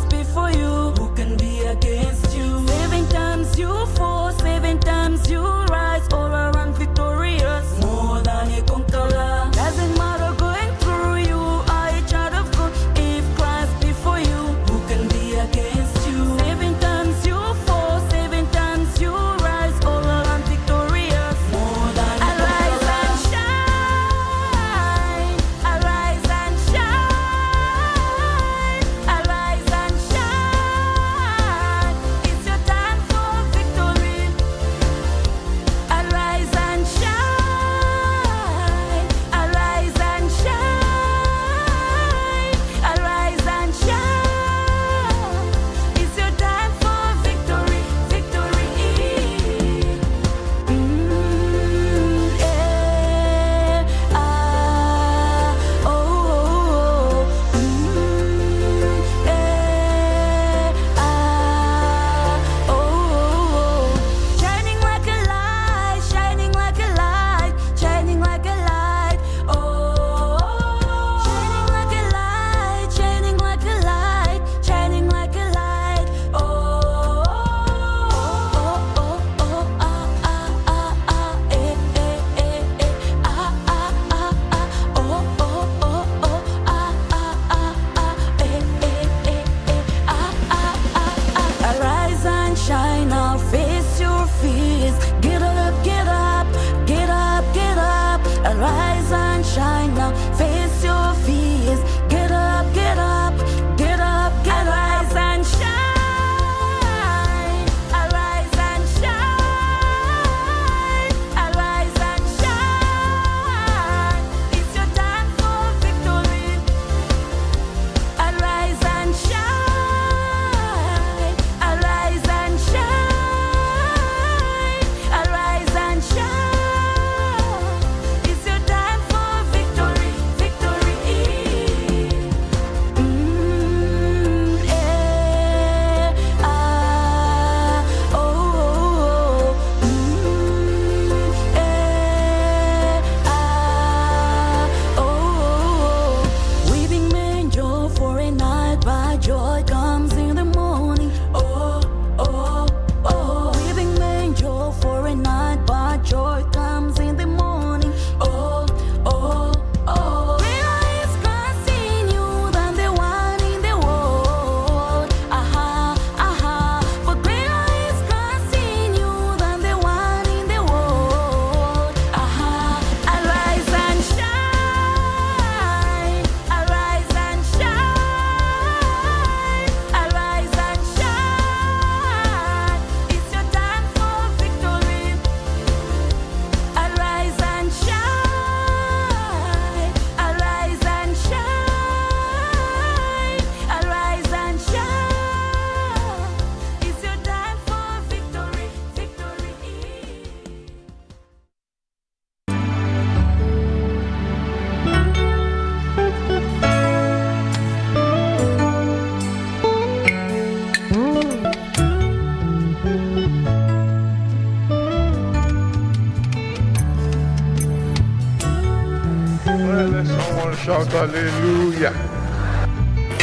Well, let someone shout hallelujah.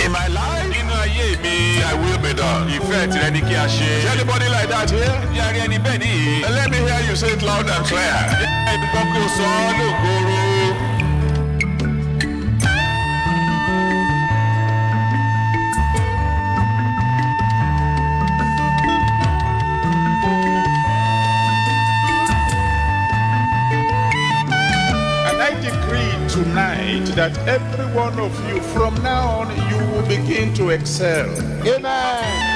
In my life, nínú ayé mi, thy will be done. Ìfẹ́ tirẹ̀ ni kí a ṣe. Is anybody like that here? Ǹjẹ́ a rí ẹni bẹ́ẹ̀ níyì? Let me hear you say it loud and clear. Jẹ́ gbọ́ kí o sọ ọ́ lógoro. And I decree tonight that every one of you, from now on, you will begin to excel. Amen.